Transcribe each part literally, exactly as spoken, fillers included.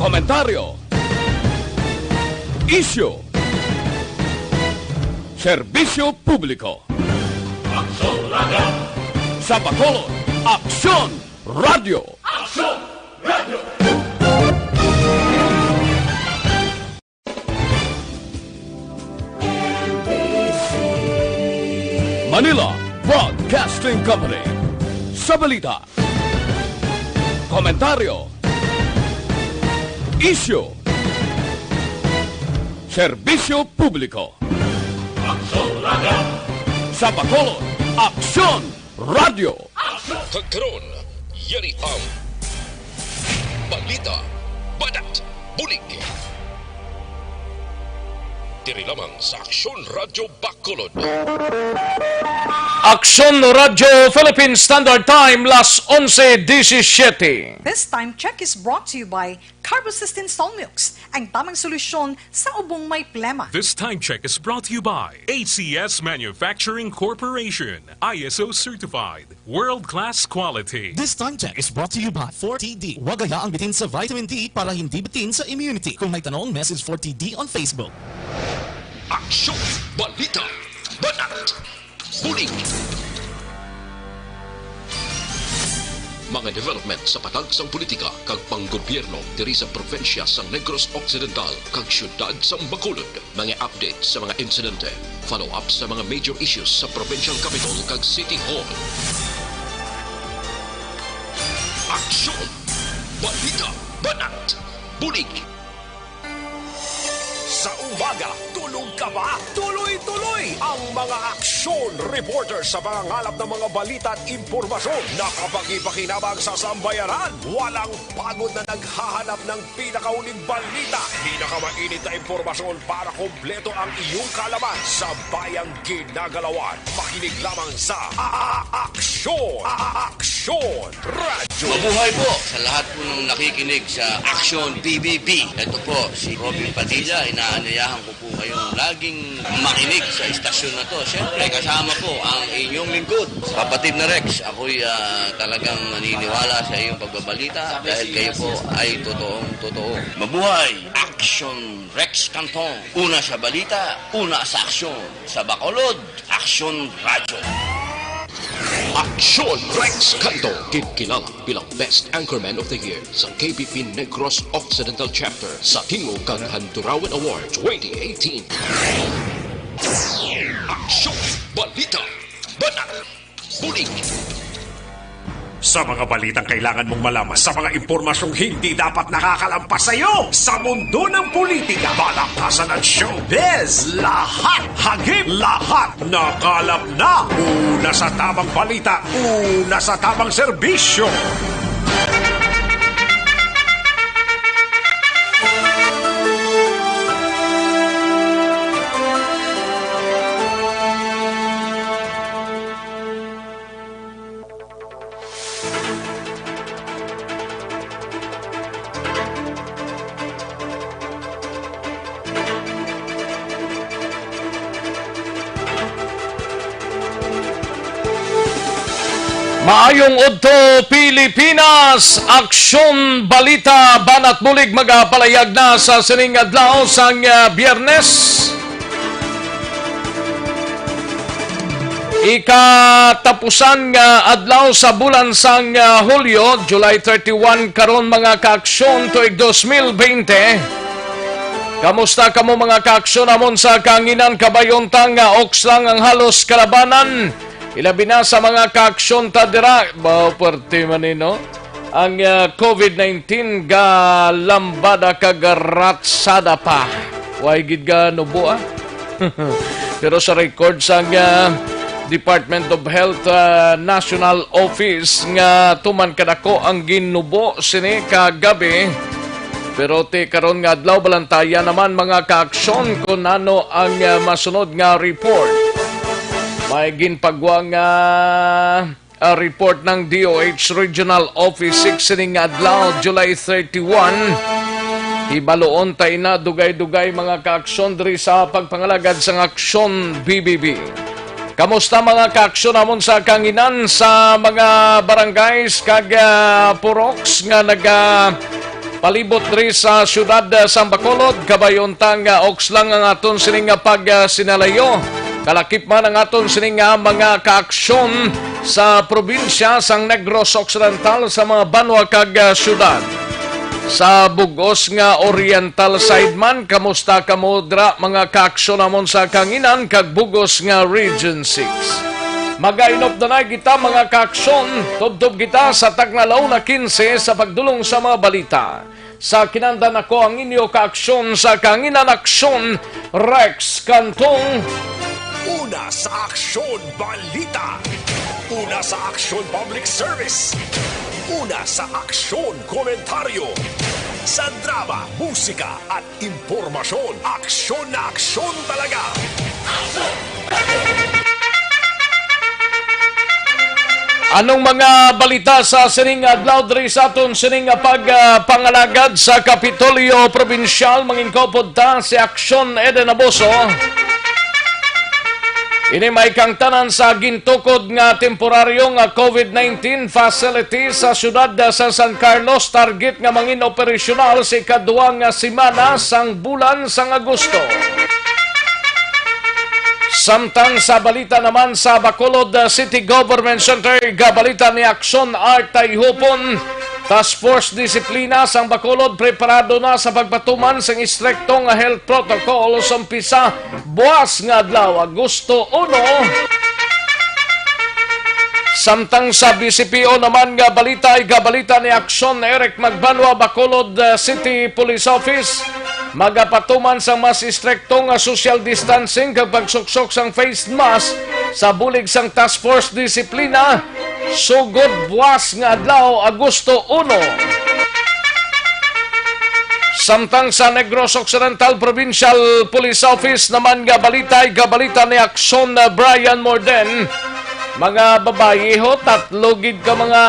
Komentaryo. Isyu. Serbisyo publiko. Aksyon Radio. Sa Bacolod, Aksyon Radio. Aksyon Radio. Manila Broadcasting Company. Sa balita, komentaryo, isyu, serbisyo publiko. Aksyon Radio. Sa Bacolod, Aksyon Radio. Kag karon, yari ang balita, banat, bulig. Diri lamang sa Aksyon Radio Bacolod. Aksyon Radio Philippine Standard Time, las onse disisiete. This time check is brought to you by Carbocystin Solmux, ang tamang solusyon sa ubong may plema. This time check is brought to you by A C S Manufacturing Corporation, I S O certified, world-class quality. This time check is brought to you by forty D. Huwag hayaang bitin sa vitamin D para hindi bitin sa immunity. Kung may tanong, message forty D on Facebook. Aksyon, balita, banat, bulig. Mga development sa patag sang politika kag panggobyerno diri sa probinsya sang Negros Occidental kag siyudad sang Bacolod. Mga update sa mga insidente, follow-up sa mga major issues sa provincial capital kag city hall. Aksyon, balita, banat, bulig. Sa umaga, tulog ka ba? Tuloy-tuloy ang mga aksyon reporter sa pangangalap ng mga balita at impormasyon na kapaki-pakinabang sa sambayanan. Walang pagod na naghahanap ng pinakauling balita, pinakamainit na impormasyon para kompleto ang iyong kaalaman sa bayang ginagalawan. Makinig lamang sa A-, A-, Aksyon, A-, A-, Aksyon Radyo. Mabuhay po sa lahat po ng nakikinig sa Aksyon P B B. Ito po si Robin Padilla. Inaanyayahan ko po kayong laging makinig sa istasyon na to. Siyempre, kasama po ang inyong lingkod, kapatid na Rex. Ako'y, ah, talagang naniniwala sa iyong pagbabalita dahil kayo po ay totoong totoo. Mabuhay! Aksyon Rex Canton. Una sa balita, una sa aksyon. Sa Bacolod, Aksyon Radyo. Aksyon Rex Canto, ginkilala bilang Best Anchorman of the Year sa K B P Negros Occidental Chapter sa Tingog kag Handurawan Award twenty eighteen. Aksyon, balita, banat, bulig. Sa mga balitang kailangan mong malaman, sa mga impormasyong hindi dapat nakakalampas sa iyo, sa mundo ng politika, balakasan at showbiz, lahat, hagip, lahat, nakalap na. Una sa tamang balita, una sa tamang serbisyo. Maayong udto, Pilipinas! Aksyon, balita, banat bulig magapalayag na sa sining adlaw sang, ah, Biyernes. Ikatapusan nga adlaw sa bulan sang, ah, Hulyo, July thirty-one karon, mga kaaksyon, tuig dos mil bente. Kamusta kamo, mga kaaksyon, amon sa kahanginan? Kabay-on ta nga oks lang ang halos kalabanan, ilabi na sa mga kaaksyon ta dira. Ba, pwerte man ni, no? Ang, ah, covid nineteen galambada kag ratsada pa. Way gid ga nubo, ah. Pero sa record sang, ah, Department of Health, ah, National Office nga tuman kadako ang ginubo sini kagabi. Pero ti karon nga adlaw, balantayan naman, mga kaaksyon, kung ano ang, ah, masunod nga report. May ginpagwa nga ah, report ng D O H Regional Office six sining adlaw, July thirty-one. Hibaluon ta ina dugay-dugay, mga kaaksyon, diri sa pagpangalagad sang Aksyon B B B. Kamusta, mga kaaksyon, amon sa kahanginan sa mga barangays kag, ah, puroks nga naga Palibot diri sa siyudad, ah, sang Bacolod, kabay unta nga oks lang ang aton sini nga pagsinalayo. Kalakip man ang aton sini nga mga kaaksyon sa probinsya sang Negros Occidental, sa mga banwa kag, ah, siyudad. Sa bug-os nga oriental side man, kamusta kamo dira, mga kaaksyon namon sa Kanginan kag bug-os nga Region six? Magainop na na kita, mga kaaksyon. Tubtob kita sa takna la una quince sa pagdulong sa mga balita. Sa kinandan, ako ang inyo kaaksyon sa Kanginan Aksyon, Rex Cantong. Una sa aksyon, balita. Una sa aksyon, public service. Una sa aksyon, komentaryo. Sa drama, musika, at impormasyon, aksyon na aksyon talaga. Anong mga balita sa sining adlaw diri sa aton sining nga pag, ah, pangalagad sa Kapitolyo Probinsyal? Mangin kaupod ta si Aksyon Eden Abuso. Ini may kangtanan sa gintukod nga temporaryo nga COVID nineteen facility sa siyudad sa San Carlos, target nga mangin operasyonal sa ikaduha nga semana sang bulan sang Agosto. Samtang sa balita naman sa Bacolod, uh, City Government Center, igabalita ni Aksyon Art Tayhupon, Task Force Disiplina sang Bacolod preparado na sa pagpatuman sang istrikto nga health protocol sa umpisa buas nga adlaw, Agosto uno. Samtang sa B C P O naman nga balita, igabalita ni Aksyon Eric Magbanwa, Bacolod, uh, City Police Office, magapatuman sang mas istrikto nga social distancing kag pagsuksok sang face mask sa bulig sang Task Force Disiplina sugod buas nga adlaw, Agosto uno. Samtang sa Negros Occidental Provincial Police Office naman nga balita, igabalita ni Aksyon, uh, Brian Morden, mga babayi ho, tatlo gid ka mga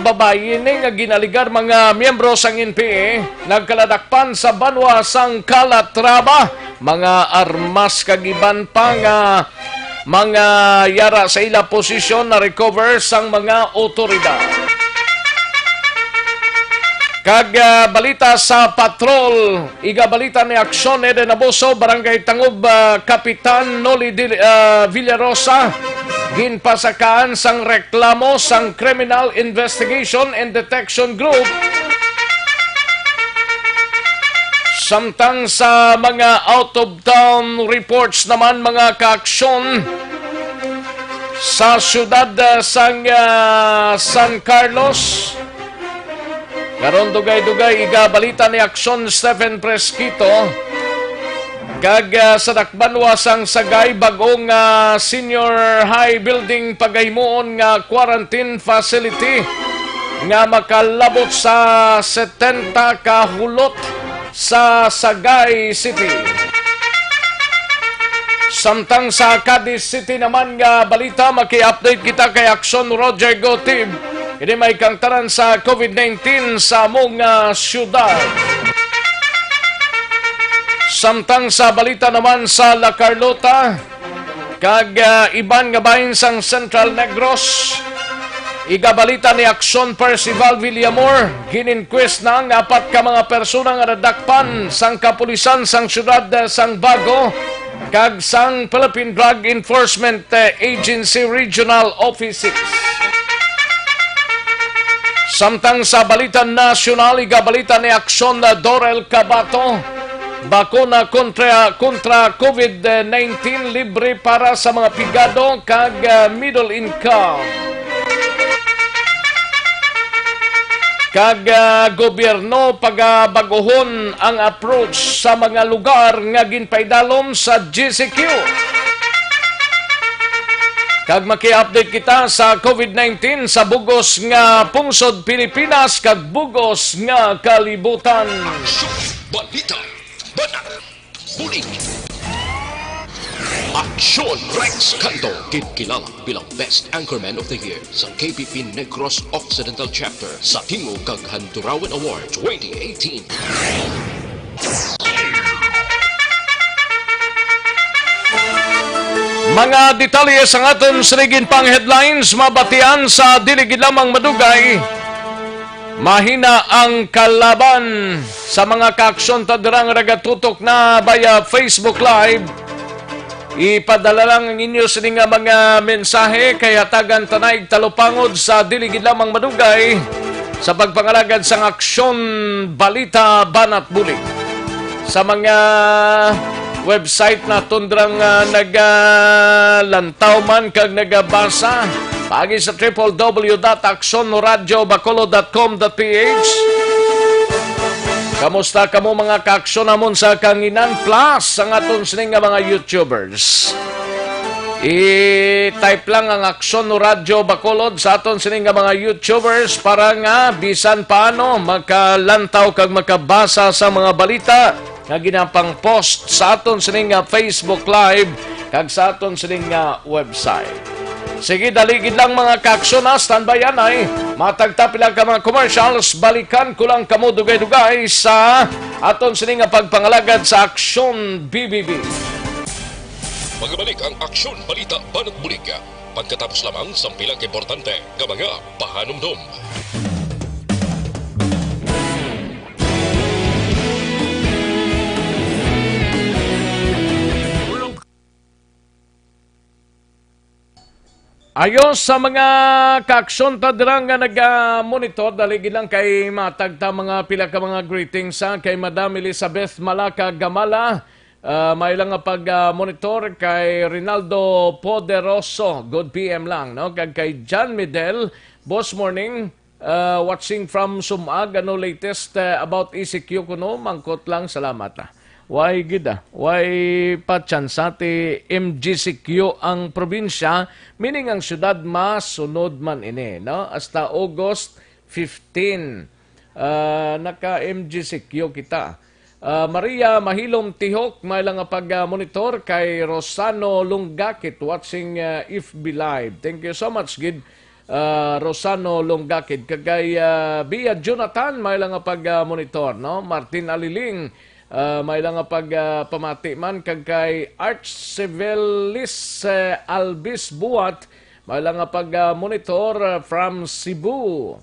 babayi ni nga ginaligar mga miyembro sang N P A, nagkaladakpan sa banwa sang Calatrava. Mga armas kag iban pa nga mga yara sa ila posisyon na-recover sang mga otoridad. Kag, ah, balita sa patrol, igabalita ni Aksyon Eden Abuso, Barangay Tangub, ah, Kapitan Noli Dil-, ah, Villarosa, ginpasakaan sang reklamo sang Criminal Investigation and Detection Group. Samtang sa mga out-of-town reports naman, mga kaaksyon, sa siyudad, ah, sang, ah, San Carlos, karon dugay-dugay igabalita ni Aksyon Stephen Fresquito. Kag, ah, sa dakbanwa sang Sagay, bag-ong, ah, senior high building pagahimuon nga quarantine facility nga makalabot sa setenta ka hulot sa Sagay City. Samtang sa Cadiz City naman nga balita, maki-update kita kay Aksyon Roger Gotib. Ini may kangtaran sa COVID nineteen sa among, ah, siyudad. Samtang sa balita naman sa La Carlota, kag, ah, iban nga bahin sang Central Negros, igabalita ni Aksyon Percival Villamor, gin-inquest na ang apat ka mga persona nga nadakpan sang kapulisan sang siyudad, ah, sang Bago kag sang Philippine Drug Enforcement, ah, Agency Regional Office six. Samtang sa balita nasyonal, igabalita ni Aksyon, ah, Dorel Cabato, bakuna kontra, kontra COVID nineteen libre para sa mga pigado kag, ah, middle income. Kag, ah, gobyerno pagabag-ohon ang approach sa mga lugar nga ginpaidalom sa G C Q. Kag maki-update kita sa COVID nineteen sa bugos nga pungsod Pilipinas kag bugos nga kalibutan. Aksyon, balita, banat, bulig. Aksyon Rex Canto, ginkilala bilang Best Anchorman of the Year sa K P P Negros Occidental Chapter sa Tingog kag Handurawan Award twenty eighteen. Mga detalye sang aton sining pang headlines mabatian sa dili gid lamang madugay. Mahina ang kalaban sa mga kaaksyon ta dira nga nagatutok na via Facebook Live. Ipadala lang ang inyo sini nga mga mensahe kay hatagan ta na og talupangod sa dili gid lamang madugay sa pagpangalagad sang aksyon, balita, banat bulig. Sa mga website naton dira nga nagalantaw man kag nagabasa, paagi sa triple W dot aksyon radyo bacolod dot com dot P H. Kamusta kamo, mga kaaksyon namon sa Kanginan Plus, ang aton sini nga mga YouTubers? I-type lang ang Aksyon Radyo Bacolod sa aton sini nga mga YouTubers para nga bisan paano makalantaw kag makabasa sa mga balita nga ginapang-post sa aton sini nga Facebook Live kag sa aton sini nga website. Sige, dali gid lang, mga kaaksyon, ha. Standby anay. Matag ta pila ka mga commercials, balikan ko lang kamo dugay-dugay sa aton sini nga pagpangalagad sa Aksyon B B B. Magabalik ang Aksyon, Balita, Banat Bulig pagkatapos lamang sang pila ka importante nga mga pahanumdom. Ayo sa mga kaaksyon ta dira nga naga-monitor, dali gid lang kay matag ta mga pila ka mga greetings, ha, kay Madam Elizabeth Malaka Gamala, ah, may lang nga pag, ah, monitor kay Rinaldo Poderoso, good P M lang, no? Kag kay John Midel, boss, morning. Uh, watching from Sumag, ano latest, uh, about E C Q kuno? Mangkot lang, salamat, ah. Why gid, ah? Why pa tsansa ti M G C Q ang probinsya, meaning ang syudad, masunod man ini, no? Hasta August fifteen, uh, naka M G C Q kita. Ah, Maria Mahilom Tihok, may lang nga pag, ah, monitor kay Rosano Lunggakit, watching, ah, F B Live. Thank you so much gid, ah, Rosano Lunggakit. Kag kay, ah, Bia Jonathan, may lang nga pag, ah, monitor, no? Martin Aliling, ah, may lang nga pag, ah, pamati man. Kag kay Arch Civilis, eh, Albis Buat, may lang nga pag, ah, monitor, ah, from Cebu.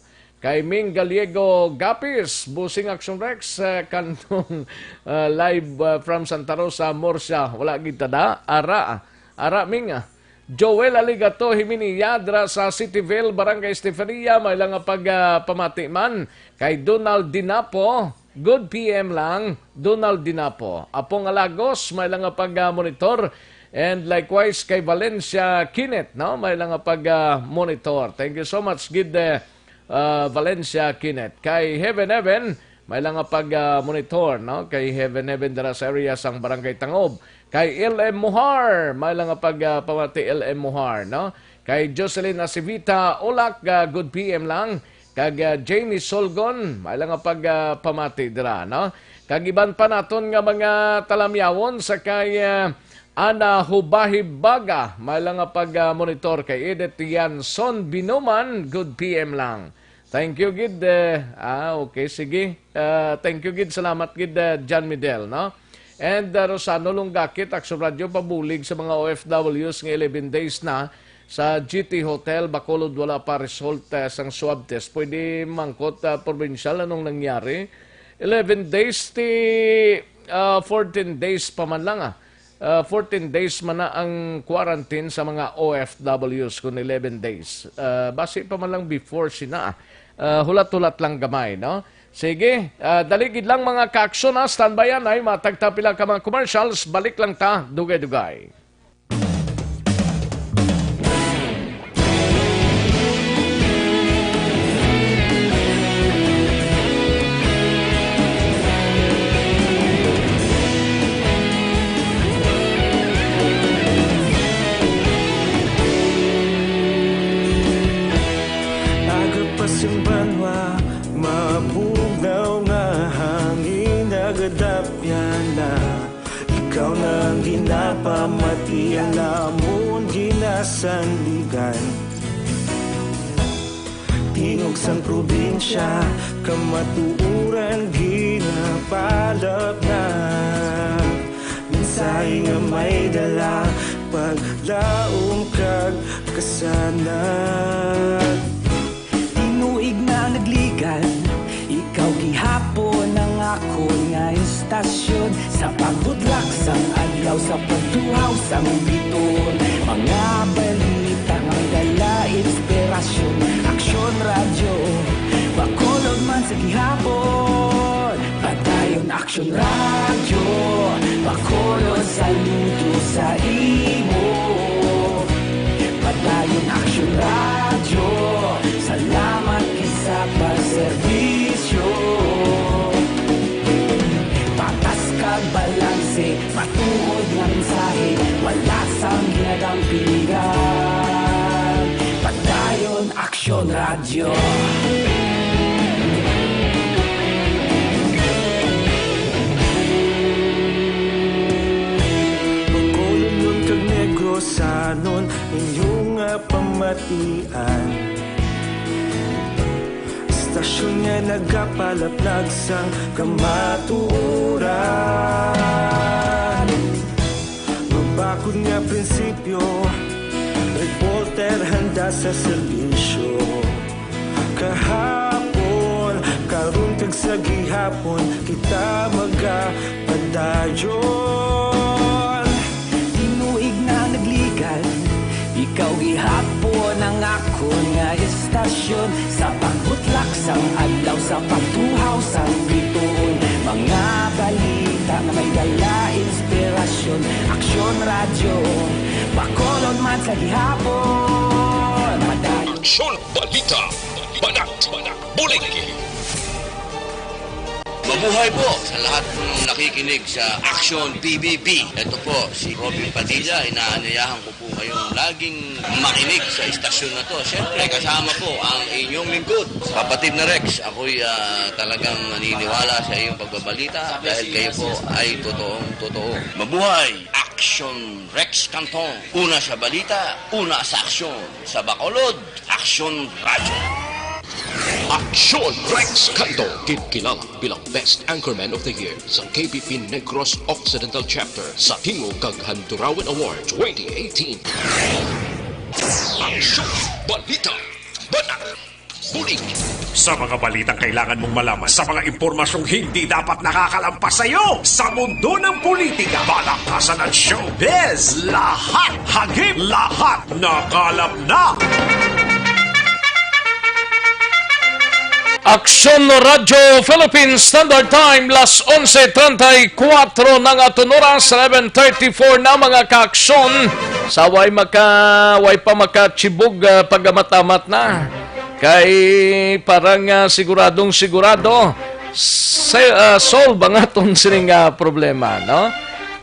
Kay Ming Gallego Gapis, Busing Action Rex, eh, kantong, eh, live, eh, from Santa Rosa, Murcia. Wala gid ta da. Ara, ara, Ming, ah. Joel Aligato Jimenez, dira sa Cityville, Barangay Estefania, may lang nga pag, ah, pamati man. Kay Donald Dinapo, good P M lang, Donald Dinapo. Apong Alagos, may lang nga pag, ah, monitor. And likewise kay Valencia Kinet, no? May lang nga pag, ah, monitor. Thank you so much, gid, eh, ah, Valencia Kinet. Kay Heaven Heaven, may lang nga pag, ah, monitor, no? Kay Heaven Heaven dira sa area sang Barangay Tangob. Kay L M Muhar, may lang nga pag, ah, pamati L M Muhar, no? Kay Jocelyn Acivita Olak, ah, good P M lang. Kag, ah, Jamie Solgon, may lang nga pag, ah, pamati dira, no? Kag iban pa naton nga mga talamyawon sa kay, ah, Ana Hubahibaga, may lang nga pag, ah, monitor kay Edith Yanson Binuman, good P M lang. Thank you gid, eh. Ah, okay, sige. Ah, thank you gid, salamat gid, ah, John Midel, no? And, ah, Rosano Lunggakit, Action Radio, pabulig sa mga O F Ws nga eleven days na sa G T Hotel, Bacolod, wala pa result, ah, sang swab test. Pwede mangkot, ah, probinsyal, anong nangyari? Eleven days ti, ah, fourteen days pa man lang, ah. Ah, fourteen days man na ang quarantine sa mga O F Ws, kun eleven days. Ah, basi pa man lang before sina, ah. Ah, hulat-hulat lang gamay, no? Sige, ah, dali gid lang, mga kaaksyon, ha. Standby anay, matag ta pila ka mga commercials, balik lang ta, dugay-dugay. Aga pa sing banwa, mabugnaw nga hangin nagadapyan na. Ikaw na ang ginapamati, ang amon ginasandigan. Tingog sang probinsya, kamatuoran ginapalapnap. Mensahe nga may dala, paglaom kag kasanag. Tinuig na ang nagligan, Akon nga istasyon, sa pagbudlak sang adlaw, sa pagtuhaw sang bituon, mga balita nga may dala inspirasyon. Aksyon Radyo, Bacolod man sa gihapon. Padayon Aksyon Radyo, Bacolod, saludo sa imo. Padayon Aksyon Radyo, salamat kay sa pagserbisyo. Patas kag balanse, matuod nga mensahe, wala sang ginadampingan. Padayon Aksyon Radyo. Bacolod kag Negrosanon, inyo nga pamatian. Istasyon nga nagapalaplag sang kamatuoran. Mabakod nga prinsipyo, reporter handa sa serbisyo. Kahapon, karon kag sa gihapon, kita magapadayon. Tinuig na nagligan, ikaw gihapon ang akon nga istasyon. Sa pagbutlak sang adlaw, sa pagtuhaw sang bituon, mga balita nga may dala inspirasyon. Aksyon Radyo, Bacolod man sa gihapon. Madayon. Aksyon Balita, Banat, Bulig. Mabuhay po sa lahat ng nakikinig sa Aksyon P B B. Ito po si Robin Padilla. Inaanyayahan ko po kayong laging makinig sa istasyon na to. Siyempre, kasama po ang inyong lingkod, kapatid na Rex. Ako'y, ah, talagang naniniwala sa iyong pagbabalita dahil kayo po ay totoong totoo. Mabuhay! Aksyon Rex Canton. Una sa balita, una sa aksyon. Sa Bacolod, Aksyon Radyo. Aksyon Rex Canto, ginkilala bilang Best Anchorman of the Year sa K B P Negros Occidental Chapter sa Tingog kag Handurawan Award twenty eighteen. Aksyon, balita, banat, bulig. Sa mga balitang kailangan mong malaman, sa mga impormasyong hindi dapat nakakalampas sa iyo, sa mundo ng politika, balakasan at showbiz, lahat hagip, lahat nakalap na. Aksyon Radyo Philippine Standard Time, las onse treinta y cuatro na nga aton oras, eleven thirty-four na, mga kaaksyon. Sa way maka-, way pa makachibog, ah, pagamat-amat na. Kay para nga siguradong sigurado, se-, ah, solve ang aton sining, ah, problema, no?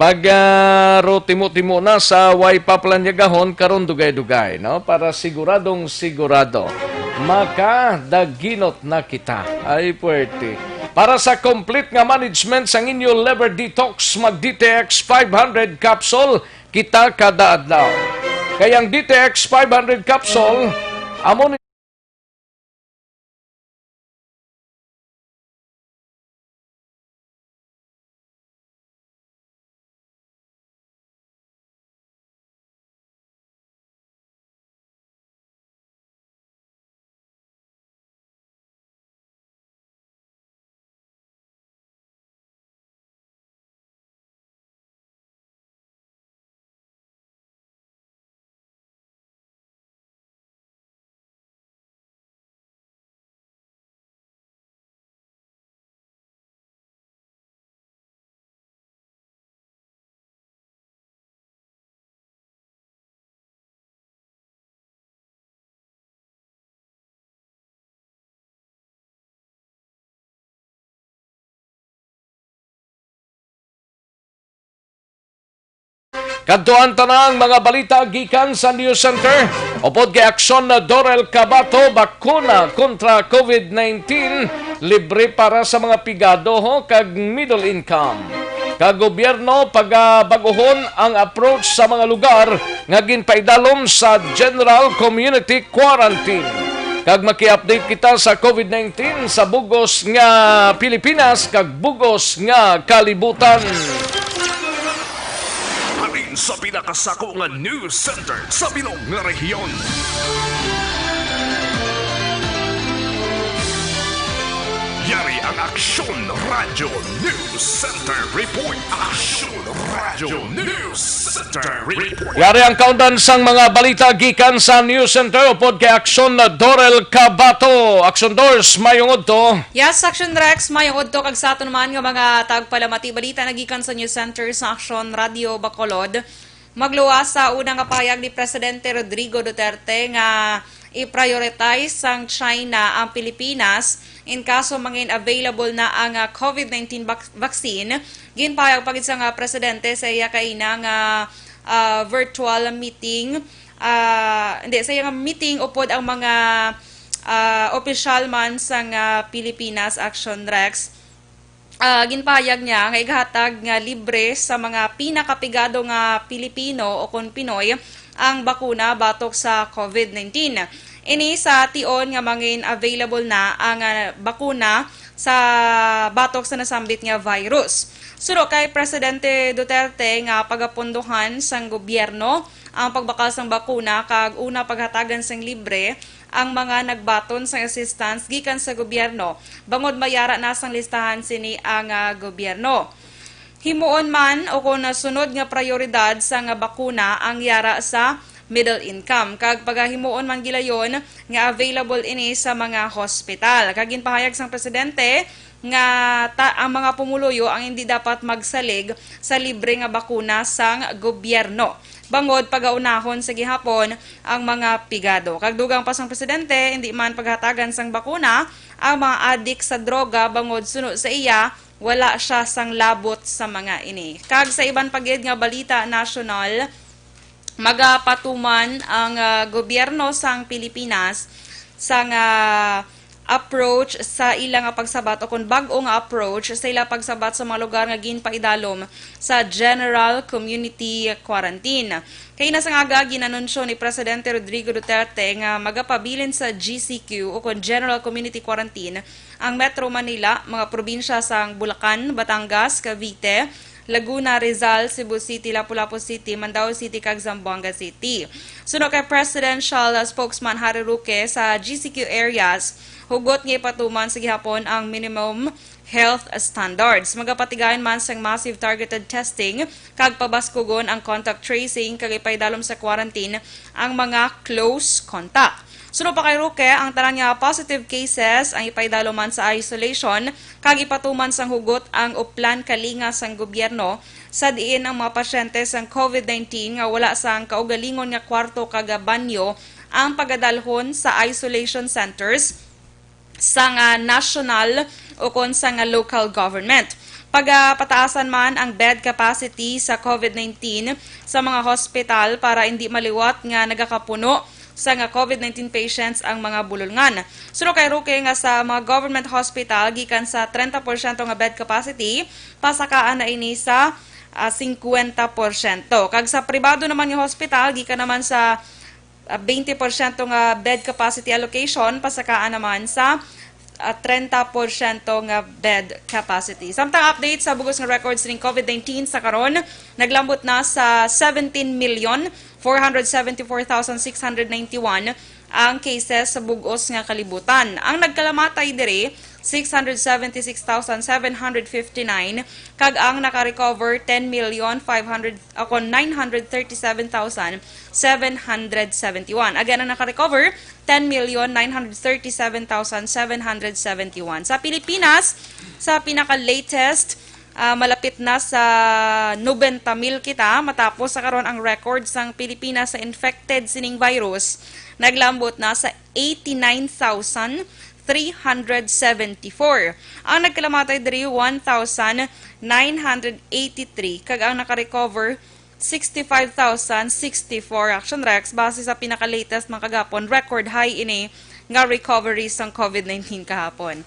Pag, ah, ro timo-timo na sa way pa planyagahon, karon dugay-dugay, no? Para siguradong sigurado, makadaginot na kita. Ay, puwerte. Para sa complete nga management sang inyo liver detox, mag D T X five hundred capsule kita kada adlaw. Kay ang D T X five hundred capsule, amo ni Kadto ang tanang mga balita gikan sa News Center. Upod kay Aksyon na Dorel Cabato, bakuna kontra COVID nineteen, libre para sa mga pigado, ho, kag middle income. Kag gobyerno pagabaguhon ang approach sa mga lugar nga ginpaidalom sa general community quarantine. Kag maki-update kita sa COVID nineteen sa bugos nga Pilipinas kag bugos nga kalibutan. Halin sa pinakasako nga news center sa bilog nga rehiyon. Yari ang Aksyon Radio News Center Report. Aksyon Radio News Center Report. Yari ang kaundan sang mga balita gikan sa News Center upod kay Aksyon Dorel Cabato. Aksyon Dors, mayong udto. Yes, Aksyon Rex, mayong udto kag sa aton man nga mga tagpalamati, balita na gikan sa News Center sa Aksyon Radio Bacolod. Magluwas sa una nga pahayag ni Presidente Rodrigo Duterte nga i-prioritize sang China ang Pilipinas in kaso mangin available na ang, ah, COVID nineteen vac-, vaccine. Ginpahayag pa gid sang, ah, presidente sa iya kaina nga, ah, virtual meeting, ah, hindi, sa iya nga meeting upod ang mga, ah, opisyal man sang, ah, Pilipinas, Action Rex. Ah, ginpahayag niya nga igahatag nga libre sa mga pinakapigado nga Pilipino o kon Pinoy ang bakuna batok sa COVID nineteen. Ini sa tion nga mangin available na ang, ah, bakuna sa batok sa nasambit nga virus. Suno kay Presidente Duterte nga pagapunduhan sang gobyerno ang pagbakal sang bakuna kag una paghatagan sang libre ang mga nagbaton sang assistance gikan sa gobyerno, bangod mayara na sang listahan sini ang, ah, gobyerno. Himuon man o kon sunod nga prayoridad sang bakuna ang yara sa middle income, kag pagahimuon man gilayon nga available ini sa mga hospital. Kag ginpahayag sang presidente nga ta-, ang mga pumuluyo ang hindi dapat magsalig sa libre nga bakuna sang gobyerno, bangod pagaunahon sa gihapon ang mga pigado. Kag dugang pa sang presidente, hindi man paghatagan sang bakuna ang mga adik sa droga, bangod suno sa iya, wala siya sang labot sa mga ini. Kag sa iban pa gid nga balita nasyonal, magapatuman ang, ah, gobyerno sang Pilipinas sang, ah, approach sa ila nga pagsabat o kon bag-o nga approach sa ila pagsabat sa mga lugar nga ginpaidalom sa general community quarantine. Kaina sang aga, ginanunsyo ni Presidente Rodrigo Duterte nga magapabilin sa G C Q o kon General Community Quarantine ang Metro Manila, mga probinsya sang Bulacan, Batangas, Cavite, Laguna, Rizal, Cebu City, Lapu-Lapu City, Mandaue City, kag Zamboanga City. Suno kay Presidential Spokesman Harry Roque, sa G C Q areas, hugot nga ipatuman sa gihapon ang minimum health standards. Magapatigayon man sang massive targeted testing kag pabaskugon ang contact tracing kag ipaidalom sa quarantine ang mga close contact. Suno pa kay Roque, ang tanan nga positive cases ang ipaidalom man sa isolation kag ipatuman sang hugot ang uplan kalinga sang gobyerno, sa diin ang mga pasyente sang COVID nineteen nga wala sang kaugalingon nga kwarto kag banyo ang pagadalhon sa isolation centers sang, ah, national o kon sang local government. Pagapataasan man ang bed capacity sa COVID nineteen sa mga hospital para hindi maliwat nga nagakapuno sang COVID nineteen patients ang mga bulolngan. Suno kay Roque nga sa mga government hospital, gikan sa treinta porsyento nga bed capacity, pasakaan na ini sa, ah, singkwenta porsyento. Kag sa pribado naman nga hospital, gikan naman sa, ah, twenty porsyento nga bed capacity allocation, pasakaan naman sa, ah, treinta porsyento nga bed capacity. Samtang update sa bugos nga records ning COVID nineteen sa karon, naglambot na sa seventeen million four hundred seventy-four thousand six hundred ninety-one ang cases sa bug-os nga kalibutan. Ang nagkalamatay diri, six hundred seventy-six thousand seven hundred fifty-nine, kag ang naka-recover, ten million five hundred, ako, nine hundred thirty-seven thousand seven hundred seventy-one. Again, ang naka-recover, ten million nine hundred thirty-seven thousand seven hundred seventy-one. Sa Pilipinas, sa pinaka-latest, ah, malapit na sa nobenta mil kita, matapos sa karon ang record sang Pilipinas sa infected sining virus, naglambot na sa eighty-nine thousand three hundred seventy-four. Ang nagkalamatay diri, one thousand nine hundred eighty-three, kag ang naka-recover, sixty-five thousand sixty-four. Action Rex, base sa pinaka-latest man kagapon, record high ini nga recovery sang COVID nineteen kahapon.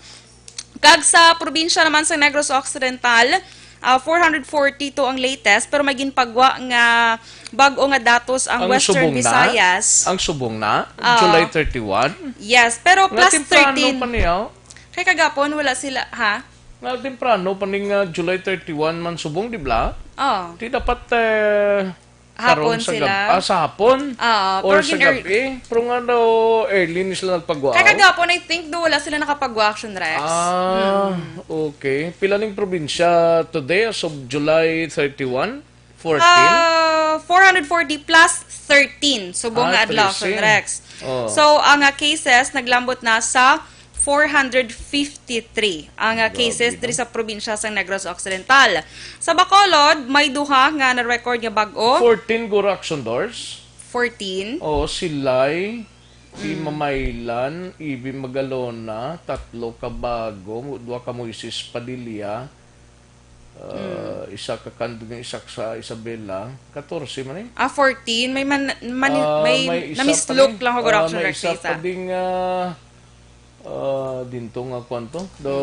Kag sa probinsya naman sa Negros Occidental, ah, four hundred forty-two ang latest, pero may ginpagwa nga bag-o nga datos ang Ang Western subong na? Visayas. Ang subong na? Ah. July thirty-one? Yes, pero Nga plus temprano thirteen. pa niya, oh. Kay kagapon, wala sila, ha? Nga temprano pa ning, ah, July thirty-one man subong, di ba? Oh. Di dapat, eh, Karon Hapon sa sila. gab-, ah, sa hapon? Oo, Or pero sa gin-, gabi? Pero nga daw, early ni sila nagpagwa? Kaya kagapon, I think, do wala sila nakapagwa, Action Rex. Ah, Mm. okay. Pila ning probinsya today as of July thirty-one? Fourteen? Ah, four hundred forty plus thirteen. Subong Ah, nga adlaw, Action trece. Rex. Oh. So, ang, ah, cases naglambot na sa four hundred fifty-three ang, ah, Grabe, cases no? diri sa probinsya sa Negros Occidental. Sa Bacolod, may duha nga na-record nga bag-o. Fourteen guro, Action Dors? Fourteen. Oo, Silay, si Mm. Mamaylan, Ibi Magalona, tatlo ka Bago, duha ka Moises Padilla, ah, Mm. isa ka Candon, isa sa Isabela, katorse man eh. Ah, fourteen. May man-, man-, Ah, may may isa pa na-mislook eh. lang ako, Ah, Action may Rex, isa isa. pa ding, ah, ah, dinto nga kwan to. The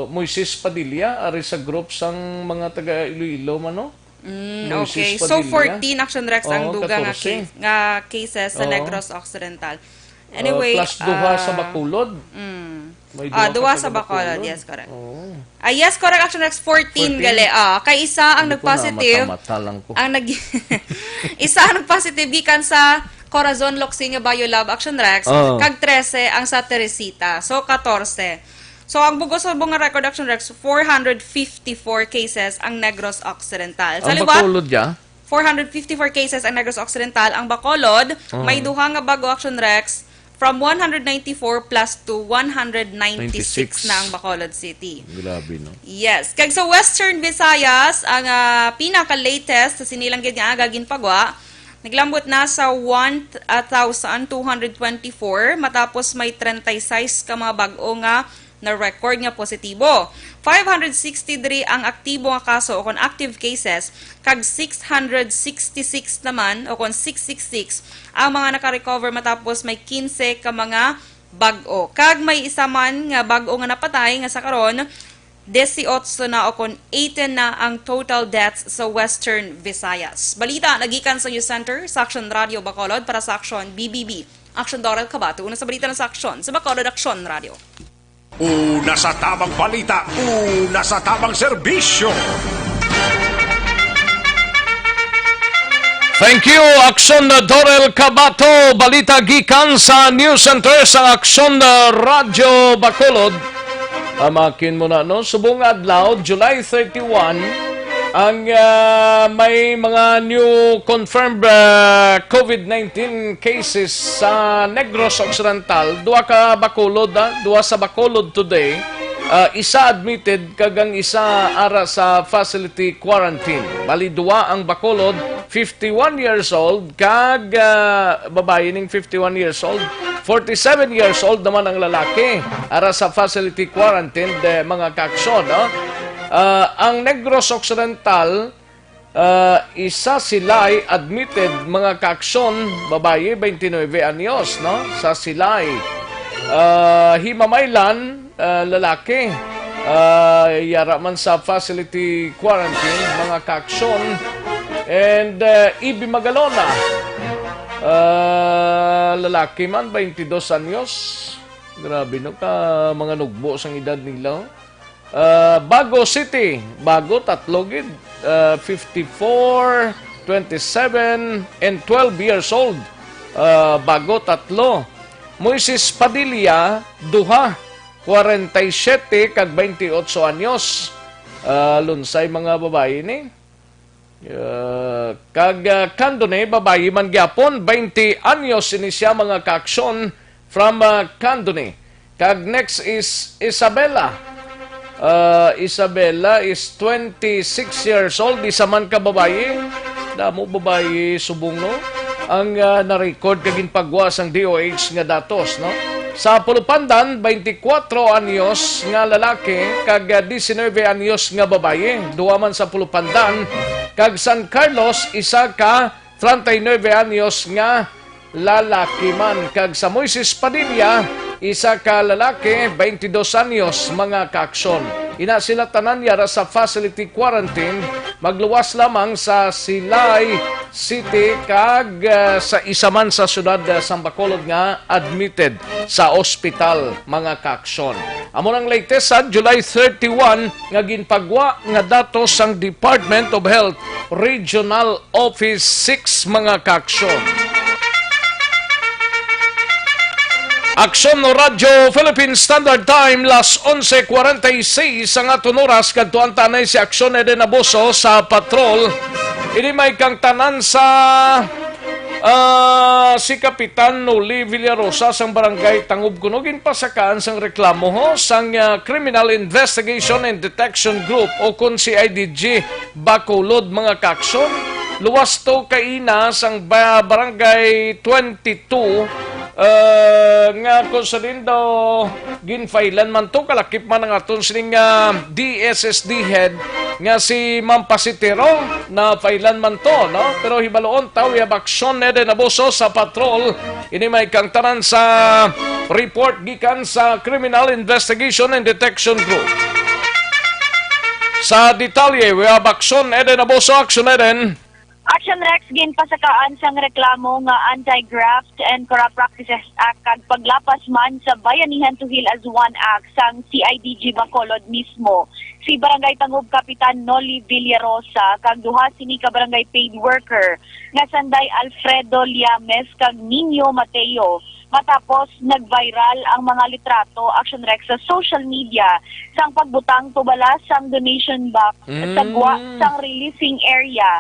Moises Padilla, ari sa group sang mga taga Iloilo man, no? Mm, Moises okay. So, Padilla. fourteen, Action Rex, ang Oo, dugang nga katorse. case, nga cases sa Oo. Negros Occidental. Ah, Anyway, plus duha sa ah, Bacolod. mm. May Ah, duha duha ka sa sa Bacolod. Bacolod. Yes, correct. Oo. Ah, yes, correct, Action Rex, fourteen Fourteen? gali. Ah, kay isa ang Hindi ko na nagpositive. mata-mata lang ko. Ang nag-, isa ang nagpositive gikan sa Corazon, Locsin nga Biolab, Action Rex. Oo. Kag trese ang sa Teresita. So, katorse. So, ang bug-os subong nga record, Action Rex, four hundred fifty-four cases ang Negros Occidental. Sa Ang liwat, Bacolod, ya? four hundred fifty-four cases ang Negros Occidental. Ang Bacolod, Oh. may duha nga bag-o, Action Rex, from one hundred ninety-four plus to one hundred ninety-six Ninety-six. na ang Bacolod City. Grabe, no? Yes. Kag sa Western Visayas, ang, ah, pinaka-latest sa sini lang gid nga aga ginpagwa, naglambot na sa one thousand two hundred twenty-four, matapos may treinta y seis ka mga bag-o nga na-record nga positibo. Five hundred sixty diri ang aktibo nga kaso o kon active cases, kag six hundred sixty-six naman o kon six six six ang mga naka-recover, matapos may quince ka mga bag-o. Kag may isa man nga bag-o nga napatay, nga sa karon, dieciocho na o kon eighteen na ang total deaths sa Western Visayas. Balita nagikan sa News Center sa Action Radio Bacolod para sa Action B B B. Action Dorel Cabato, una sa balita na sa Action, sa Bacolod Action Radio. Una sa tamang balita, una sa tamang serbisyo. Thank you, Action Dorel Cabato. Balita gikan sa News Center sa Action Radyo Bacolod. Amakin mo na, no? Subong nga adlaw, July thirty-one, ang, ah, may mga new confirmed, ah, COVID nineteen cases sa Negros Occidental. Duha ka Bacolod, ah, duha sa Bacolod today. Ah, isa admitted kag ang isa ara sa facility quarantine. Bali, duha ang Bacolod, fifty-one years old, kag, ah, babayi ning fifty-one years old. Forty-seven years old naman ang lalaki. Ara sa facility quarantine, eh, mga kaaksyon, no? Ah, ang Negros Occidental, ah, isa sila'y admitted, mga kaaksyon, babayi, twenty-nine anyos, no? Sa sila'y, ah, himamaylan, ah, lalaki. Ah, yara man sa facility quarantine, mga kaaksyon. And, ah, Ibi Magalona, ah, lalaki man, twenty-dos anyos. Grabe, no? Ka mga nugbo sang edad nila, oh. Ah, Bago City, Bago, tatlo gid. Ah, fifty-four, twenty-seven, and twelve years old. Ah, Bago, tatlo. Moises Padilla, duha, kwarenta y siyete kag twenty-ocho anyos. Ah, lunsay mga babayi ni. Ah, kag, ah, Candoni, babayi man gyapon, twenty anyos ini siya, mga kaaksyon, from, ah, Candoni. Kag next is Isabela. Ah, Isabela is twenty-six years old, isa man ka babayi. Damo babayi subong, no? Ang, ah, na-record kag ginpagwa sang D O H nga datos, no? Sa Pulupandan, twenty-kwatro anyos nga lalaki kag, ah, diecinuebe anyos nga babayi. Duha man sa Pulupandan, kag San Carlos, isa ka treinta y nueve anyos nga lalaki man, kag sa Moises Padilla, isa ka lalaki, twenty-dos anyos, mga kaaksyon. Ina sila tanan yara sa facility quarantine, magluwas lamang sa sila'y City kag, ah, sa isa man sa syudad, ah, sang Bacolod nga admitted sa ospital, mga kaaksyon. Amo nang latest sa July thirty-one nga ginpagwa nga datos sang Department of Health Regional Office six, mga kaaksyon. Aksyon no Radyo Philippine Standard Time, las onse cuarenta y seis ang aton oras. Kadtuan ta anay si Aksyon Eden Abuso sa patrol. Ini may kangtanan sa, ah, si Kapitan Noli Villarosa sang Barangay Tangub kuno ginpasakaan sang reklamo ho sang, ah, Criminal Investigation and Detection Group o kun C I D G Bacolod, mga kaaksyon. Luwas to kaina sang ba-, Barangay twenty-two, ah, nga kung sa din daw ginfailan man to, kalakip man ang aton sining, ah, D S S D head nga si Ma'am Pasitero, na failan man to, no? Pero hibaluon ta, we have Aksyon Eden Abuso sa patrol. Ini may kangtanan sa report gikan sa Criminal Investigation and Detection Group. Sa detalye, we have Aksyon Eden Abuso. Aksyon Eden. Action Rex, ginpasakaan sang reklamo nga Anti-Graft and Corrupt Practices Act kag paglapas man sa Bayanihan to Heal as One Act sang C I D G Bacolod mismo si Barangay Tangub Kapitan Noli Villarosa kag duha sini ka barangay paid worker nga sanday Alfredo Liames kag Nino Mateo, matapos nag-viral ang mga litrato, Action Rex, sa social media sang pagbutang tubala sang donation box sa gwa Mm. sang releasing area.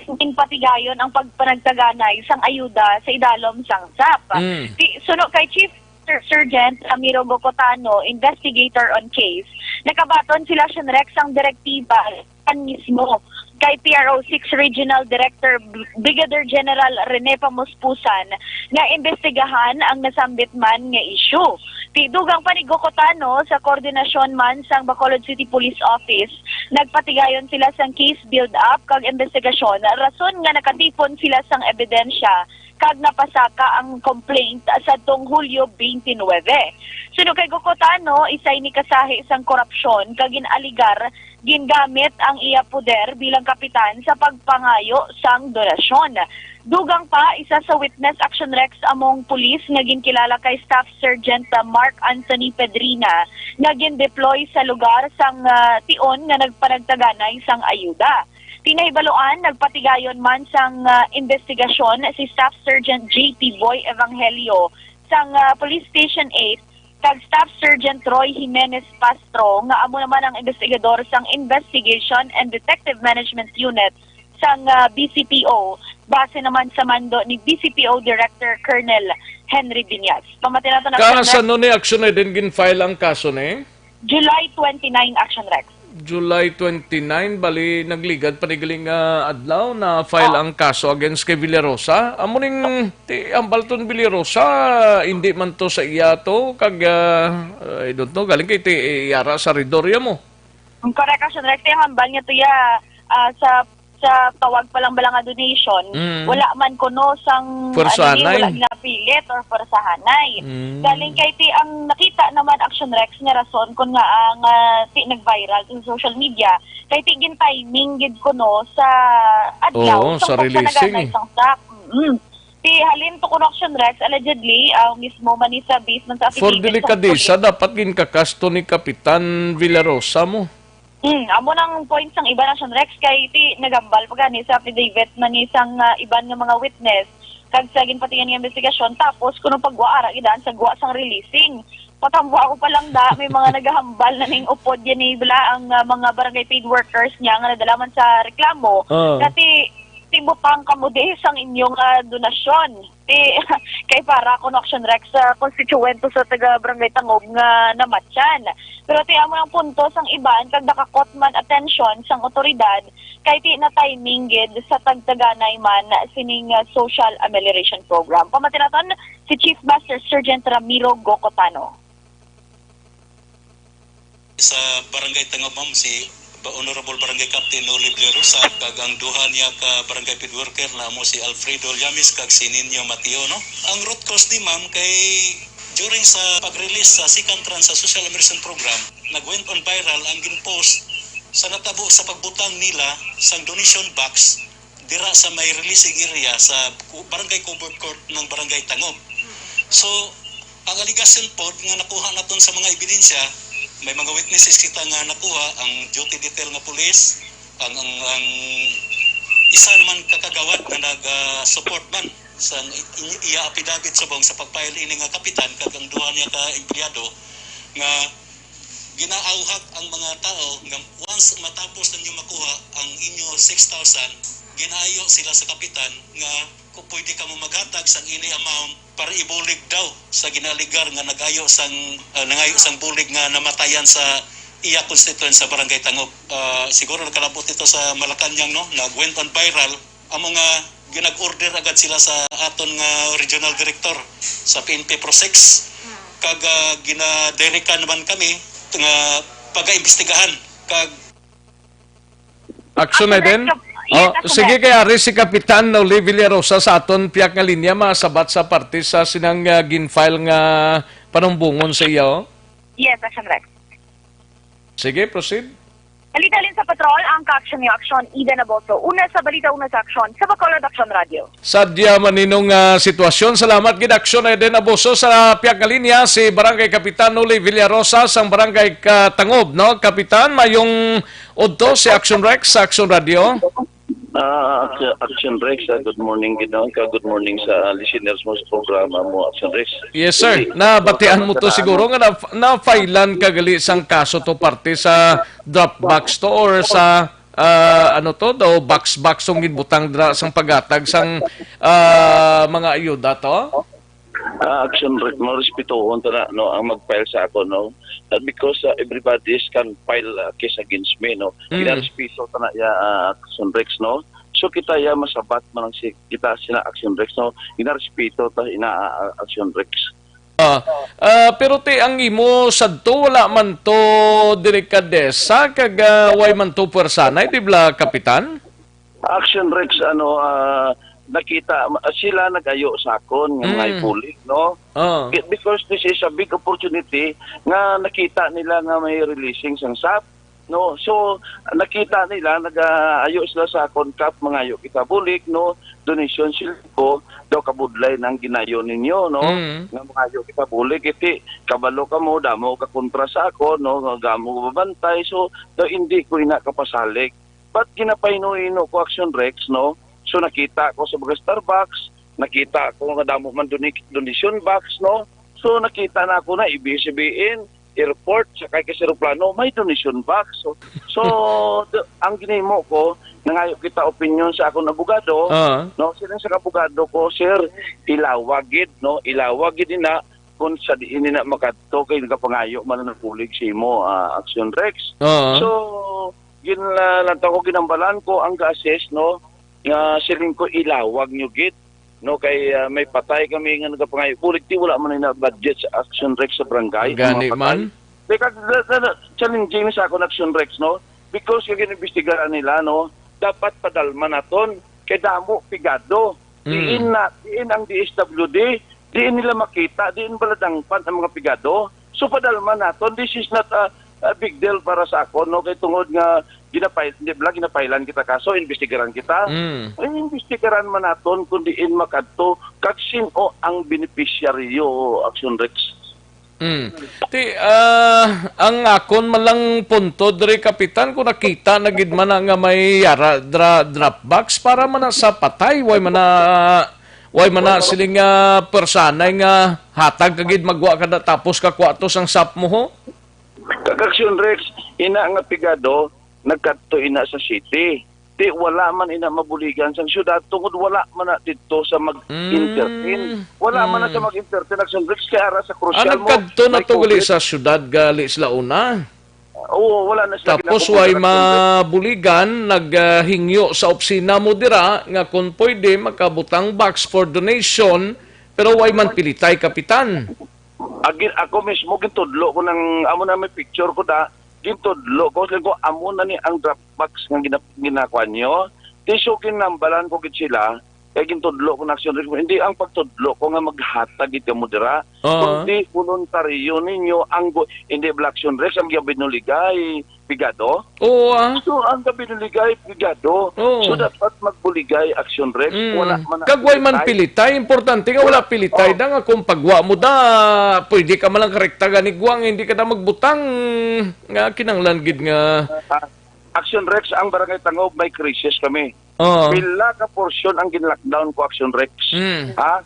Ginpatigayon ang pagpanagtaganay sang ayuda sa idalom sang sap. Mm. Ti-, suno kay Chief Sir-, Sergeant Ramiro Gocotano, investigator on case, nakabaton sila, Action Rex, sang direktiba kan mismo kay P R O six Regional Director Br-, Brigadier General Rene Pamuspusan nga imbestigahan ang nasambit man nga issue. Ti dugang pa ni Gocotano, sa koordinasyon man sang Bacolod City Police Office, nagpatigayon sila sang case build-up kag investigasyon, rason nga nakatipon sila sang ebidensya kag napasaka ang complaint sadtong Hulyo twenty-nine. Suno kay Gocotano, isa ini ka sahi sang korupsyon kag gin-aligar gingamit ang iya poder bilang kapitan sa pagpangayo sang donasyon. Dugang pa, isa sa witness, Action Rex, among pulis nga ginkilala kay Staff Sergeant, ah, Mark Anthony Pedrina nga gin-deploy sa lugar sang, ah, tion nga nagpanagtaganay sang ayuda. Ti nahibaluan, nagpatigayon man sang, ah, investigasyon si Staff Sergeant J P Boy Evangelio sang, ah, Police Station eight kag Staff Sergeant Roy Jimenez Pastro nga amo naman ang investigador sang Investigation and Detective Management Unit sang, ah, B C P O, base naman sa mando ni B C P O Director Colonel Henry Binyas. Pamati nato na, Colonel. Kano ni Action Eden gin-file ang kaso ni? July twenty-nine, Action Rex. July twenty-nine, bali nagligad pa ni galing nga adlaw na file Oh. ang kaso against kay Villarosa. Amo ning ti hambal ton Villarosa, hindi man to sa iya to, kag, ah, I don't know, galing kay ti yara sa Ridor ya mo. Ang correct, Action Rex, ti hambal niya to ya, ah, sa, sa tawag pa lang bala nga donation, Mm. wala man kuno sang, Pwersahanay. ano ni, wala ginapilit or pwersahanay. Mm. Galing kay ti ang nakita naman, Action Rex, nga rason kun nga ang, ah, ti nag-viral sa social media, kay ti gin-timing gid kuno sa adlaw Oo, sang sa releasing. pagpanaganay sang sap. Mm. Ti halin to kuno, Action Rex, allegedly, ang mismo man ni sa base man sa For affidavit sang delikadesa, pulis. dapat ginkakas to ni Kapitan Villarosa mo. Hmm, amo nang point sang iban, Action Rex, kay ti nagambal pa gani sa affidavit man ni sang, ah, iban nga mga witness kag sa ginpatigayon nga investigasyon, tapos kuno pagwa ara gidaan sa gwa sang releasing. Patambwa ko pa lang da, may mga nagahambal na ning upod yan ni bala ang, ah, mga barangay paid workers niya nga nadala man sa reklamo. Ah. Kati, ti butang kamo di sang inyong, ah, donasyon. Ti, kay para kuno, Action Rex, sa konstituwento sa taga Barangay Tangub nga namatyan. Pero ti amo ang punto sang iban kag nakakot man atensyon sang otoridad kay ti na timing gid sa tagtaganay man sining, ah, social amelioration program. Pamati naton si Chief Master Sergeant Ramiro Gocotano. Sa Barangay Tangub, ma'am, si Ba-, Honorable Barangay Captain Noli Villarosa, kag ang duha niya ka barangay paid worker na amo si Alfredo Llames kag si Nino Mateo, no? Ang root cause ni ma'am kay during sa pag-release sa second tranche sa Social Immersion Program, nag-went on viral ang gin-post sa natabo sa pagbutang nila sang donation box dira sa may releasing area sa ku-, Barangay Covered Court ng Barangay Tangob. So, ang allegation pod nga nakuha naton sa mga ebidensya, may mga witnesses kita nga nakuha, ang duty detail nga pulis, ang, ang, ang isa naman ka kagawad nga nag, ah, support man sa i-, i-, iya affidavit subong sa pag-file ini nga kapitan kag ang duha niya ka empleyado nga ginaawhag ang mga tao nga once matapos ninyo makuha ang inyo six thousand, ginaayo sila sa kapitan nga kung pwede kamo maghatag sang ini amount para ibulig daw sa ginaaligar nga nagayo sang, ah, nangayo sang bulig nga namatayan sa iya constituent sa Barangay Tangob. Ah, siguro nakalabot ito sa Malacañang, no? Nag-went on viral. Amo nga ginag-order agad sila sa aton nga regional director sa P N P Pro Six. Kag, ah, ginadirikan naman kami nga pagaimbestigahan kag Action na Action din? Director. Yes, Oh, action sige, Rec. Kay ari si Kapitan Noli Villarosa sa aton piyak nga linya, masabat sa parte sa sinang, ah, gin-file nga panumbongon sa iya, oh. Yes, Action Rec. Sige, proceed. Halin sa patrol, ang ka-action niyo, Action Eden Aboso. Una sa balita, una sa aksyon, sa Bacolod Action Radio. Sadya man ninong, ah, sitwasyon. Salamat gid, Action Eden Aboso. Sa piyak nga linya, si Barangay Kapitan Noli Villarosa sang Barangay Katangob, no? Kapitan, mayong udto si Action Rex sa Action Radio. Ah, Action, Action Rex, ah, good morning gid, no? Ka good morning sa, ah, listeners mo sa programa mo, Action Rex. Yes, sir. Hindi, Nabatian mo to salamat. Siguro nga na, na-filean ka gali sang kaso to parte sa drop box to or sa, ah, ano to, daw box box ang ginbutang dira sang paghatag sang, ah, mga ayuda to? Ah, Action Rex, no, respetohon ta na, no, ang mag-file sa ako, no. Not because, ah, everybody is can file, ah, case against me, no. Mm. Ginarespeto ta na ya, ah, Action Rex, no. So kita ya masabat man ang si, kita sina Action Rex, no. Ginarespeto ta ina, ah, Action Rex. Ah, ah, pero ti ang imo sadto wala man to delikadesa kag, ah, way man to pwersanay, di bala, Kapitan? Action Rex, ano, ah, nakita, ah, sila nag-ayo sa akon nga mga Mm. ibulig, no? Ah. Be-, because this is a big opportunity nga nakita nila nga may releasing sang sap, no? So, nakita nila, nag-ayo sila sa akon, "Kap, mangayo kita bulig, no? Donation sila ko, daw kabudlay nang ginayo ninyo, no? Mm. Nga mangayo kita bulig, iti, kabalo ka mo, damo ka kontra sa akon, no? Nga damo babantay, so, daw hindi ko ina kapasalig." But ginapahino-hino ko, Action Rex, no? So, nakita ko sa mga Starbucks, nakita ko nga damo man doni-, donation box, no? So, nakita na ako na A B S C B N, airport, sakay ka sa eroplano, may donation box. So, so, the, ang ginimo ko, nangayo kita opinion sa akong abogado, Ah. no? Siling sa abogado ko, "Sir, ilawag gid, no? Ilawag gid ina kung sa diin ina makadto kay nagapangayo man ang bulig sa imo, ah, Action Rex." Ah. So, gin-, ah, lantaw ko, ginambalan ko ang ga-assist, no? Nga siling ko, "Ilawag nyo gid, no? Kay, ah, may patay kami nga nagapangayo bulig, ti wala man na budget sa Action Rex sa barangay ang mga Gani patay." man. Teka, da-, da-, da-, challenging sa akon Action Rex, no? Because yung inimbestigaran nila, no? Dapat padalman naton kay damo pigado. Mm. Diin na, diin ang D S W D, diin nila makita, diin baladangpan ang mga pigado. So, padalman naton, this is not a, a big deal para sa akon, no? Kay tungod nga ginapay-, di ba, ginapailan kita kaso, imbestigaran kita. Mm. Ay, imbestigaran man naton kung diin makadto, kag sin-o ang beneficiaryo, Action Rex. Mm. Ti, ah, ang akon man lang punto diri, Kapitan, kung nakita na gid man na nga may yara, dra-, drop box, para man na sa patay, way man na, way man na siling, ah, personay nga hatag ka gid magwa ka na tapos ka kuha to sang sap mo, ho? Kag Action Rex, ina nga pigado, nagkadto ina sa city. Ti wala man ina mabuligan sang syudad tungod wala man na didto sa mag-entertain. Mm. Wala man na sa Mm. mag-entertain, Action Rex, kay ara sa Ah, crucial mo, nagkadto na may to gali COVID. Sa syudad gali sila una. Oo, wala na sila Tapos ginakumpara way sa mabuligan, nag, ah, hingyo sa opisina mo dira nga kung pwede makabutang box for donation, pero way man pilitay, Kapitan. Agi, ako mismo gintudlo ko nang amo na may picture ko da, gintudlo ko, sabi ko, "Amo na ni ang drop box nga gina-, ginakuha niyo." Ti so ginambalan ko gid sila, kay gintudlo ko na Action Rex, hindi ang pagtudlo ko nga maghatag gid kamo dira, Oo. kundi voluntaryo ninyo ang gu-, hindi bala Action Rex ang gibinuligay, pigado. Oo, ah. So, ang kabinuligay, pigado. Oo. So, dapat magbuligay, Action Rex. Mm. Wala man ang Kag way man pilitay. Pilitay. Importante nga wala Wala. pilitay Oh. da nga kung pagwa mo da, pwede ka man lang karekta gani, Guang, hindi ka da magbutang nga kinanglan gid nga Ah, Action Rex, ang Barangay Tangob, may krisis kami. Oo. Pila ka porsyon ang gin-lockdown ko, Action Rex? Mm. Ha?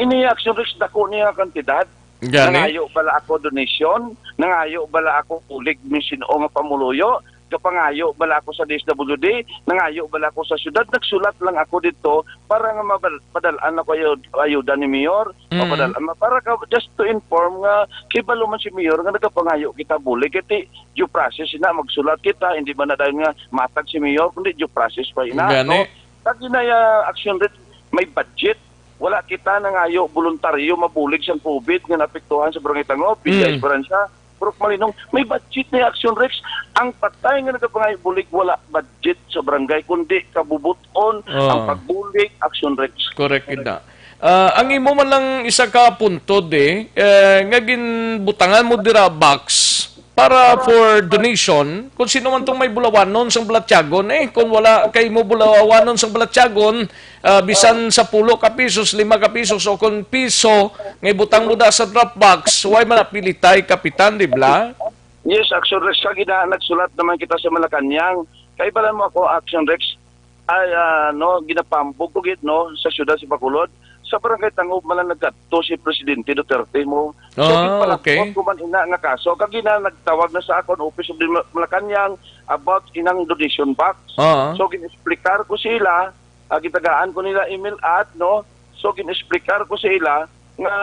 Ini Action Rex, dako niya kantidad. Gani? Nangayo bala ako donation? Nangayo bala ako bulig ni sino nga pamuluyo? Gapangayo bala ako sa D S W D? Nangayo bala ako sa syudad? Nagsulat lang ako dito para nga mabal-, padal-an ako ayud-, ayuda ni Mayor. Mm. Mapadal-, ma-, para ka, just to inform nga, kibalo man si Mayor nga nagapangayo kita bulig. Kay ti, due process ina, magsulat kita, hindi man na dayon nga matag si Mayor, kundi due process pa ina, Gani. no? Pag ina, ah, Action Rex, may budget. Wala kita nangayo voluntaryo mabulig sang COVID nga naapektuhan sa Barangay Tangob, Villa Mm. Esperanza, Purok Malinong. May budget na Action Rex. Ang patay nga nagapangayo bulig, wala budget sa barangay, kundi kabubuton Oh. ang pagbulig, Action Rex. Correct, ina. Ah, ang imo man lang isa ka punto, di, eh, nga ginbutangan mo dira box para for donation, kung sino man tong may bulawanon sang balatyagon, eh, kung wala kay mo bulawanon sang balatyagon, ah, bisan sa pulo ka pisos, lima ka pisos, o kung piso, nga ibutang mo da sa drop box, way man napilitay, Kapitan, di bala? Yes, Action Rex, kag ina, nagsulat naman kita sa Malacañang. Kaibalan mo ako, Action Rex, ay, ah, no, ginapambog ko gid, no, sa siyudad sa Bacolod. Sa Barangay Tangob man lang nagkadto si Presidente Duterte mo. So, Ah, ginpalakot okay. ko man ina nga kaso. Kag ina nagtawag na sa akon, Office of the Ma-, Malacañang, about inang donation box. Ah. So, gin-explicar ko sila, ah, gitagaan ko nila email ad, no? So, gin-explicar ko sa ila nga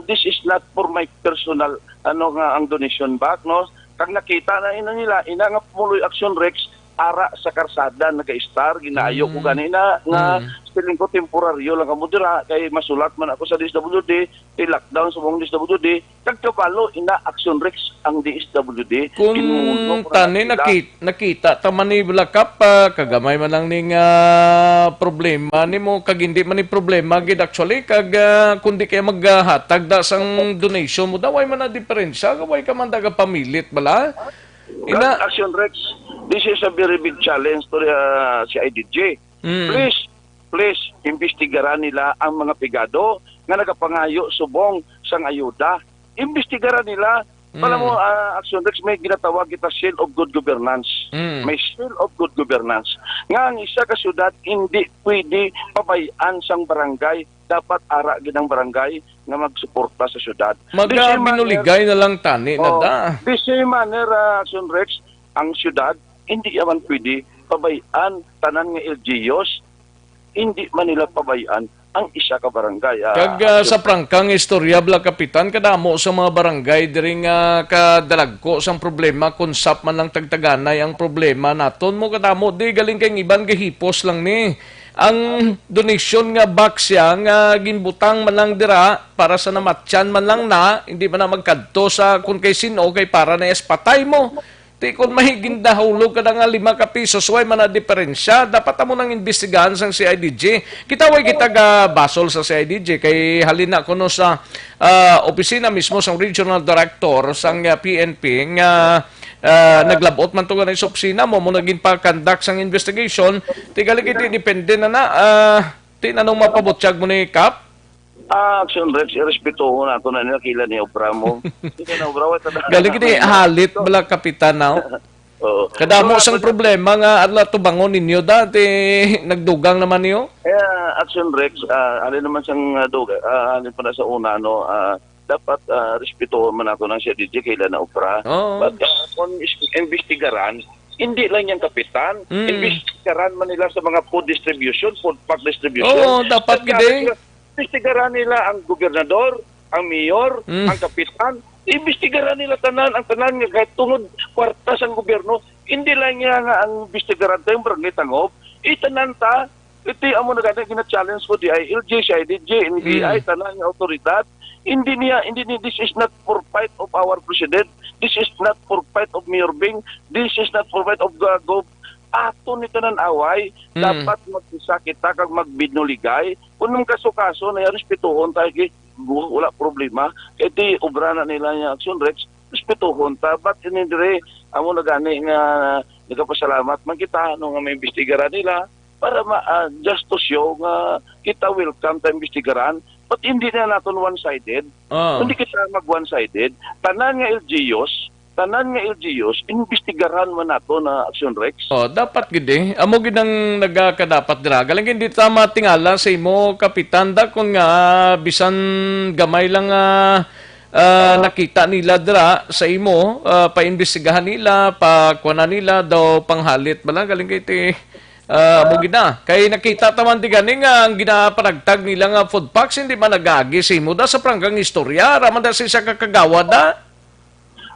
this is not for my personal, ano, nga ang donation box, no? Kag nakita na ina nila, ina nga pumuloy Action Rex, ara sa karsada nag-a-star, ginaayo ko Mm. gani na, nga Mm. feeling ko temporaryo lang kamo dira, kay masulat man ako sa D S W D, i-lockdown sa buong D S W D, kag kabalo, ina Action Rex ang D S W D. Kung Ginuno ko na tani sila. nakit-, nakita ta man ni Black Cap, ah, kagamay man lang ning, ah, problema nimo, kag hindi man ni problema gid actually, kag, ah, kung di kaya maghatag da sang donation mo, da, way man na diferensya, way ka man da gapamilit bala. Ina Action Rex, this is a very big challenge to the, ah, C I D G. Mm. Please, please, imbestigaran nila ang mga pigado nga nagapangayo subong sang ayuda. Imbestigaran nila. Alam mo, Mm. ah, Action Rex, may ginatawag kita seal of good governance. Mm. May seal of good governance. Nga ang isa ka syudad hindi pwede pabay-an sang barangay. Dapat ara gid ang barangay nga magsuporta sa syudad. Maga Di siya binuligay manner na lang tani na Oh, da. di siya manner, ah, Action Rex, ang syudad, hindi naman pwede pabay-an tanan nga L G Us, hindi man nila pabay-an ang isa ka barangay, ah, Kag, ah, Action sa Rex. prangkang istorya, bala, Kapitan, kadamo sa mga barangay diri nga kadalagko sang problema, kun sap man lang tagtaganay ang problema naton mo, kadamo di galing kay ang iban gahipos lang ni. Ang donation nga box siya nga ginbutang man lang dira para sa namatyan man lang na, hindi man na magkadto sa kun kay sin-o, kay para na yes patay mo. Ti kun may gindahulog ka na nga lima ka pisos, way man na diferensya. Dapat amo nang imbestigahan sang C I D G. Kita way kita ga basol sa C I D G kay halin na kuno sa, ah, opisina mismo sang regional director sang, ah, P N P nga, ah, naglabot man to gani sa opisina mo, mo naging pa-conduct sang investigation. Ti gali kay ti depende na na, ah, ti nanong mapabutyag mo ni Kap? Ah, Action Rex, irespetuhon nato na nila kila ni obra mo. Hindi na obra, wala na. Galing gid, halit bala, Kapitan, no? Oo. Kadamo So, sang problema nga adla tubangon ninyo dati, nagdugang naman niyo? Eh, Action Rex, ah, alin naman sang, ah, duga-, ah, alin pa na sa una, no, ah, dapat, ah, respetuhon man nato ng C I D G kila na obra. Oo. But, ah, kung is-, imbestigaran, hindi lang yung kapitan, Mm. imbestigaran man nila sa mga food distribution, food pack distribution. Oo, dapat At gid eh. sila, imbestigaran nila ang gobernador, ang mayor, Mm. ang kapitan. Imbestigaran nila tanan, ang tanan nga kahit tungod kwarta sang gobyerno. Hindi lang niya nga ang imbestigaran ta yung barangay Tangob. Itanan ta, iti amo na gani gina-challenge ko, D I L G, C I D G, N B I, Mm. tanan nga awtoridad. Hindi niya, hindi ni, this is not for fight of our president. This is not for fight of Mayor Bing. This is not for fight of Gagop. Ato ni tanan away. Mm. Dapat mag-isa kita kag magbinuligay. Kung nung kaso-kaso na yan, respetuhon tayo kay wala problema. Kay ti obra na nila yung Action Rex, respetuhon ta. But in any Amo na gani nga nagapasalamat man kita, no, nga maimbestigaran nila para ma-, ah, just to show nga kita welcome ta imbestigaran, but hindi na naton one-sided. Ah. Hindi kita mag one-sided. Tanan nga L G Us, tanan nga L G Us, imbestigaran man nato na Action Rex. Oh, dapat gid eh. Amo gid ang nagakadapat dira. Galing hindi ta matingala sa imo, Kapitan, da, kung nga bisan gamay lang, ah, ah, nakita nila dira sa imo, ah, paimbestigahan nila, pakuanan nila daw panghalit bala. Galing kay ti, ah, amo gid na. Kay nakita ta man di gani nga ang ginapanagtag nila nga food packs hindi man nagagi sa imo da sa pranggang istorya. Raman da sa isa ka kagawad da.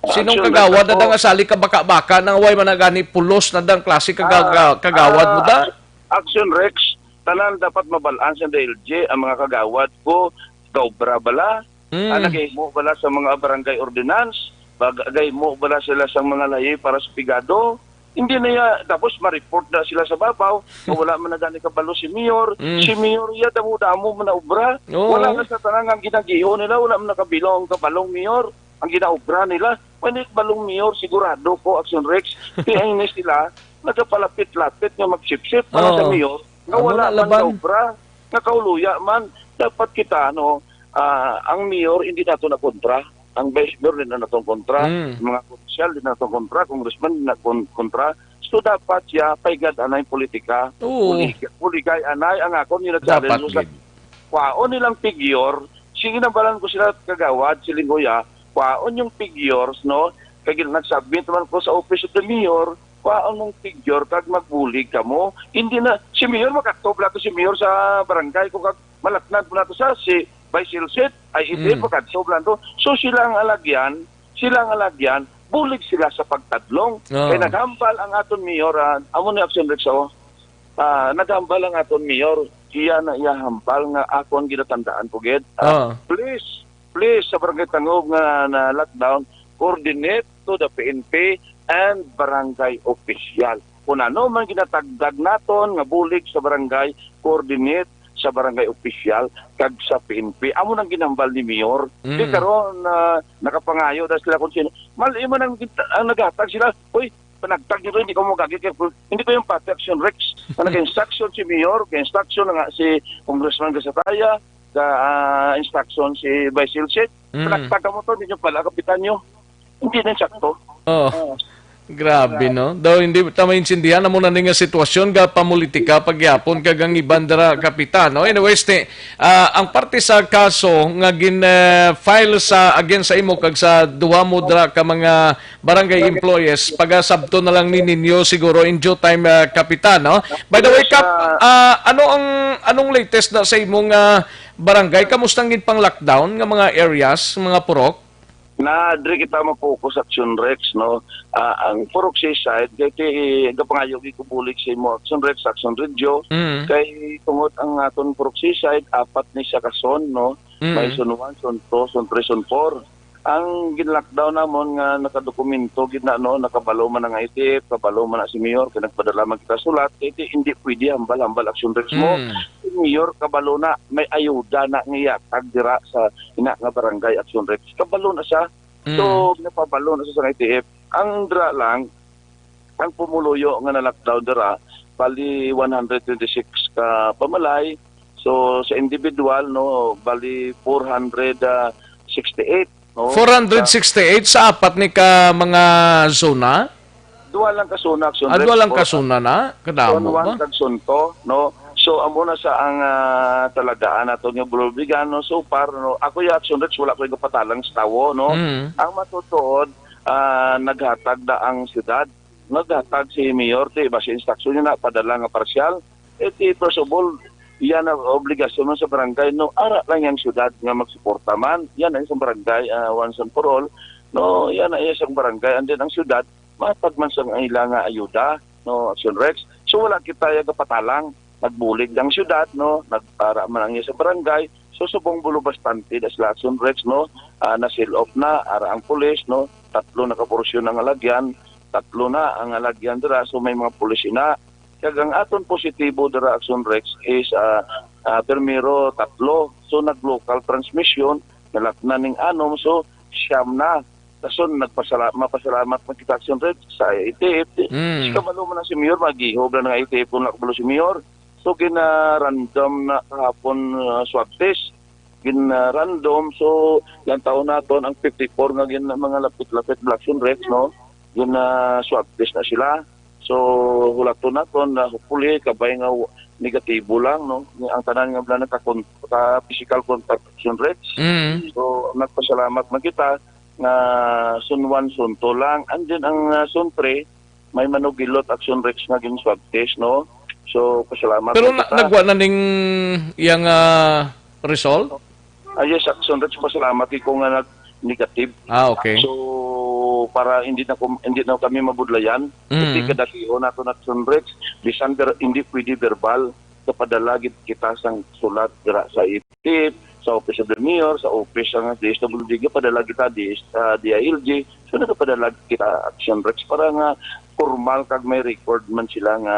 Sinong Action Rex kagawad na ako. Da nga sali ka baka-baka nang way man na gani pulos na dang klase ka Ah, ga-, kagawad mo da? ah, Action Rex, tanan dapat mabalaan sa D L G ang mga kagawad ko, gaobra bala, Mm. ah, nagahimo bala sa mga barangay ordinance, bag-, gahimo bala sila sa mga lahi para sa pigado. Hindi na ya, tapos ma-report na sila sa babaw, nga wala man na gani kabalo si Mayor. Mm. Si Mayor ya, damo-damo man na obra. Oo. Wala na sa tanan nga ginagiho nila, wala man nakabilong ang kabalong Mayor. Ang ginaobra nila. When it balong mayor, sigurado ko, Action Rex, ti ang ini sila, nagapalapit-lapit nga magsipsip para sa Oo. Mayor, nga Amo wala na man laban. Kaobra, nga kauluya man. Dapat kita, ano, ah, ang mayor, hindi nato na kontra. Ang vice mayor, din na natong kontra. Mm. Mga konsyal, din na natong kontra. Congressman, din na kon-, kontra. So, dapat siya, paigad anay politika. Oo. Bulig-, buligay anay ang akon, yun ang Dapat challenge ko sa gid. Kwaon nilang figure, sige na balan ko sila kagawad, siling ko ya, kwaon yung figures, no? Kag nag-submit naman ko sa Office of the Mayor, kwaon mong figure kag magbulig kamo. Hindi na, si Mayor, makatob lang to si Mayor sa barangay ko kag malatnan po nato sa si Vice Ilsit, ay hindi, Mm. makatob lang to. So sila ang alagyan, sila ang alagyan, bulig sila sa pagtadlong. Oo. Kay naghambal ang aton Mayor, ah, amo ni Action Rex, oh. Ah, naghambal ang aton Mayor, iya na iya hambal nga akon ginatandaan ko gid. Ah, Oo. please, please, sa Barangay Tangub nga na lockdown, coordinate to the P N P and barangay official. Kung ano man ginatagdag naton nga bulig sa barangay, coordinate sa barangay official kag sa P N P. Amo nang ginhambal ni Mayor. Mm. Di karon, ah, nakapangayo na sila kung sino. Mal-, imo nang git-, ang naghatag sila, "Uy, panagtag nito, hindi ko mo gagi kay hindi ko yung pati Action Rex." Ang nag-instruction si Mayor, kay instruction na nga si Congressman Gasataya, ka, ah, instruction si Vice Ilsit. Mm. Panagtag mo to, hindi nyo pala, kapitan nyo. Hindi na sakto. Oh. Grabe, no? Daw hindi ta maintindihan amo na ni nga sitwasyon ga pamulitika pagyapon kag ang iban dira, kapitan, no? Anyways, ti, ah, ang parte sa kaso nga gin, eh, file sa against sa imo kag sa duha mo dira ka mga barangay employees, pagasabton na lang ni ninyo siguro in due time, ah, kapitan, no? By the way, Kap, ah, ano ang, anong latest na sa imong, ah, barangay? Kamusta ang gin pang lockdown nga mga areas, mga purok? Na diri kita ma-focus, Action Rex, no? Ah, ang Purok Seaside, kay ti, gapangayo gid ko bulig sa imo, Action Rex, Action Radio. Mm. Kay tungod ang aton Purok Seaside, apat ni siya ka zone, no? Mm. May zone one, zone two, zone three, zone four. Ang gin-lockdown namon nga nakadokumento gid na, no? Nakabalo man ang I T F, kabalo man na si Mayor, kay nagpadala man kita sulat, kay ti, hindi pwede hambal-hambal, Action Rex, mo. Mm. Si Mayor, kabalo na, may ayuda na nga ihatag dira sa ina nga barangay, Action Rex. Kabalo na siya. So, Mm. napabalo na sa, sa I T F. Ang dira lang, ang pumuluyo nga na-lockdown dira, bali one hundred twenty-six ka pamalay. So, sa individual, no, bali four hundred sixty-eight, no? Four hundred sixty-eight sa apat ni ka mga zona? Duha lang ka zona, Action Ah, Rex, duha lang ka zona na? Kadamo Zone one ba? Kag Zone two, no? So, amo na sa ang, ah, talagaan nato nga Bululbigan, no? So far, no? Ako, ya, Action Rex, wala ko yung kapatalang sa tawo, no? Mm. Ang matutuod, ah, naghatag na ang syudad. Naghatag si Mayor, ti, basi instruction niya na, padala nga parsyal. Eh, ti, first of all, yan ang obligasyon man sa barangay, no? Ara lang yung syudad nga magsuporta man. Yan ang isang barangay, ah, once and for all. No, yan ang isang barangay. And then, ang syudad, matag man sa ila nga ayuda, no, Action Rex. So, wala kita yung kapatalang. Nagbulig ang syudad, no, nagpara man ang iya sa barangay. So, subong bulo bastante na sila, Action Rex, no, ah, na-seal off na, ara ang pulis, no, tatlo na ka portion ang alagyan, tatlo na ang alagyan dira, so may mga pulis ina. Kag ang aton positibo dira, Action Rex, is, ah, ah, primero tatlo, so nag-local transmission, nalatnan ning anom, so siyam na. Dason, nagpasala-, mapasalamat man kita, Action Rex, sa I T F. Mm. Si kabalo man na si Mayor, mag-ihog lang nga I T F kung wala kabalo si Mayor. So, gina-random na kahapon, ah, swab test. Gina-random. So, lantaw naton ang fifty-four nga gin-, mga lapit-lapit, Action Rex, no? Gina-swab test na sila. So, hulaton naton na hopefully kabay nga w-, negatibo lang, no? Ang tanan nga wala nagka-con-, ka-physical contact, Action Rex. Mm. So, nagpasalamat man kita nga sun one, sun two lang. And then ang, ah, sun three, may manugilot, Action Rex, nga gin-swab test, no? So, pasalamat Pero man na, kita. Nagwa na ning iyang, ah, result? Ah, yes, Action Rex, pasalamat ko nga nag-negative. Ah, okay. So, para hindi na kum-, hindi na kami mabudlayan, Mm. kasi kadagihon nato na, Action Rex, bisan ver-, hindi pwede verbal, kapadala gid kita sang sulat dira sa I T F, sa Office of the Mayor, sa office sang D S W D, kapadala kita di, sa D I L G. So, nakapadala kita, Action Rex, para nga formal kag may record man sila nga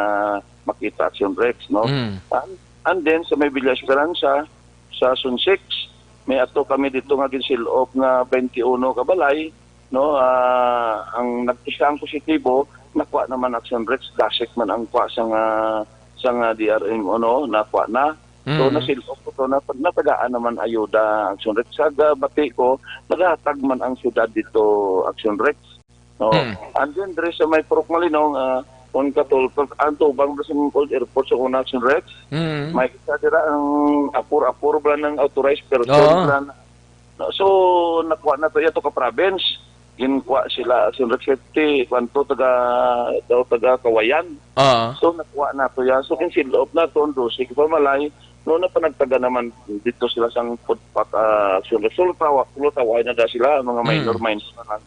makita, Action Rex, no? Mm. And, and then, sa may Villa Esperanza, sa Zone six, may ato kami dito nga gin-seal off nga twenty-one ka balay, no? Ah, ang nag-isa ang positibo, nakuha naman, Action Rex, dasik man ang kuha sa nga, sa nga D R M, ano, nakuha na. So, Mm. na-seal off ko to, nat-, natagaan naman ayuda, Action Rex. Sa gabati ko, nagahatag man ang syudad dito, Action Rex. No? Mm. And then, diri sa may Purok Malinong, ah, on katultol, ang tubang diri sa old airport sa una, Action Rex. Mm. May isa dira ang apur-apur ba ng authorized person Oo. Ba na. No, so, nakuha na to, yato ka province. Ginkuha sila, Action Rex, fifty, kwanto, taga, daw taga Kawayan. Oo. So, nakuha na to yan. So, kin-seal off na to, ang dose ka pa malay. No, napanagtaga naman dito sila sang food pack, ah, Action Rex. So, tawa, tawa na da sila, mga Mm. minor, minor na lang.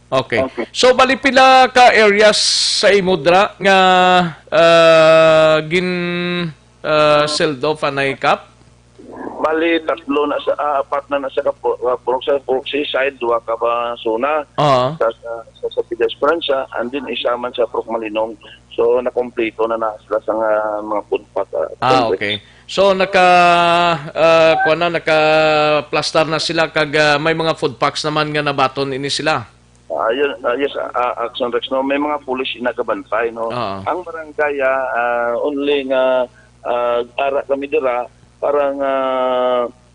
Okay. Okay. So, bali pila ka areas sa imo dra nga, ah, gin, ah, sealed off anay, Kap? Bali, tatlo na sa, ah, apat na na sa Kapo-, ah, Purok, sa Purok Seaside, duha ka pa zona. Oo. Sa, sa, sa, sa Villa Esperanza, and then isa man sa Purok Malinong. So, nakompleto na na sila sa nga mga food pack, ah, Ah, food okay. So, naka, ah, kuwan na, naka-plastar na sila kag, ah, may mga food packs naman nga nabaton ini sila. Ah, yun, ah, yes, ah, ah, Action Rex, no? May mga pulis nagabantay, no? Oo. Ang barangay, ah, ah, only nga, ah, ara kami dira, para nga,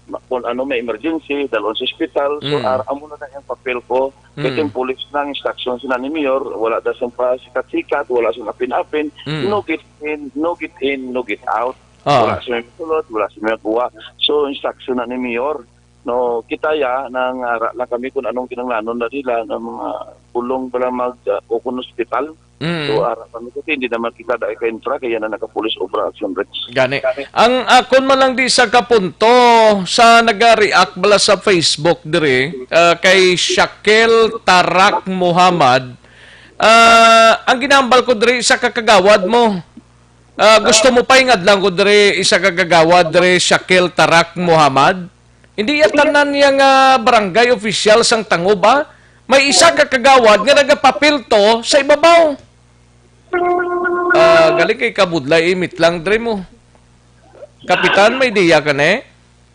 ma-, kung ano may emergency, dalon sa ospital. So, Mm. ar-, amo na na yung papel ko. Mm. Kaya yung pulis na ang instruction sila ni Mayor, wala daw siyang pasikat-sikat, wala siyang apin-apin. Mm. No get in, no get in, no get out. Oo. Wala siya may sulod, wala siya may kuha. So, instruction na ni Mayor. No, kita ya, nang ara lang kami kung anong kinanglanon na nila, ng mga pulong pala mag, uh, o kung hospital. Mm. So, ara kami kasi hindi naman kita dahil ka-intra, kaya na nakapulis obra, Action Rex. Gani. Ang akon man lang di sa kapunto sa nag-react bala sa Facebook diri, ah, kay Shakil Tarak Muhammad, ah, ang ginambal ko diri sa kakagawad mo. Ah, gusto mo pa ingadlan ko diri isa ka kagawad diri, Shakil Tarak Muhammad? Hindi ya tanan niya nga barangay official sang Tangob, ah. May isa ka kagawad nga nagapapil to sa ibabaw. Ah, gali kay kabudlay, imit lang diri mo. Kapitan, may ideya ka ni?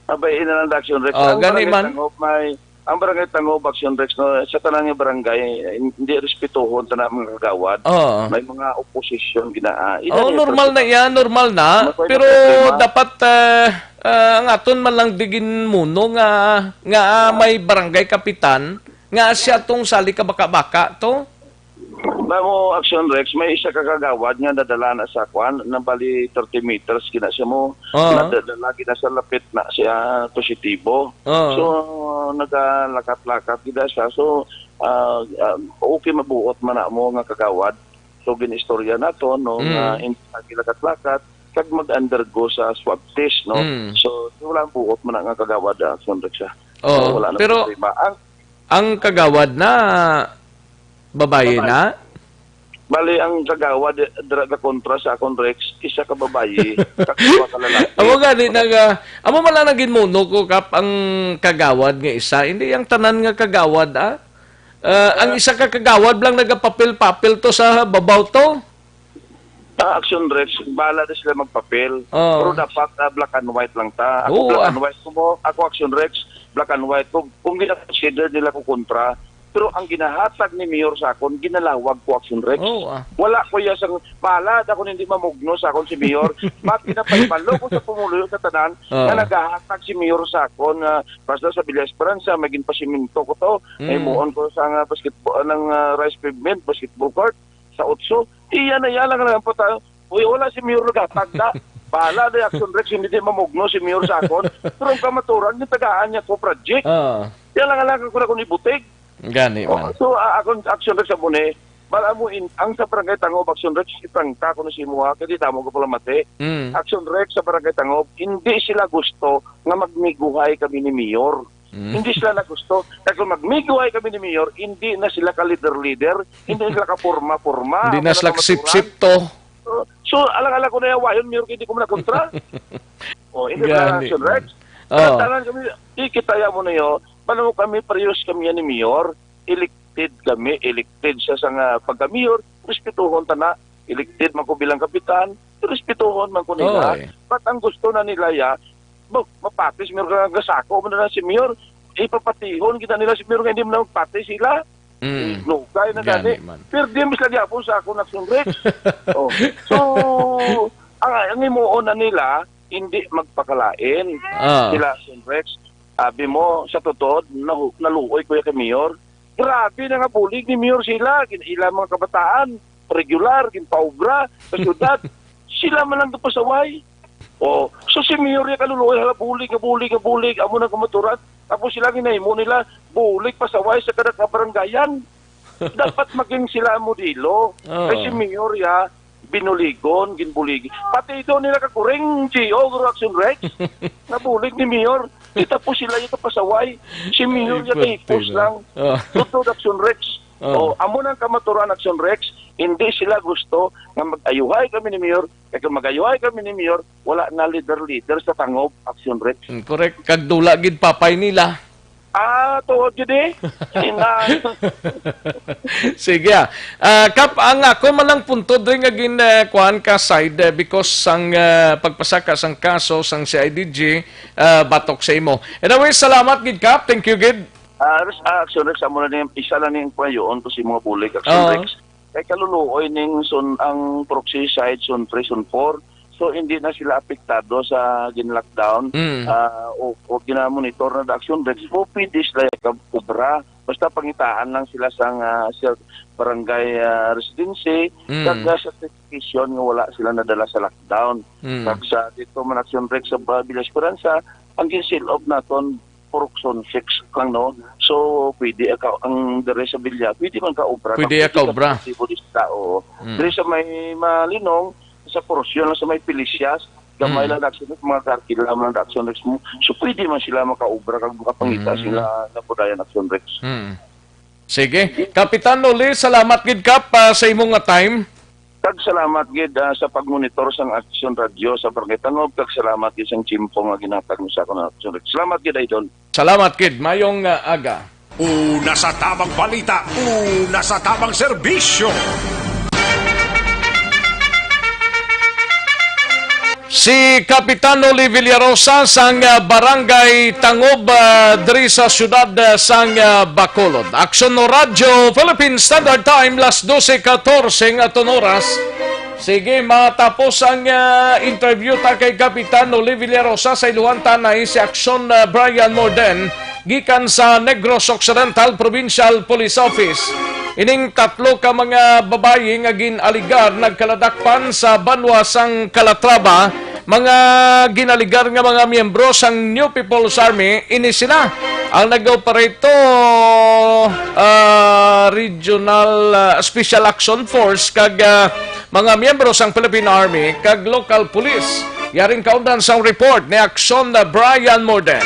Abay, ina lang, Action Rex. Oh, ang gani barangay man. Tangob may, ang barangay Tangob, Action Rex, no, sa tanang nga barangay, hindi respetuhon tana mga kagawad. Oo. May mga opposition gina-, ah, ina Oh, niya, normal na personal. Yan, normal na. Mas may Pero problema. Dapat, ah, ah, ang aton man lang digin muno nga, nga, ah, may barangay kapitan, nga siya tong sali ka baka-baka to. Ba mo, Action Rex, may isa ka kagawad nga nadala na sa kwan, na bali thirty meters gina siya mo, Ah. nadala gina sa lapit na siya positibo. Ah. So, nagalakat-lakat gina siya. So, ah, ah, okay, mabuot man na mo nga kagawad. So, ginistorya nato, no, Mm. nga hindi na gilakat-lakat, kag mag-undergo sa swab test, no? Mm. So, wala ang buot man na nga kagawad, ah, Action Rex, ah. Oo, So, wala na pero problema. Ang Ang kagawad na, babayi Babayi. na? Bali, ang kagawad, dira ka kontra sa akon, Rex, isa ka babayi, kag duha ka lalaki. Amo gani na nga, amo man lang naging muno ko, Kap, ang kagawad nga isa. Hindi ang tanan nga kagawad, ah. Ah, ang Ah. isa ka kagawad lang nagapapil-papil to sa babaw to. Ah, Action Rex, bala na sila magpapel. Oo. Pero dapat, ah, black and white lang ta. Ako, Oo, black ah. and white ko mo. Ako, Action Rex, black and white ko. Kung gina-consider nila ko kontra, Pero ang ginahatag ni Mayor sa akon, ginalawag ko, Action Rex. Oh, ah. Wala ko iya sang, bahala na kung hindi mamugno sa akon si Mayor. Mapinapahibalo ko sa pumuluyo sa tanan Ah. nga nagahatag si Mayor sa akon, ah, basta sa Villa Esperanza, may ginpasimento ko to. Mm. Himuon ko sa nga basketball, ng, ah, rice pavement, basketball court, sa Otso. Iya na, iya lang lang po tayo. Uy, wala si Mayor naghatag na. Bahala na Action Rex, hindi di mamugno si Mayor sa akon. Pero ang kamaturan, yung tagaan niya ko project. Ah. Yan lang lang ako na kung ibutig. Gani Oh, man. so, ah, akong Action Rex sa Bune, bala mo in, ang sa Barangay Tangob, Action Rex, iprangka ko na si Muha, kaya di tamo ko pala mati. Mm. Action Rex sa Barangay Tangob, hindi sila gusto nga magmiguhay kami ni Mayor. Mm. Hindi sila na gusto. Kaya kung magmiguhay kami ni Mayor, hindi na sila ka-leader-leader, hindi na sila ka-forma-forma, Hindi na wala sila ka maturan. sip-sip to. So, so, alang-alang ko na yawayon, Mayor, kaya di ko man nakontra. Oh, hindi Gani. na Action Rex. Oh. Tanan kami, ikitaya mo na yun, paano kami, parehas kami yan ni Mayor, elected kami, elected siya sa nga pagka-mayor, respetuhon ta na, elected man ko bilang kapitan, respetuhon man ko nila. Oy. But ang gusto na nila ya, bo, mapati si Mayor ka gasako mo na lang si Mayor, ipapatihon kita nila si Mayor nga hindi mo na magpati sila. Mm. Lugay na Gani gani. man. Pero di misla gyapon sa akong Action Rex. Oh. So, ang, ang himuon na nila, hindi magpakalain Ah. sila Action Rex. Sabi mo, sa totoo, nahu-, naluoy ko ya kay Mayor. Grabe na nga bulig ni Mayor sila. Gin-, ila mga kabataan, regular, ginpaobra sa syudad. Sila man lang pasaway. Oh, so si Mayor ya kaluluoy, hala, bulig, nga bulig, nga bulig, amo nang kamaturan. Tapos sila ginahimo nila, bulig, pasaway sa kada kabarangayan. Dapat maging sila ang modelo. Oo. Kay si Mayor ya, binuligon, ginbuligi. Pati daw nila kakuring, G O, Guru Action Rex, nabulig ni Mayor. Kita po sila yung kapasaway. Si Mayor Ay, ya pati kahipos na. lang. Ah. Totoo, Action Rex. Ah. Oh, amo nang kamaturan, Action Rex. Hindi sila gusto nga mag-ayuhay kami ni Mayor. Kaya kung mag-ayuhay kami ni Mayor, wala na leader-leader sa Tangob, Action Rex. Mm, correct. Kag dula gid papay nila. Ah, tuod gid eh. Ina. Sige, ah. Ah, Kap, ang ako man lang punto diri nga gin, eh, kuan ka side, eh, because sang, ah, pagpasaka sang kaso sang C I D G, ah, batok sa imo. Anyway, salamat gid, Kap. Thank you gid. Ah, Res-, ah, Action Rex, amo na ni, isa lang ning payoon ko si mga bulig, Action Oo. Rex. Kay kaluluoy ning sun-, ang proxy side, sun three, sun four. So, hindi na sila apektado sa gin-lockdown. Mm. Ah, o, o gina-monitor na da Action Rex. So, pwede sila ka-, obra. Basta pangitaan lang sila sa nga, sa barangay, ah, residency, Mm. kag, ah, certification nga wala sila nadala sa lockdown. Mm. Kag sa dito man Action Rex sa Ba-, Villa Esperanza, ang gin-seal off naton, Purok Zone six lang, no? So, pwede ang ka-, ang diri sa Villa, pwede man ka-obra. Pwede Pwede ka ka-obra. positibo di sa tao. Mm. Diri sa may Malinong, sa porsyon lang sa may Felicias, gamay Mm. lang na Action Rex, mga karkila lang na Action Rex mo. So, pwede man sila makaobra kag makapangita Mm. sila na budayan Action Rex. Mm. Sige. Kapitan Noli, salamat gid, Kap, ah, sa imo nga time. Kag salamat gid, ah, sa pagmonitor sang Action Radio sa Barangay Tangob, kag salamat gid sang tiyempo nga ginhatag mo sa akon, Action Rex. Salamat gid, Idol. Salamat gid. Mayong, ah, aga. Una sa tamang balita, una sa tamang serbisyo. Si Kapitan Oli Villarosa sang, ah, Barangay Tangob, ah, diri sa siyudad, ah, sang, ah, Bacolod. Aksyon no Radyo, Philippine Standard Time, las dose katorse nga aton oras. Sige, matapos ang, ah, interview ta kay Kapitan Oli Villarosa sa iluhan tanay si Aksyon, ah, Brian Morden gikan sa Negros Occidental Provincial Police Office. Ining tatlo ka mga babayi nga gin-aligar nagkaladakpan sa banwa sang Calatrava, mga gin-aligar nga mga miyembro sang New People's Army, ini sila ang nag-operate to, ah, Regional, ah, Special Action Force kag, ah, mga miyembro sang Philippine Army kag local police. Yaring kaundan sang report ni Aksyon na Brian Morden.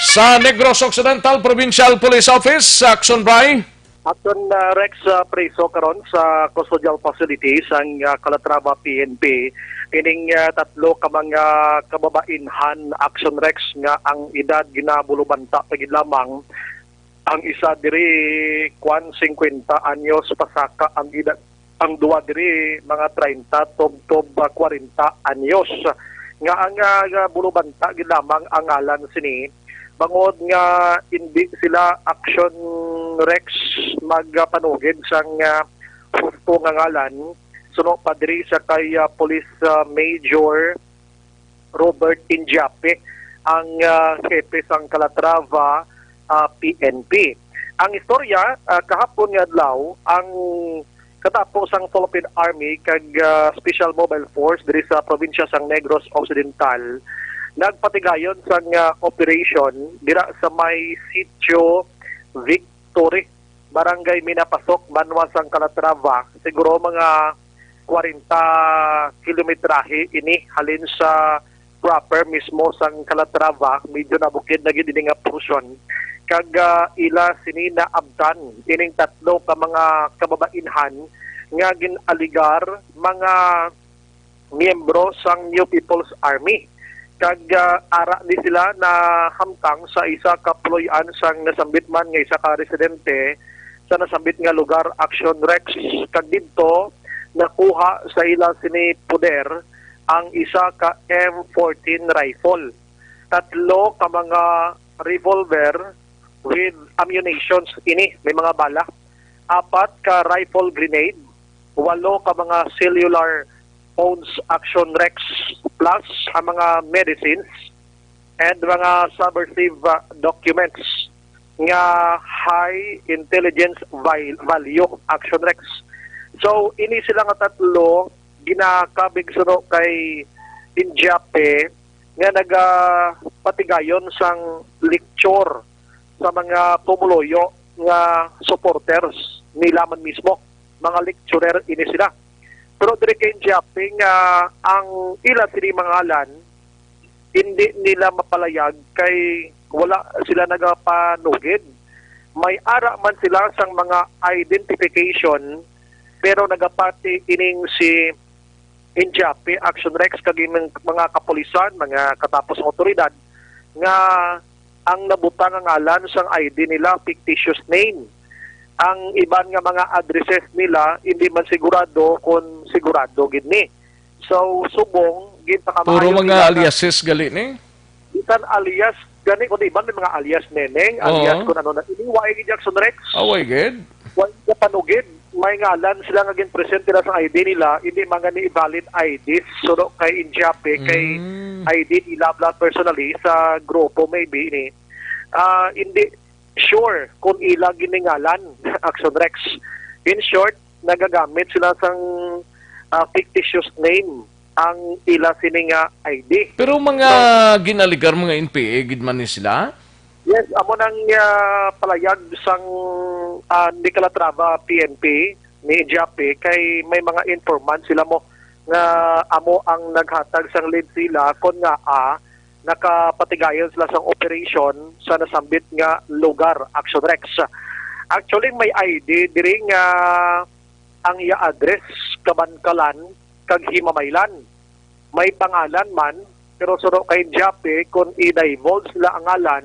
Sa Negros Occidental Provincial Police Office, Aksyon Bri. Aton, ah, Rex, ah, preso karon sa custodial facility sang, ah, Calatrava P N P ining, ah, tatlo ka mga kababainhan, Action Rex, nga ang edad ginabulubanta pa gid lamang. Ang isa diri, kwan, singkwenta anyos pasaka ang edad. Ang duwa diri, mga treinta tubtob, ah, kwarenta anyos. Nga ang, ah, nga bulubanta gid lamang ang ngalan sini, bangod nga hindi sila Action Rex magpanugid sang, ah, husto nga ngalan, suno pa diri sa kay, ah, Police, ah, Major Robert Indiape, ang, ah, hepe sang Calatrava, ah, P N P. Ang istorya, ah, kahapon nga adlaw, ang katapo sang Philippine Army kag, ah, Special Mobile Force diri sa probinsya sang Negros Occidental nagpatigayon sang, ah, operation dira sa may Sitio Victory, Barangay Minapasok, banwa sang Calatrava, siguro mga kwarenta kilometrahe ini halin sa proper mismo sang Calatrava, medyo nabukid na gid ini nga porsyon. Kag, ah, ila sini naabtan ining tatlo ka mga kababainhan nga gin-aligar mga miyembro sang New People's Army. Kag, ah, ara ni sila nahamtang sa isa ka puloy-an sang nasambit man nga isa ka residente sa nasambit nga lugar, Action Rex. Kag didto nakuha sa ila sini poder ang isa ka M fourteen rifle, tatlo ka mga revolver with ammunitions ini, may mga bala, apat ka rifle grenade, walo ka mga cellular phones, Action Rex, plus ang mga medicines and mga subversive, ah, documents nga high intelligence vi-, value, Action Rex. So, ini sila nga tatlo ginakabig suno kay Indiape nga nagapatigayon sang lecture sa mga pumuluyo nga supporters nila man mismo, mga lecturer ini sila. Pero diri kay Indiape nga ang ila sini mga ngalan, hindi nila mapalayag kay wala sila nagapanugid. May ara man sila sang mga identification, pero nagapati ining si Indiape, Action Rex, kag ining mga kapulisan, mga katapos nga otoridad, nga ang nabutang nga ngalan sang I D nila, fictitious name. Ang iban nga mga addresses nila, hindi man sigurado kung sigurado gid ni. So, subong, ginpakamaayo Puro mga nila nga aliases gali ni? Bisan alias gani, kundi iban may mga alias, Neneng, Oo. alias kung ano na. Ini, wa ini, Jackson Rex. Away gid. Wa ini kapanugid. May ngalan sila nga ginpresent nila sa I D nila, hindi man gani valid I Ds. Suno kay Indiape, kay Mm. I D nila bala personally sa grupo, maybe, ni. Ah, hindi sure kung ila giningalan, Action Rex. In short, nagagamit sila sang, ah, fictitious name ang ila sini nga I D. Pero mga So, ginaligar, mga N P A gid man ni sila? Yes, amo nang, ah, palayag sang, ah, ni Calatrava P N P, ni Jape, kay may mga informant sila mo nga amo ang naghatag sang lead sila kon nga, ah, nakapatigayon sila sang operation sa nasambit nga lugar, Action Rex. Actually, may I D diri nga ang iya address, Kabankalan kag Himamaylan. May pangalan man, pero suno kay Jape, kung i-divulge nila ang ngalan,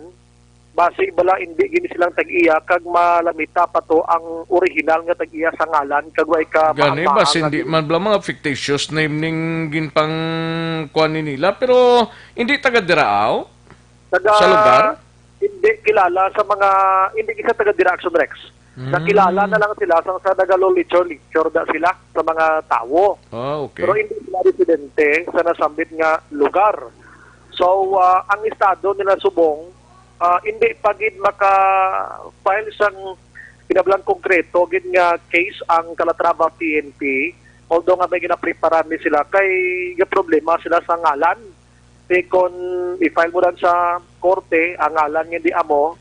basi bala hindi gini silang tag-iya, kag malamita pa to ang original nga tag-iya sa ngalan, kag way ka Gani, maamaang basi nga hindi gini. man bala mga fictitious name ning ginpang kuan ni nila, pero hindi taga dira, aw? Taga, Sa lugar? hindi kilala sa mga, hindi kita taga dira, Action Rex. Mm. Nakilala na lang sila sa, sa nagalolichor-lichor na sila sa mga tawo. Ah, okay. Pero hindi sila residente sa nasambit nga lugar. So, ah, ang estado nila subong, ah, hindi pa gid maka-file sang kinablang konkreto gid nga case ang Calatrava P N P, although nga may ginapreparan ni sila kay problema sila sa ngalan. Kay kon i-file mo lang sa korte ang ngalan nga di amo,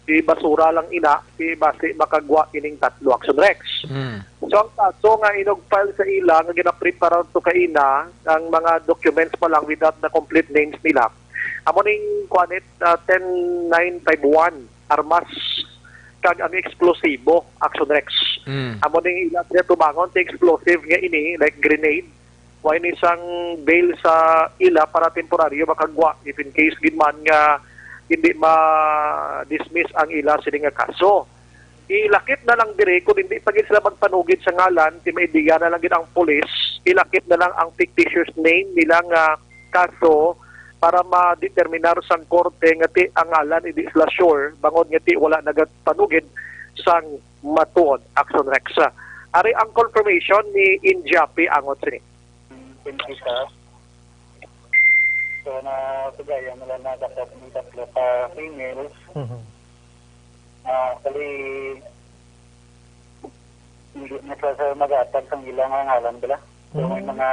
di basura lang ina, di basi makagwa ining tatlo, Action Rex. Mm. So, ang kaso nga inug-file sa ila nga ginaprepara to kaina, ang mga documents pa lang without the complete names nila. Amo ning kuan it, ah, ten nine five one, armas, kag ang eksplosibo, Action Rex. Mm. Amo ning ila sila tubangon, ti explosive nga ini, like grenade, wa ini sang bail sa ila para temporaryo makagwa if in case gid man nga hindi ma-dismiss ang ila sini nga kaso. Ilakip na lang diri kung hindi pa gid sila magpanugid sa ngalan, ti may ideya na lang gid ang pulis, ilakip na lang ang fictitious name nila nga kaso para madeterminar sang korte nga ti ang ngalan hindi sila sure bangod nga ti wala nagapanugid sang matuod, Action Rex. Ari ang confirmation ni Injapi angot sini. Pinsitas. So, na pagaya nila na dapat ng tatlo ka females. Mhm. Ah, actually, hindi na sa, sa magatag sang ilang ngalan bala. So, may Mm. mga,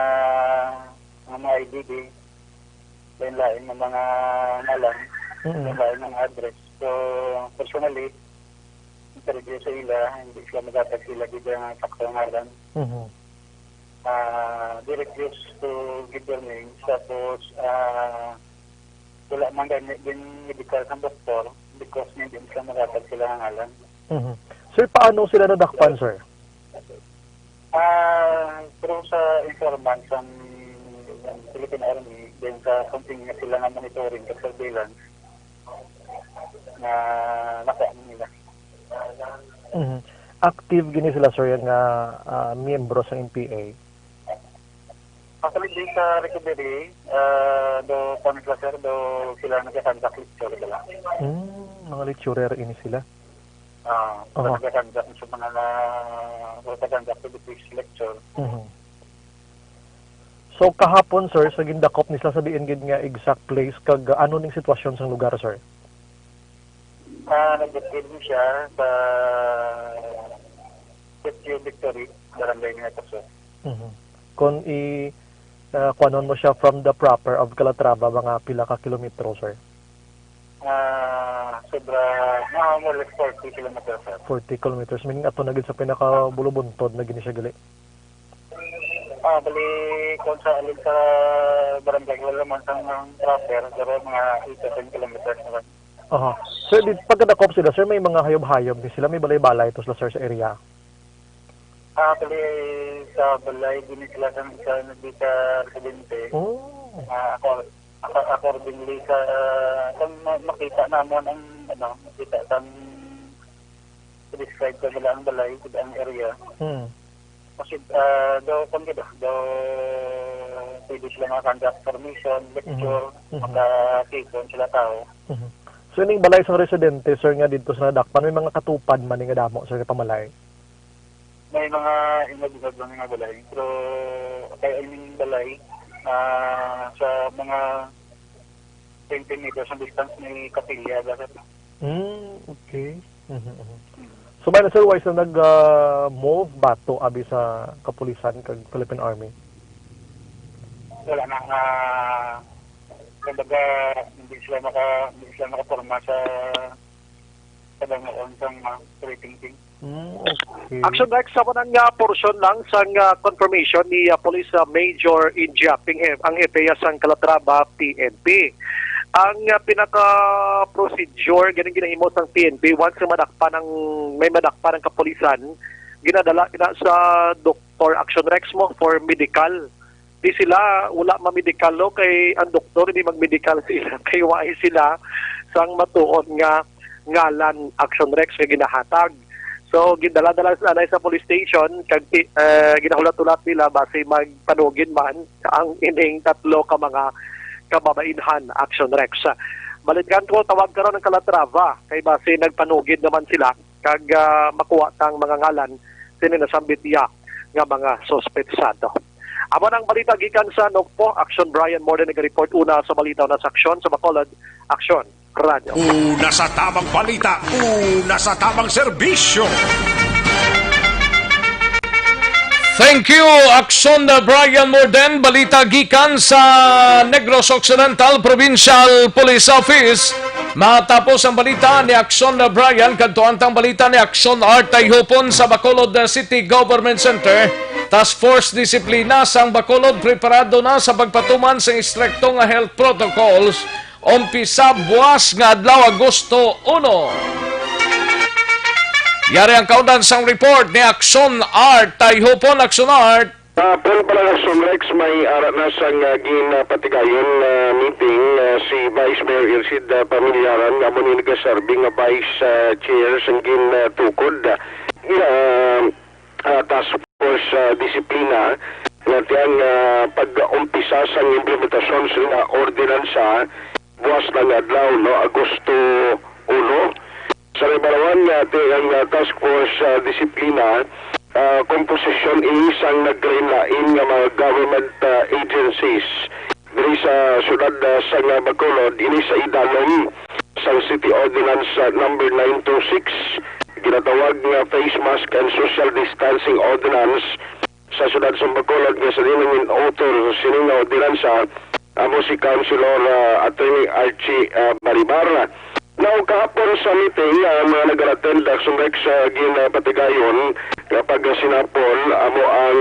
mga, mga I D D, lain-lain nga mga ngalan, Mm. lain-lain nga address. So, personally, interview sa ila, hindi sila magatag sila gid ang sakto nga ngalan. Mhm. Ah, di refuse to give their names. Tapos, ah, wala man gani din medical sa doktor because hindi sila magatag sila nga ngalan. Mhm. Sir, paano sila nadakpan, sir? Ah, through sa informant sa Philippine Army, then sa something nga sila nga monitoring, sa surveillance, nga nakuha nila. Mhm. Active gini sila, sir, nga, ah, miyembro sang N P A? Actually, di sa recovery, ah, do, kwan sila, sir, do sila nagka-conduct lecture, di ba? Hmm, mga lecturer ini sila. Ah, Aha. Nagka-conduct sa mga na, nagka-conduct activities, lecture. Mhm. So, kahapon, sir, sa gindakop ni sila sa diin gid nga exact place, kag ano ning sitwasyon sang lugar, sir? Ah, nagdakil siya sa Sitio Victory, Barangay Ninacoso. Mhm. Kung i, ah, kuanon mo siya from the proper of Calatrava, mga pila ka kilometro, sir? Ah, sobra, mga more or less forty kilometers, sir. Forty kilometers, meaning ato na gid sa pinakabulubuntod na gini siya gali. Ah, bali, kung sa alin sa barangay, wala naman sang proper, pero mga eight to ten kilometers naman. Aha. Sir, di, pagkadakop sila, sir, may mga hayop-hayop din sila, may balay-balay to sila, sir, sa area? Ah, actually, sa balay, din sila sa, sa, di sa residente. Oh. Ah, ako, ako, accordingly sa, sa ma-, makita namon ang, ano, makita sang describe ko nila ang balay, ang area. Hmm. Kasi, ah, daw, kung gid, daw, pwede sila maka-conduct formation, lecture, Mhm. Mhm. Makakipon sila tao. Mhm. So, ining balay sang residente, sir, nga didto sa nadakpan, may mga katupad man ni nga damo, sir, nga pamalay? May mga inod-inod lang nga balay. Pero, kaya ining balay, ah, sa mga twenty meters ang distance, may kapilya, ba, sir? Hmm, okay. Mhm, mhm. So, may na, sir, why sila nag, ah, move bato abi sa kapulisan kag Philippine Army? Wala na nga, kumbaga, hindi sila maka-, hindi sila makaporma sa, sa bangoon sang, ah, free thinking. Hmm, okay. Action Rex, sa unang nga portion lang sang, ah, confirmation ni, ah, Police, ah, Major Injaping, he-, ang hepe sang Calatrava P N P. Ang, ah, pinaka-procedure ganing ginahimo sang P N P, once nga madakpan ang, may madakpan ang kapulisan, ginadala ina sa doktor, Action Rex, mo for medical. Di sila, wala mamedikal, no? Kay ang doktor hindi magmedikal sa ila, kay wala sila sang matuod nga ngalan, Action Rex, nga ginahatag. So, gindala-dala sila anay sa police station, kag ti-, eh, ginahulat-hulat nila basi magpanugid man ang ining tatlo ka mga kababainhan, Action Rex. Balikan ko, tawag karon ang Calatrava, kay basi nagpanugid naman sila, kag, ah, makuha tang mga ngalan sini nasambit iya nga mga suspetsado. Amo nang balita gikan sa Nokpo. Action Brian Morden naga-report una sa balita, una sa aksyon sa Bacolod. Aksyon, Radyo. Una sa tamang balita, una sa tamang serbisyo. Thank you, Action Brian Morden. Balita gikan sa Negros Occidental Provincial Police Office. Matapos ang balita ni Action Brian, kadto ang tang balita ni Action Art Tayhupon sa Bacolod City Government Center. Task Force Disiplina sang Bacolod preparado na sa pagpatuman sang estrikto nga health protocols umpisa buwas nga adlaw, Agosto uno. Yari ang kaundan sang report ni Action Art Tayhupon. Action Art. Ah, pero para sa Sunrex, may ara na sang, ah, ginapatigayon, ah, meeting, ah, si Vice Mayor Irsid, ah, Pamilyaran, nga amo ni nagaserbi nga Vice, ah, Chair sang gin, ah, tukod, ah, nga, ah, Task Force, ah, Disiplina. nga tiyang, ah, pag-umpisa sang implementasyon sa ordinansa buwas na nga adlaw, no, Agosto uno. Sa nabalawan nga ti ang, ah, Task Force, ah, Disiplina, ah, komposisyon ini sang naglain-lain nga mga government, ah, agencies diri sa siyudad, ah, sang, ah, Bacolod, ini sa idalom sang City Ordinance, ah, number nine two six, ginatawag nga Face Mask and Social Distancing Ordinance sa siyudad sa Bacolod, nga sa diin nangin-author sini nga ordinansa amo si Councilor, ah, Attorney Archie, ah, Baribar. Now, kahapon sa meeting, ah, mga nag-attend, ah, sumrek sa ginapatigayon nga pagsinapol amo ang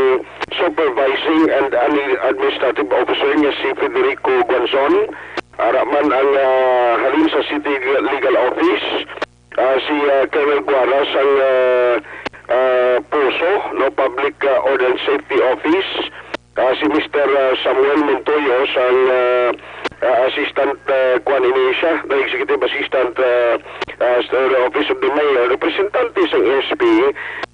Supervising and Administrative Officer nga si Federico Guanzon, ara man ang, ah, halin sa City Legal Office, ah, si, ah, Colonel Guara sang, ah, ah, POSO, no, Public, ah, Order and Safety Office, ah, si Mister, ah, Samuel Montoyo sang, ah, ah, Assistant, ah, kuan ini siya, the Executive Assistant, ah, ah, sa Office of the Mayor, representante sang S P,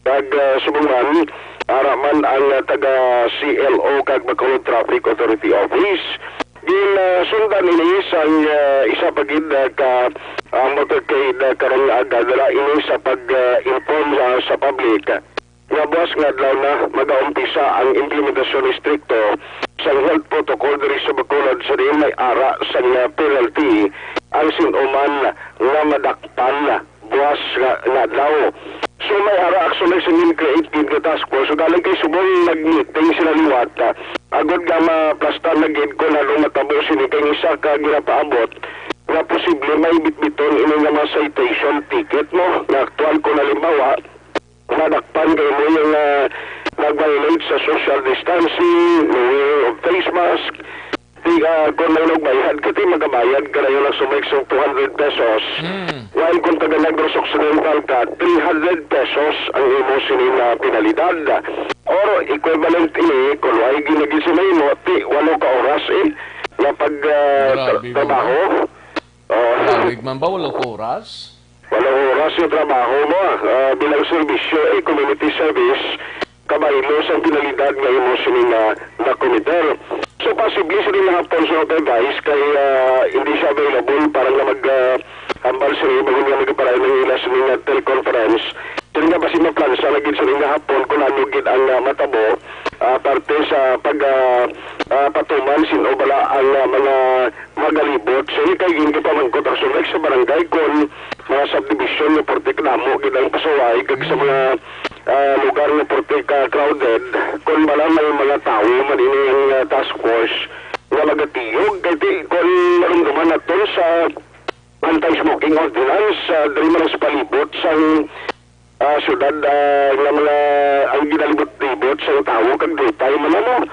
kag, ah, subong man, ara man ang, ah, taga C L O kag Bacolod Traffic Authority Office. Gin, ah, sundan ini sang, ah, isa pa gid, ah, ka, ah, motorcade, ah, karon nga aga, dala ini sa pag, ah, inform, ah, sa public nga buwas nga adlaw na magaumpisa ang implementasyon estrikto sang health protocol diri sa Bacolod, sa diin may ara sang, ah, penalty ang sin-o man nga madakpan buwas nga, nga adlaw. So, may ara actually sa gin-create gid nga task force. So, galing kay subong nag-meeting sila liwat, ah, agod nga maplastar na gid kung ano matabo sini kay isa ka ginapaabot nga posible may bitbiton ini nga mga citation ticket mo nga aktual kung halimbawa madakpan kay mo yung, ah, nag-violate sa social distancing, no wearing of face mask, Di, ah, kung may nagbayad ka, di magabayad ka na yun ang sumik sa two hundred pesos. Hmm. While kung taga Negros Occidental ka, three hundred pesos ang imo sini nga penalidad. Or equivalent ini, kung way ginagin sa imo, ti walo ka oras eh, nga pag, ah, tra- Grabe, trabaho. Oh. Grabe man ba, walo ka oras? Walo oras yung trabaho mo, ah, bilang serbisyo, eh, community service, kabaylo sa penalidad nga imo sini nga na-committer. So, possibly, sini nga hapon, so, kay Vice, kay, ah, hindi siya available para nga mag, ah, hambal sini, bago nga magparayon ng ila sini nga teleconference. Sini nga basi maplansa na gid sini nga hapon kung ano gid ang, ah, matabo, ah, parte sa pag, ah, ah, patuman sin-o bala ang, ah, mga magalibot. So, ini kay gin gipamangkot ang sulek sa barangay kon mga subdivision nga porte kadamo gid ang pasaway kag sa mga, ah, lugar nga porte ka crowded, kon bala may mga tawo man ini ang, ah, task force nga magatiyog kay ti kon marumduman naton sa anti-smoking ordinance, ah, diri man sa palibot sang ah, syudad, ah, nga mga ang ginalibot-libot sa tawo kag daytay man ano.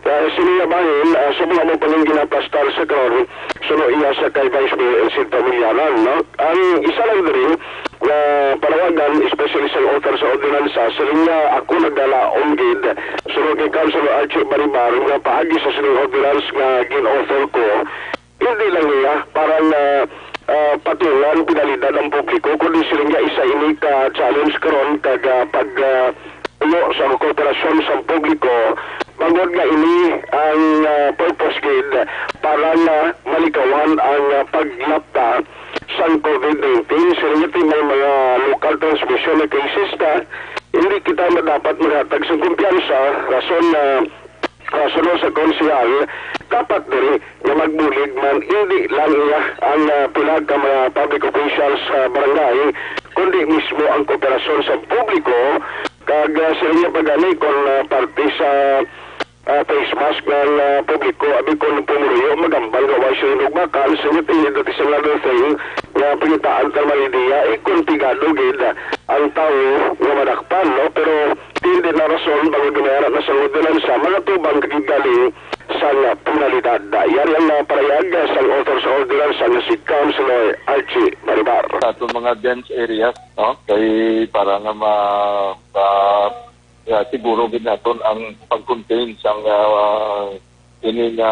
Ah, sini nga bahin, ah, subong amo pa ning ginaplastar sa karon, suno iya sa kay Vice Mayor Elcid Familiaran, no? Ang isa lang diri nga panawagan, especially sa author sa ordinansa, siling nga ako nagdalaom gid, suno kay Councilor Archie Baribar, nga paagi sa sining ordinance nga gin-author ko, Hindi lang niya para nga, ah, patungan, penalidad ang publiko, kundi sila nga isa ini ka challenge karon kag, ah, pag, ah, puyo sa kooperasyon sa publiko, bangod nga ini ang, ah, purpose gid para nga malikawan ang, ah, paglapta sang COVID nineteen. Sila nga may mga local transmission na cases na hindi kita madapat maghatag sa kumpiyansa, rason na ah, suno sa konsehal, dapat diri nga magbulig man hindi lang iya ang, ah, pila ka mga public officials sa barangay, kundi mismo ang kooperasyon sa publiko. Kag, ah, sila niya pa gani kung, ah, parte sa, ah, face mask ng, ah, publiko, abi kung pumuruyo, magambal nga way sila nugbakan, sila tingin dati sa another thing, nga pangitaan ta man idea, eh, kung pigado gid ang tawo nga madakpan, no? Pero hindi na rason bang ginayara na sa ordinansa, mga tubang kag galing sa nga penalidad. Yari ang mga parayag sa author sa ordinansa nga si Councilor Archie Baribar. Sa aton mga dense areas, no? Kay para nga ma-, ma-, ya, siguro gid naton ang pag-contain sang, ah, ini nga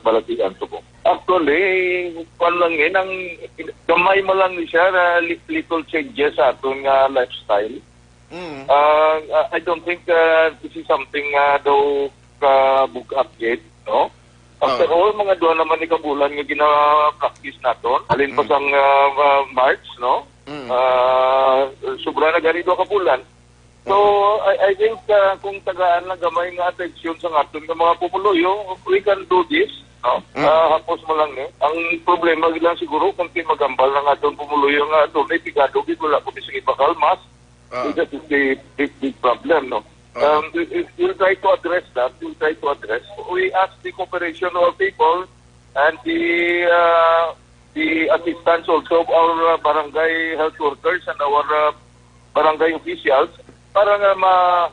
balatian subong. Actually, kwan lang yun, ang gamay mo lang siya na li-, little changes sa aton nga lifestyle. Mm. Ah, ah, I don't think, ah, this is something, ah, daw kabug-at gid, no? After Ah. all, mga duha naman ni kabulan nga gina-practice naton. Halin pa Mm. sang, ah, ah, March, no? Mm. Ah, sobra na gani duha ka bulan. So, Mm. I, I think, ah, kung tagaan lang gamay nga atensyon sa aton nga mga pumuluyo, we can do this, no? Mm. Ah, hapos mo lang ni. Ang problema lang siguro kung ti magambal ang aton pumuluyo nga ato may pigado gid, wala ko ni sige bakal mas. Ah. So that is the big, big problem, no? Ah. Um, we, we, we'll try to address that. We'll try to address. We ask the cooperation of our people and the, uh, the assistance also of our, uh, barangay health workers and our, uh, barangay officials para nga ma-,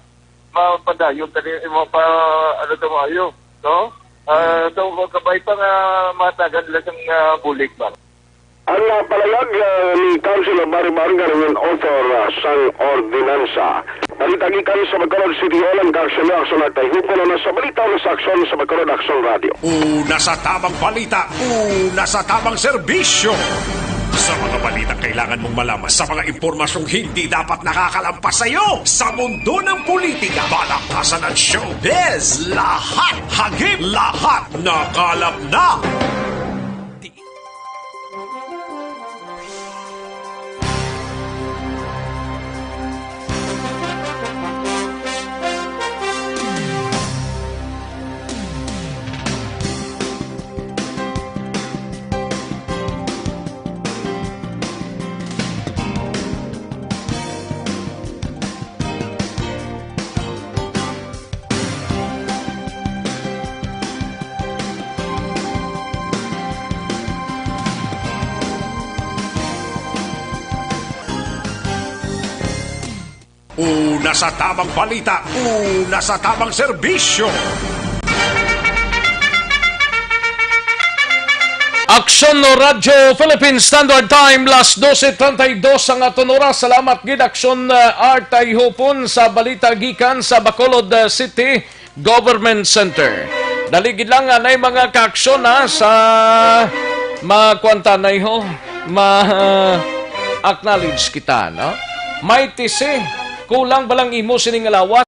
mapadayon tani, mapa-, ano to, maayo, no? Ah, Hmm. So, kabay pa nga matagan nila sang, ah, bulig ba? Ang, ah, palayag, ah, ni Councilor Barry Barga rin author, ah, sang ordinansa. Balita gikan sa Bacolod City Hall, ang Councilor Action Artay Hupon na sa balita na sa Aksyon sa Bacolod Aksyon Radio. Una sa tamang balita, una sa tamang serbisyo. Sa mga balita kailangan mong malaman, sa mga impormasyong hindi dapat nakakalampas sa iyo, sa mundo ng politika, balakasan at showbiz, lahat hagip, lahat nakalap na. Una sa tamang balita, una sa tamang serbisyo. Aksyon no Radyo Philippine Standard Time, las dose treinta y dos ang aton oras. Salamat gid, Aksyon, uh, Artay Hupon, sa balita gikan sa Bacolod, uh, City Government Center. Dali gid lang, anay mga kaaksyon, ha, sa makuantanay ho, ma-acknowledge kita, no? May tisi, kulang ba lang imo sining alawas?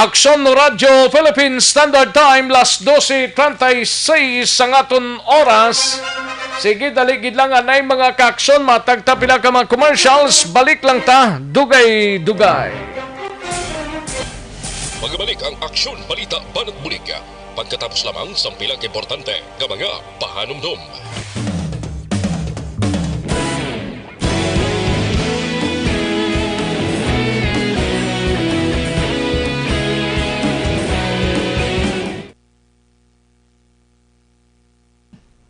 Aksyon no Radyo Philippine Standard Time, las doce treinta y seis ang aton oras. Sige, dali gid lang, anay mga kaaksyon, matag ta pila ka mga commercials, balik lang ta, dugay-dugay. Magbalik ang Aksyon Balita Banat Bulig pagkatapos lamang sang pila ka importante nga mga pahanumdom.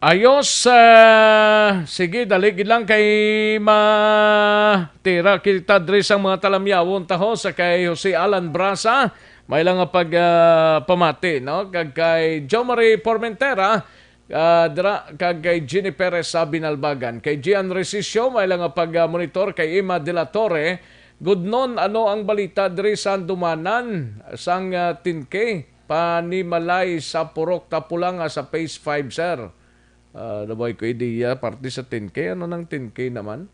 Ayos, ah, sige, dali gid lang kay matira kita diri sang mga talamyawon taho sa kay Jose Alan Brasa, may lang nga pag, ah, pamati, no? Kag kay Jo Marie Formentera, ah, dira, kag kay Jenny Perez sa Binalbagan. Kay Gian Resisio, may lang nga pag, ah, monitor kay Ima de la Torre. Gudnon, ano ang balita diri sa Andumanan sang, ah, ten K? Panimalay sa Purok Tapulanga sa Phase five, sir. Ah, nabay ko ideya, parte sa ten K. Ano nang ten K naman?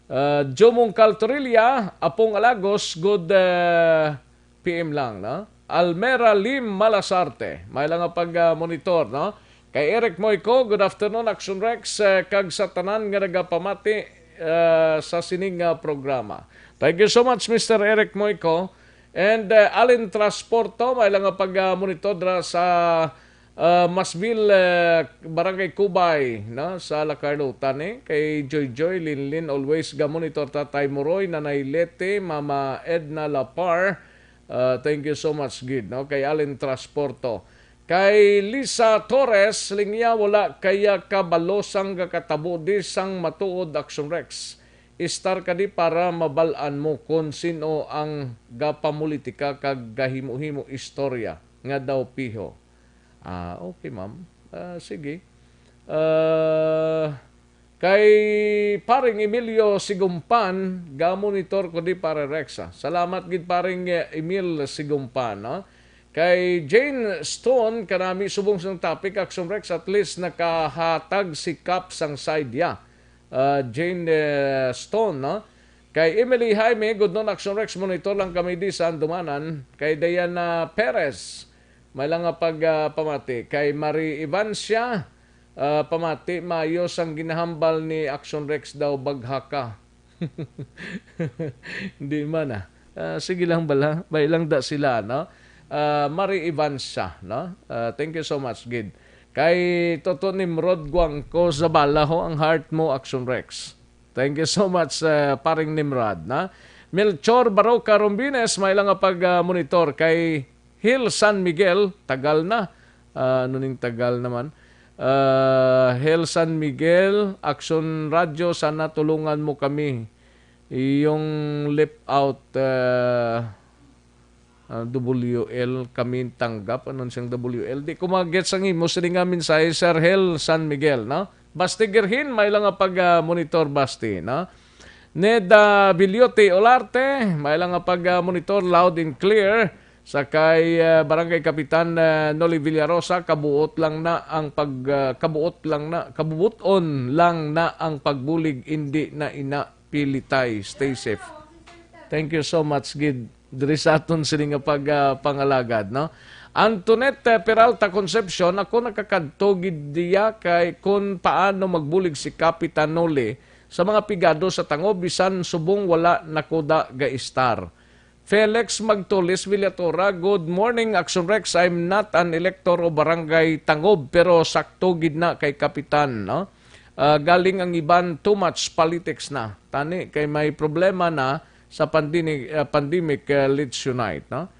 Ah, Jomong Caltorilla, Apong Alagos, good, ah, P M lang, no? Almera Lim Malasarte, may lang nga pag, ah, monitor, no? Kay Eric Moico, good afternoon, Action Rex, eh, kag sa tanan nga nagapamati, ah, sa sining, ah, programa. Thank you so much, Mister Eric Moico. And, ah, Alin Transporto, may lang nga pag, ah, monitor dira sa, ah, Masville, ah, Barangay Cubay, no? Sa La Carlota, ni kay Joy Joy Linlin, always ga monitor, Tatay Moroy, Nanay Leti, Mama Edna Lapar. Ah, thank you so much gid, no? Kay Allen Transporto. Kay Lisa Torres, Lingya, wala kaya kabalo sang gakatabo di sang matuod, Action Rex. Istar ka di para mabal-an mo kon sin-o ang gapamulitika kag gahimo-himo istorya nga daw piho. Ah, okay, ma'am. Ah, sige. Ah, kay Paring Emilio Sigumpan, ga-monitor ko di, Pare Rex, ah. Salamat gid, Paring, eh, Emil Sigumpan, no? Kay Jane Stone, kanami subong sang topic, Action Rex, at least nakahatag si Kap sang side ya. Ah, Jane, eh, Stone, no? Kay Emily Jaime, good noon, Action Rex, monitor lang kami di sa Andumanan. Kay Diana Perez, may lang nga pag, ah, pamati. Kay Marie Evancia, ah, pamati, maayo sang ginahambal ni Action Rex daw, baghaka. Hindi man, ah. Ah, sige lang bala, may lang da sila, no? Ah, Marie Evancia, no? Ah, thank you so much, gid. Kay Toto Nimrod Guangco, Zabala ho ang heart mo, Action Rex. Thank you so much, ah, Paring Nimrod, na? Melchor Baroca Rombines, may lang nga pag, ah, monitor kay Hill San Miguel, tagal na. Ah, ano ning tagal naman? Ah, Hill San Miguel, Action Radio, sana tulungan mo kami. Yung left out, ah, ah, W L, kami tanggap. Anong siyang W L? Di ko mag-gets ang imo sini nga mensahe, Sir Hill San Miguel, no? Basti Girhin, may lang nga pag, ah, monitor, Basti, no? Neda Biliote Olarte, may lang nga pag, ah, monitor, loud and clear. Sa kay, ah, Barangay Kapitan, ah, Noli Villarosa, kabuot lang na ang pag, ah, kabuot lang na, kabubuton lang na ang pagbulig, indi na ina pilitay. Stay safe. Thank you so much, gid, diri sa aton sini nga pag, ah, pangalagad, no? Antoinette, eh, Peralta Concepcion, ako nakakadto gid diya kay kun paano magbulig si Kapitan Noli sa mga pigado sa tangob, bisan subong wala nakuda ga-istar. Felix Magtulis Villatora, good morning, Action Rex. I'm not an elector of Barangay Tangob, pero sakto gid na kay Kapitan, no? Ah, galing ang iban, too much politics na. Tani, kay may problema na sa pandemic, ah, pandemic, ah, let's unite, no?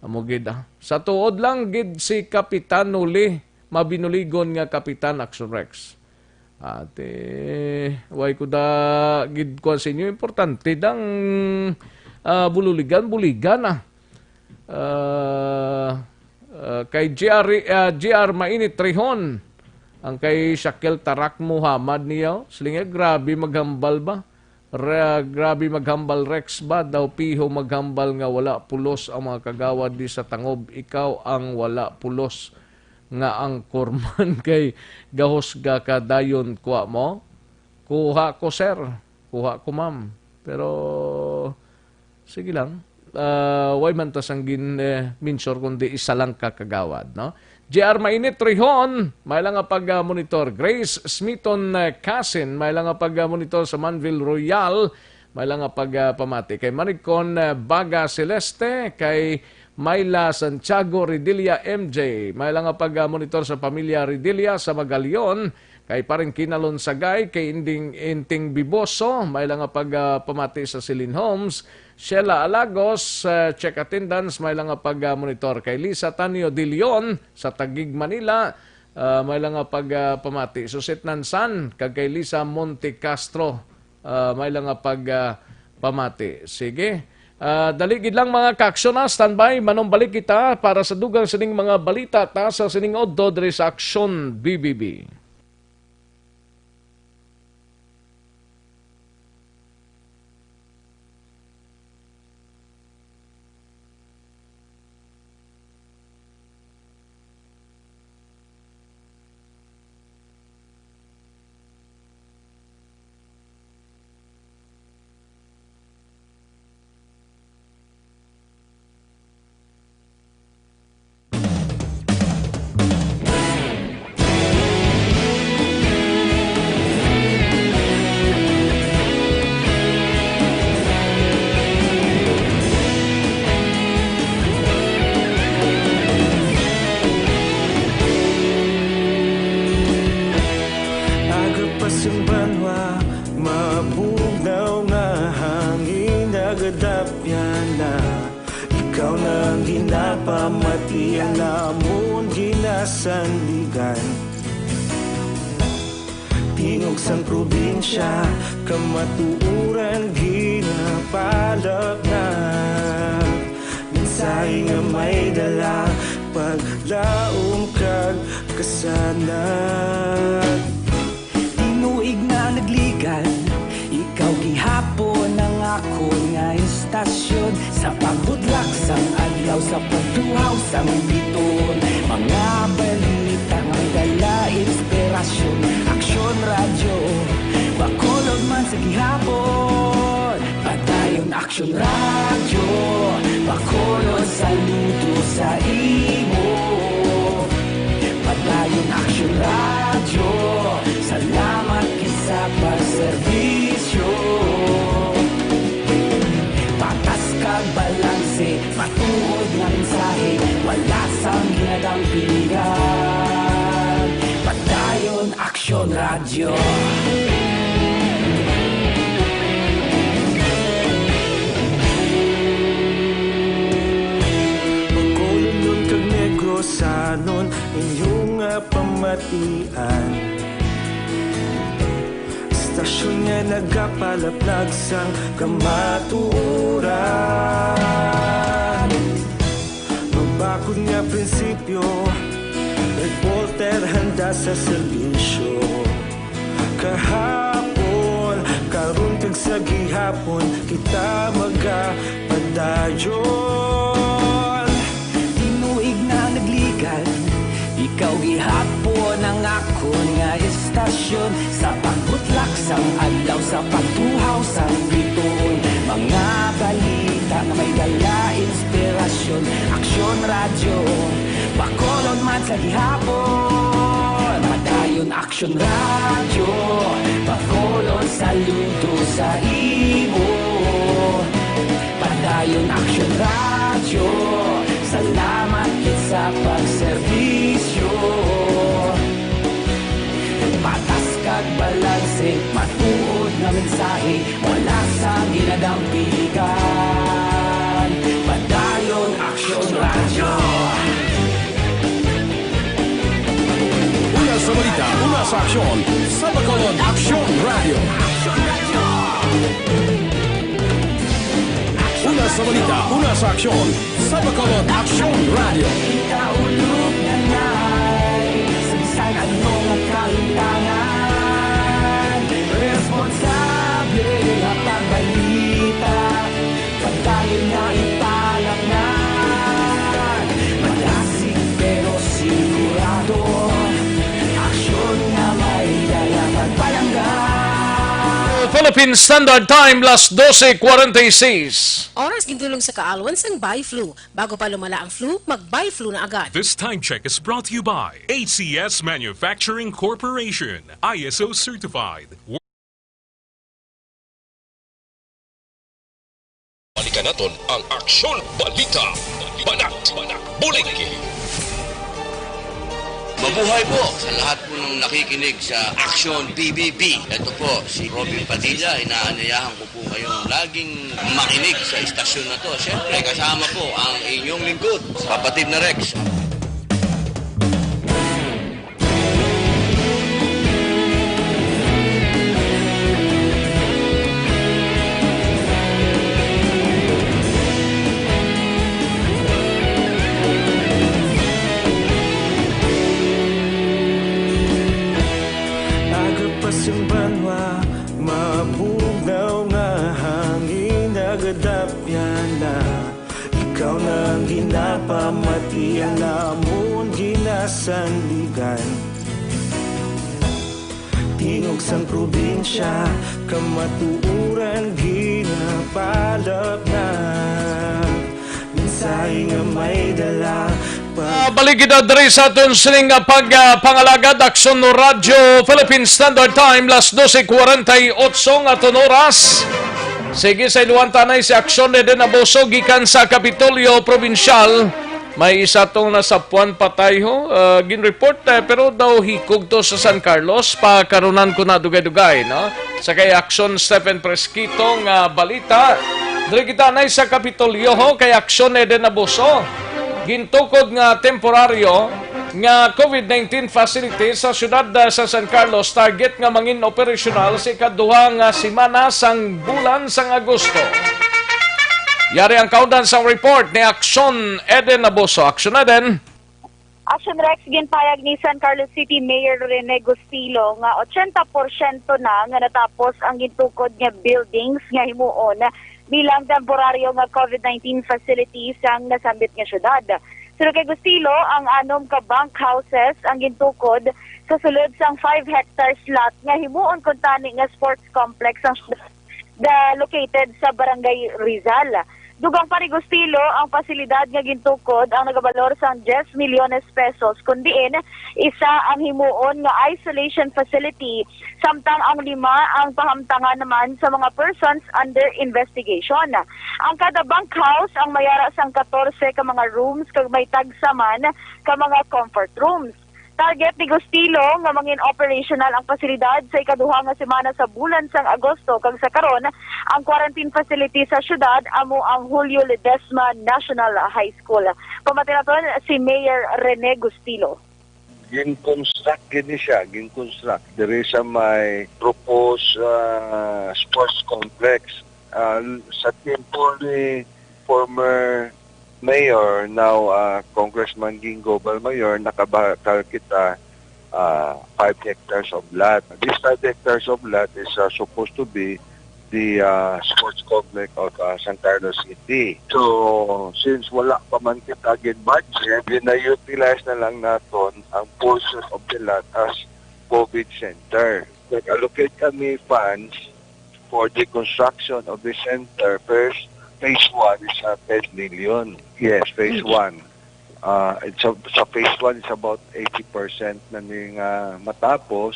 Amo gid, ah. Sa tuod lang gid si Kapitan Noli, mabinuligon nga Kapitan, Action Rex. Ate, way ko da gid kuwan sa inyo. Importante dang, ah, bululigan, buligan, ah. Ah, ah, kay G R, ah, G R Mainit Trihon, ang kay Shaquille Tarak Muhammad niya, oh. Siling niya, grabe maghambal ba? Re-, grabe maghambal, Rex, ba? Daw piho maghambal nga wala pulos ang mga kagawad di sa tangob. Ikaw ang wala pulos nga ang korman kay gahusga ka dayon, kuha mo? Kuha ko, sir. Kuha ko, ma'am. Pero, sige lang. ah, way man ta sang gin, eh, mention, kundi isa lang ka kagawad, no? J R Mainit Rihon, may lang nga pag, ah, monitor. Grace Smiton, eh, Casin, may lang nga pag, ah, monitor sa Manville Royal, may lang nga pag, ah, pamati. Kay Maricon, eh, Baga Celeste, kay Myla Santiago Redilla M J, may lang nga pag, ah, monitor sa pamilya Redilla sa Magalion, kay Paring Kinalon Sagay, kay Inding Inting Biboso, may lang nga pag, ah, pamati sa Celine Homes, Sheila Alagos, ah, check attendance, may lang nga pag, ah, monitor. Kay Lisa Tanyo de Leon sa Taguig, Manila, ah, may lang nga pag, ah, pamati. Susit Nansan, kag kay Lisa Monte Castro, ah, may lang nga pag, ah, pamati. Sige. Ah, dali gid lang, mga kaaksyon, ha. Standby, manumbalik kita para sa dugang sining mga balita ta sa sining udto diri sa Aksyon B B B. Aga pa sang banwa, mabugnaw nga hangin nagadapyan na. Ikaw na ang ginapamati, ang amon ginasandigan. Tingog sang probinsya, kamatuoran ginapalapnag. Mensahe nga may dala, paglaom kag kasanag. Tinuig na nagligan, ikaw gihapon ang akon nga istasyon. Sa pagbutlak sang adlaw, sa pagtuhaw sang biton, mga balita nga may dala inspirasyon. Aksyon Radyo, Bacolod man sa gihapon. Padayon Aksyon Radyo, Bacolod, saludo sa imo. Padayon Aksyon Radyo, salamat gid sa pagserbisyo. Patas kag balanse, matuod nga mensahe, wala sang ginadampigan. Padayon Aksyon Radyo. Bacolodnon kag Negrosanon, inyo nga pamatian. Istasyon nga nagapalaplag sang kamatuoran. Mabakod nga prinsipyo, reporter handa sa serbisyo. Kahapon, karon kag sa gihapon, kita magapadayon. Tinuig na nagligan, ikaw gihapon ang akon nga istasyon. Sa pagbutlak sang adlaw, sa pagtuhaw sang bituon, mga balita nga may dala inspirasyon. Aksyon Radyo, Bacolod man sa gihapon. Padayon Aksyon Radyo, Bacolod, saludo sa imo. Padayon Aksyon Radyo, salamat gid sa pagserbisyo. Patas kag balanse, matuod nga mensahe, wala sang ginadampigan. Padayon Aksyon Radyo. Una sa balita, una sa aksyon, sa Bacolod Aksyon Radyo. Una sa balita, una sa aksyon, sa Bacolod Aksyon Radyo. Ikaulog na nay, sa bisan ano nga kahintangan, responsable nga pagbalita, padayon nga ipalapngan. Malasig pero sigurado, aksyon nga may dala pagpalangga. Philippine Standard Time, las doce cuarenta y seis. Oras gintulong sa kaalwan sang Biflu. Bago pa lumala ang flu, mag-Biflu na agad. This time check is brought to you by A C S Manufacturing Corporation, I S O certified. Balikan naton ang Aksyon Balita, Banat, Bulig. Mabuhay po sa lahat po ng nakikinig sa Aksyon B B B. Ito po si Robin Padilla. Inaanyayahan ko po kayong laging makinig sa istasyon na to. Siyempre, kasama po ang inyong lingkod, kapatid na Rex. Agapas ang banwa, mabugnaw nga hangin, nagadapyan na. Ikaw na ang ginapamati, ang amon ginasandigan. Tingog sang probinsya, kamatuoran ginapalapnap. Mensahe nga may dala pa. Ah, balik kita diri sa aton sining, ah, pag, ah, pangalagad, Aksyon Radyo Philippine Standard Time, las doce cuarenta y ocho nga aton oras. Sige, sa iluhan ta anay si Aksyon Eden Abuso gikan sa Kapitolyo Probinsyal. May isa tong nasapuan patay ho, ah, gin-report, eh, pero daw hikog to sa San Carlos, pakarunan ko na dugay-dugay, no? Sa kay Aksyon Stephen Fresquito nga balita. Diri kita anay sa Kapitolyo ho, kay Aksyon Eden Abuso. Gintukod nga temporaryo nga COVID nineteen facility sa siyudad, ah, sa San Carlos, target nga mangin operasyonal sa ikaduha nga semana sang bulan sang Agosto. Yari ang kaundan sang report ni Aksyon Eden Abuso. Aksyon Eden. Action Rex, ginpayag ni San Carlos City Mayor Rene Gustilo nga ochenta porsyento na nga natapos ang gintukod nga buildings nga himuon bilang temporaryo nga COVID nineteen facility sang nasambit nga syudad. Suno kay Gustilo, ang anom ka bunk houses ang gintukod sa sulod sang five hectares lot nga himuon kuntani nga sports complex ang syudad, the located sa Barangay Rizal. Dugang pa ni Gustilo, ang pasilidad nga gintukod ang nagabalor sang diyes milyones pesos, kun diin isa ang himuon nga isolation facility, samtang ang lima ang pahamtangan naman sa mga persons under investigation. Ang kada bunkhouse ang mayara sang katorse ka mga rooms kag may tagsa man ka mga comfort rooms. Target ni Gustilo nga mangin operational ang pasilidad sa ikaduha nga semana sa bulan sang Agosto, kag sa karon, ang quarantine facility sa syudad amo ang Julio Ledesma National High School. Pamati naton si Mayor Rene Gustilo. Gin-construct gid ni siya, gin-construct diri sa may proposed, ah, sports complex. Ah, sa tiempo ni former mayor, now, ah, Congressman Gingo Balmayor, nakabakal kita, ah, five hectares of lot. This five hectares of lot is, ah, supposed to be the, ah, sports complex of, ah, San Carlos City. So, since wala pa man kita gin-budget, gina-utilize na lang naton ang portion of the lot as COVID center. Nag-allocate kami funds for the construction of the center. First, phase one is, ah, ten million. Yes, phase Mm. one. Ah, it's a, sa phase one, it's about eighty percent na ni nga matapos.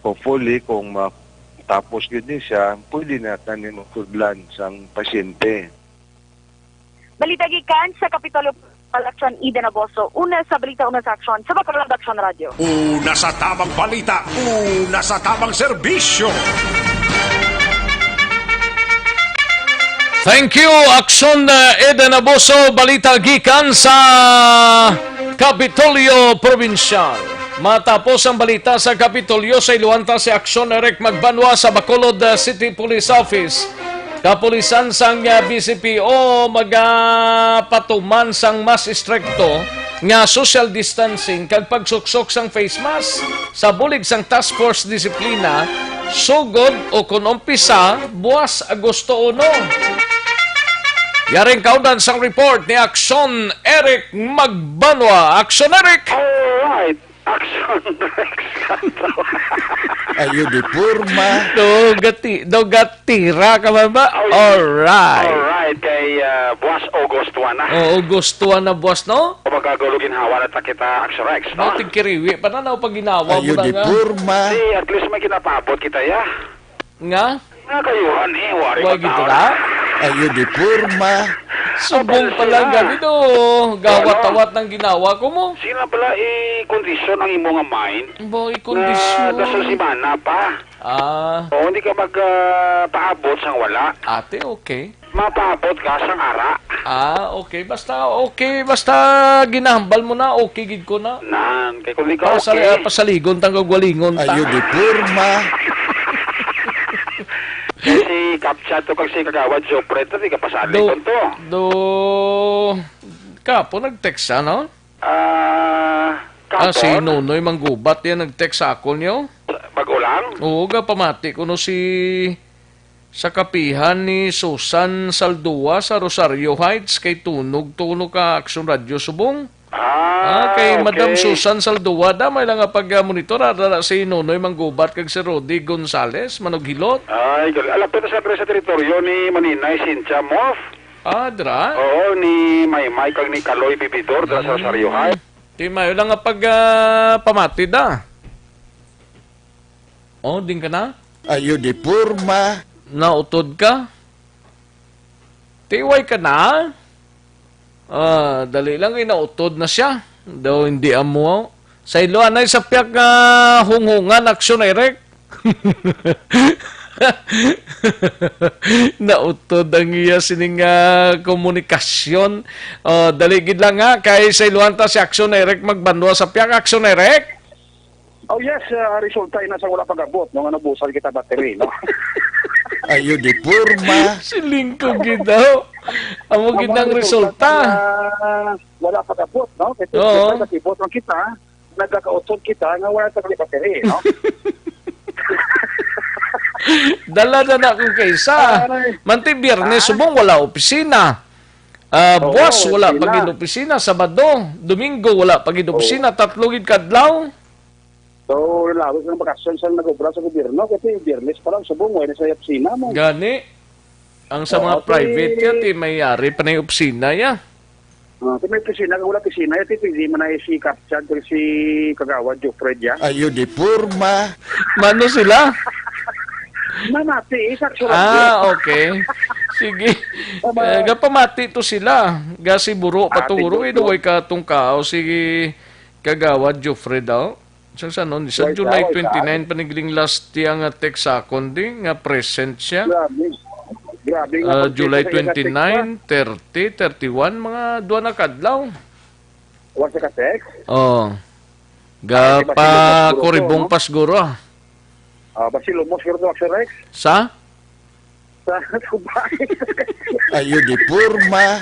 Hopefully, kung matapos gyud ni siya, pwede na tayo magkudlan sang pasyente. Balita gikan sa Kapitolyo, Action Eden Abuso. Una sa balita, una sa aksyon, sa Bacolod Action Radio. Una sa tamang balita, una sa tamang serbisyo. Thank you, Aksyon, uh, Eden Abuso. Balita gikan sa Kapitolyo Probinsyal. Matapos ang balita sa Kapitolyo, sa iluhan ta si Aksyon Eric Magbanwa sa Bacolod, uh, City Police Office. Kapulisan sang, ah, B C P O magapatuman sang mas estrikto nga social distancing kag pagsuksok sang face mask sa bulig sang Task Force Disiplina, sugod o kon umpisa buwas Agosto uno. Yaring kaundan sang report ni Aksyon Eric Magbanwa. Aksyon, Eric! Alright. Action Rex Santo. Ayo di porma. Do gati, do gatira ka ba ba? Ay, Alright. Alright, kay, ah, Buwas August one na. Oo, August one na, Buwas, no? Magkagulog ginhawa na ta kita, Action Rex, no? Tigkiriwi pa na, no, pag ginawa mo Ayo na di nga. Porma. Si, at least may ginapaabot kita, ya. Nga? Nga kayuhan, eh, wari Wa gid mataon. Ra? Ayo di porma. Subong Apil pala sila. Gani do. Gawat-awat Ano? Ng ginawa ko mo. Sila pala, eh, kondisyon ang imo nga mind. Boy, kondisyon. Na, nasa simana pa. Ah. O, hindi ka mag, ah, paabot sang wala. Ate, okay. Mapaabot ka sang ara. Ah, okay. Basta, okay. Basta ginahambal mo na, okay gid ko na. Nan, kay kung di ka Pasal-, okay. Ah, pasaligon tang kagwalingon ta. Ayo di porma. Si Kapchat to kag si Kagawad Jopred to, di ka pasaligon Do, to. Do, kapo nag-text siya, no? Ah, Ah, si kapon? Nonoy Manggubat yan nag-text sa akon niyo. Bago lang? Oo, ga pamati ko no si sa kapihan ni Susan Saldua sa Rosario Heights kay tunog tunog ka Action Radio Subong. Ah, Ah, kay Madam okay. Susan Saldua da may lang nga pag-monitor ara si Nonoy Manggubat kag si Rudy Gonzales Manughilot. Ay, gal-, alapit na sa, sa teritoryo ni Maninay Cynthia Moff. Ah, dra? Oo, ni Maymay kag ni Kaloy Bibidor dra sa Mm. Rosario Heights. Di mayo lang nga pag, ah, pamati da. Oh, din ka na? Ayo di porma. Nautod ka? Tiway ka na? Ah, dali lang, inautod na siya. Daw hindi amo. Sa ilo, anay sa piyak nga hunghungan, aksyon, Eric. Nautod ang iya sining, ah, komunikasyon. Oh, dali gid lang, ha, kay sa iluhan ta si Action Eric magbanwa sa piyak. Action Eric? Oh, yes, ah, resulta ina sa wala pag-abot, no, nga nabusan kita battery, no? Ayo di porma. Siling ko gid daw. Amo gid ang resulta. Nga wala pag-abot, no? Kasi Oo. Kita, nakibot lang kita, nagkakautod kita nga wala ta battery, no? Dala na na akong kaisa. Aray. Manti Biyernes, Ah? Subong, wala opisina. Ah, Oo, buwas, wala opisina. Pa gid opisina. Sabado, Domingo, wala pa gid Oo. Opisina. Tatlo gid kadlaw. So, lawig ang bakasyon sa nag-obra sa gobyerno. Kasi Biyernes pa lang, Subong, wala na sa opisina mo. Gani. Ang sa Oo, mga si private ka, ti may ari pa na yung opisina, ya. Ah, kung may opisina, kung wala opisina, ito pwede man na si Kapchad o si Kagawad Jofred, ya. Ayo di porma. Mano sila? Mamati, eh, sa Ah, okay. Sige. Tama. Eh, gapamati to sila. Ga si Buro Ah, paturo, tiguro. Eh, duway ka tungkao. Sige, Kagawad Jofred daw. Sa, sa, no, sa Why July ka? Why ka? Twenty-nine, panigling last year nga text sa akon, di, nga present siya. Grabe. Grabe nga Ah, pag-text July sa iya nga text twenty-nine, thirty, thirty-one, mga duha na kadlaw. Wa sa ka-text? Oo. Ga Ay, di ba pa si Lubos Guro kuribong to, no? Pas guro, ah. Ah, ba si Lubos Guro to, Action Rex? Sa? Sa Dubai. Ayo di porma.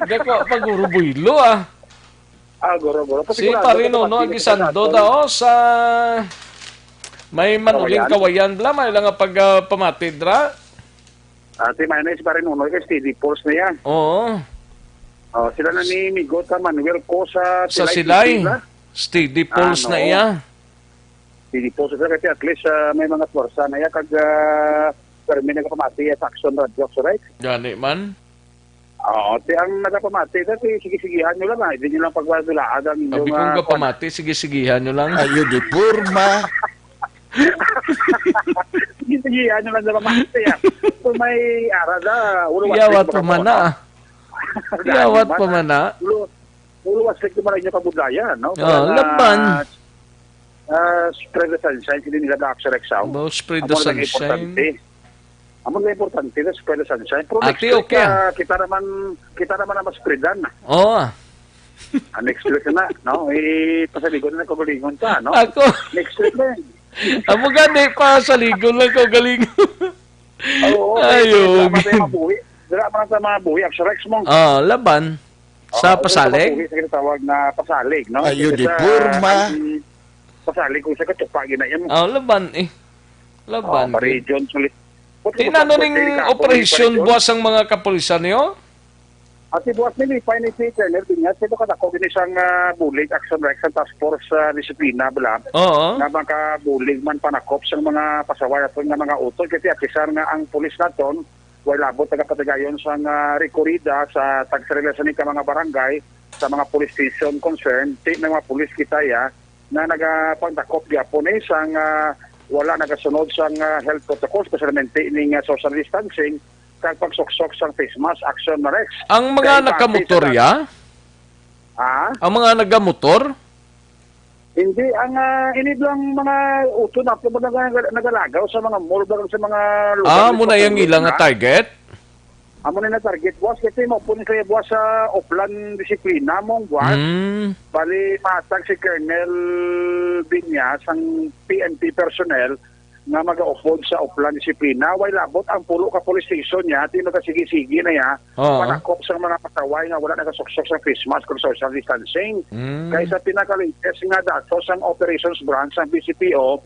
Dako pa guro Buylo, ah. Ah, guro, guro. Si Pasigurado Pare ka Nono naman, Aguisando sige, daw sa may manuling Kawayan. Kawayan bla, may lang nga pag, ah, pamati dra. Ah, ti may na si Pare Nono kay steady pulse na yan. Oo. Oh, sila na ni Migot ka Manuel ko sa Sa Silay, Silay. Pilipinas. Steady pulse Ah, na no. Iya. Steady pulse sila kasi at least, ah, may mga twersa na iya kag, ah, permi nagapamati sa Action Radio, so right? Gani man. Oo, ti ang nagapamati, dati sige-sigihan nyo lang, ah. Hindi nyo lang pagwagulahan ang Sabi inyong, kong ah, kapamati, sige-sigihan nyo lang. Ayo di porma. Sige-sigihan nyo lang sa pamati, ah. Kung may ara na, ulo Yawat wasig pa man na, makakuha. Ah. Gani Yawat man, pa ah. Man na. Ulo, ulo wasig naman ang inyong kabudlayan, no? Ah, Kaya nga, laban. Ah, spread the sunshine, hindi nila ga-action exam. About spread the Amo na lang sunshine. Importante. Amo na importante na spread the sunshine. Pero next Ate, week, okay, ah, ah. Kita naman, kita naman ang mas spreadan. Oo, ah. Ah, next week na, no? Eh, pasaligon na kagalingon ka, no? Ako. Next week na yun. Amo gani, pasaligon lang ko galing. Oo, okay. Ayo. Dira man sa mga buhi. Dira man sa mga buhi, Action Rex mo. Ah, laban. Sa Oo, Pasalig? Sa mga buhi, sa ginatawag na Pasalig, no? Ayo, Kasi di sa, porma. Ang Pasalig, kung sa katupa, ginayan mo. Ah, laban eh. Laban. Oh, pa-region, sulit. What Tinano about ning Pasalig, Kapo, operasyon pa-region? Buwas ang mga kapulisan niyo? At si Buwas nilipay ni si Colonel Binyas, ito kadako gini sang, ah, bulig, action, Rex, sa Task Force, ah, Disiplina, bala, Oo. nga makabulig man panakop sang mga pasaway aton nga mga utod. Kasi apisar nga ang pulis naton, way labot nagapatigayon sang, ah, rekorida sa tagsa rila sini ka mga barangay, sa mga police station concern, ti may mga pulis kita ya, nga nagapangdakop gyapon, eh, sang, ah, wala nagasunod sang, ah, health protocol, especialmente ning, ah, social distancing, kag pagsuksok sang face mask, action, Rex. Ang mga Kay base nakamotor sa ya? Ah? Ang mga nagamotor? Hindi, ang, ah, ini lang mga utod na po nag-, nag-, nagalagaw sa mga mall, bagang sa mga lugar Ah, ni muna yung Pagkaluwag ilang na. target? Amo na na target, Buwas, kasi mo po ni kaya, Buwas, sa Oplan Disiplina mong, Buwas. Mm. Bali, matag si Colonel Binyas, ang P N P personnel, nga magaupod sa Oplan Disiplina. Way labot ang pulo ka police station niya, ti magasigi-sigi na ya, Oo. panakop sa mga pasaway nga wala nagasuksok sa face mask kung social distancing. Mm. Kay sa pinaka-latest nga datos sang Operations Branch sang B C P O,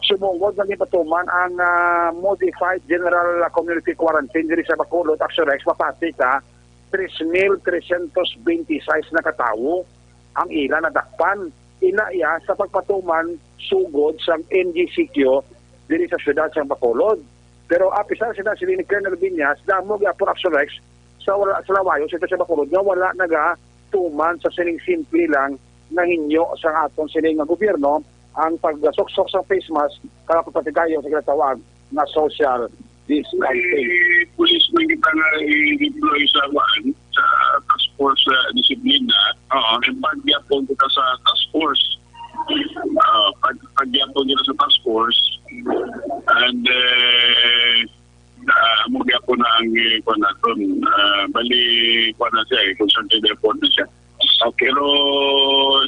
sumungod nga gipatuman ang, ah, modified general community quarantine diri sa Bacolod, Action Rex, mapati ka, tres mil trescientos veintiseis na ka tawo ang ila nadakpan. Ina iya sa pagpatuman sugod sang N G C Q diri sa siyudad sang Bacolod. Pero apisar sila, sila ni Colonel Binyas, damo gyapon, Action Rex, sa wala, sa lawayo sa, sa Bacolod nga wala nagatuman sa sining simple lang nga hinyo sa aton sining nga gobyerno, ang pagsuksok sa face mask kag pagpatigayon sa ginatawag nga social May distancing. Police man kita nga i-deploy sa, kuan, sa task force sa disiplina. Oo. Nag-add gyapon kita sa task force. Ah, pag, pag gyapon kita sa task force. And, eh, ah, amo gyapon na ang, eh, kuan naton. Ah, bali, kuan na siya, eh, concerted effort na siya. Okay. Pero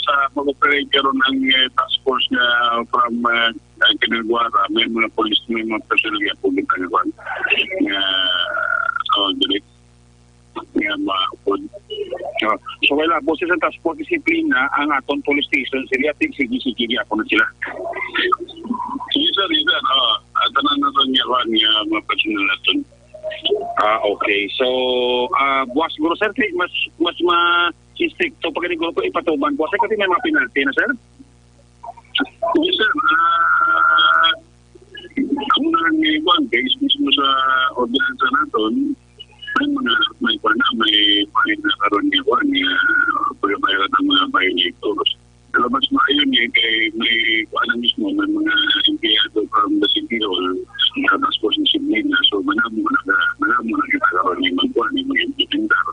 sa pag-operate karon ang, eh, task force nga from, eh, ang Kinagwara, may mga police, may mga personnel nga po kita nga kuan. Nga, oh, dili. Nga maupod. Oh. So, wala po sa task force disiplina, ang aton police station, sila, sige, sige, sige, ako na sila. Sige, sir, yes, sir. Oh, at tanan na ron nga kuan, nga mga personnel naton. Ah, okay. So, ah, buwas siguro, sir, kay mas, mas ma-, si stricto pa gani guro ko ipatuman. Buwas, sir, kasi may mga penalty na, sir? Yes, sir. Ah, ang mga may kuwan, case mismo sa ordinansa naton, may mga, may kuwan na, may, may na karon nga kuwan, nga pagbayaran ang mga violators. Pero mas maayo ni kay may kuan na mismo, may mga empleyado from the city hall, nga task force ni Siblina. So, manamo na, manamo na kita karon ni magkuan, ni mag-implementar.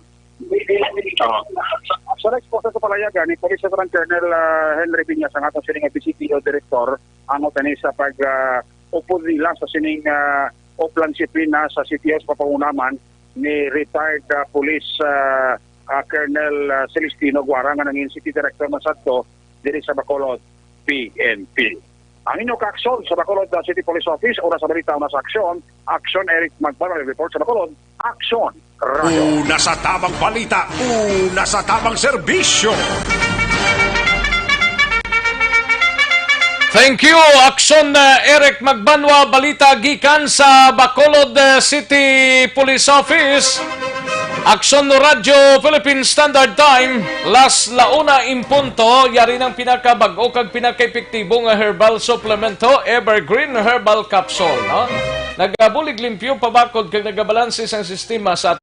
Oo. Sa, sa next po, sa palayagan ni Police Lieutenant Colonel, ah, Henry Viñas, ang aton sining F B C P O Director, ang utani sa pag, ah, upod nila sa sining, ah, Oplan Siplina sa City House, papangunaman ni retired, ah, Police, ah, ah, Colonel, ah, Celestino Guara, nga nangin City Director man sadto diri sa Bacolod, P N P. Ang inyo kaaksyon sa Bacolod, ah, City Police Office, oras sa balita, una sa aksyon. Aksyon, Eric Magpara, report sa Bacolod. Aksyon, Radyo. Una sa tamang balita, una sa tamang serbisyo. Thank you, Aksyon, uh, Eric Magbanwa. Balita gikan sa Bacolod, uh, City Police Office. Aksyon Radyo Philippine Standard Time, las la una in punto. Yari ng pinakabag-o kag pinakaepektibo nga herbal suplemento, Evergreen Herbal Capsule, no? Nagabulig limpyo, pabakod kag nagabalanse sang sistema sa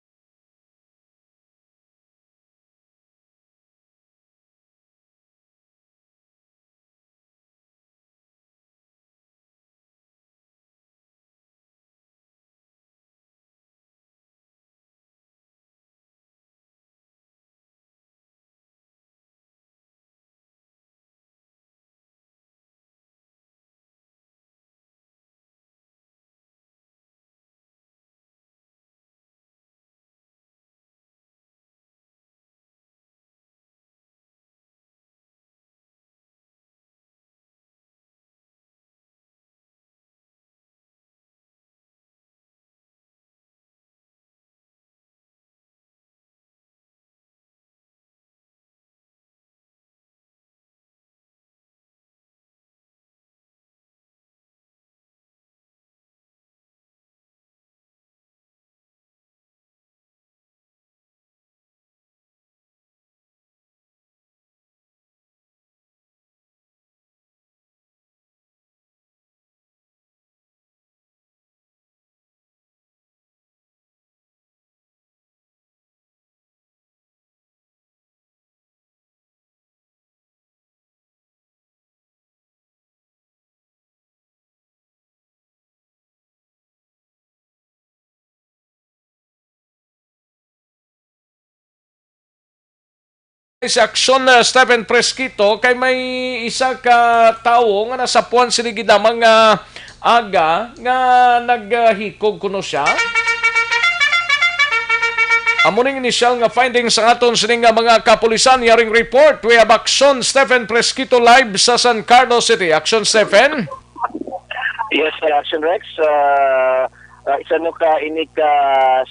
Si Action, uh, Stephen Presquito, kay may isa ka tawo nga nasapuan sini gid lamang nga aga nga naghikog kuno siya. Amo ning initial nga findings sa aton sining nga mga kapulisan. Yaring report, we have Action Stephen Presquito live sa San Carlos City. Action Stephen. Yes, uh, Action Rex. Uh, uh, isa no ka ini ka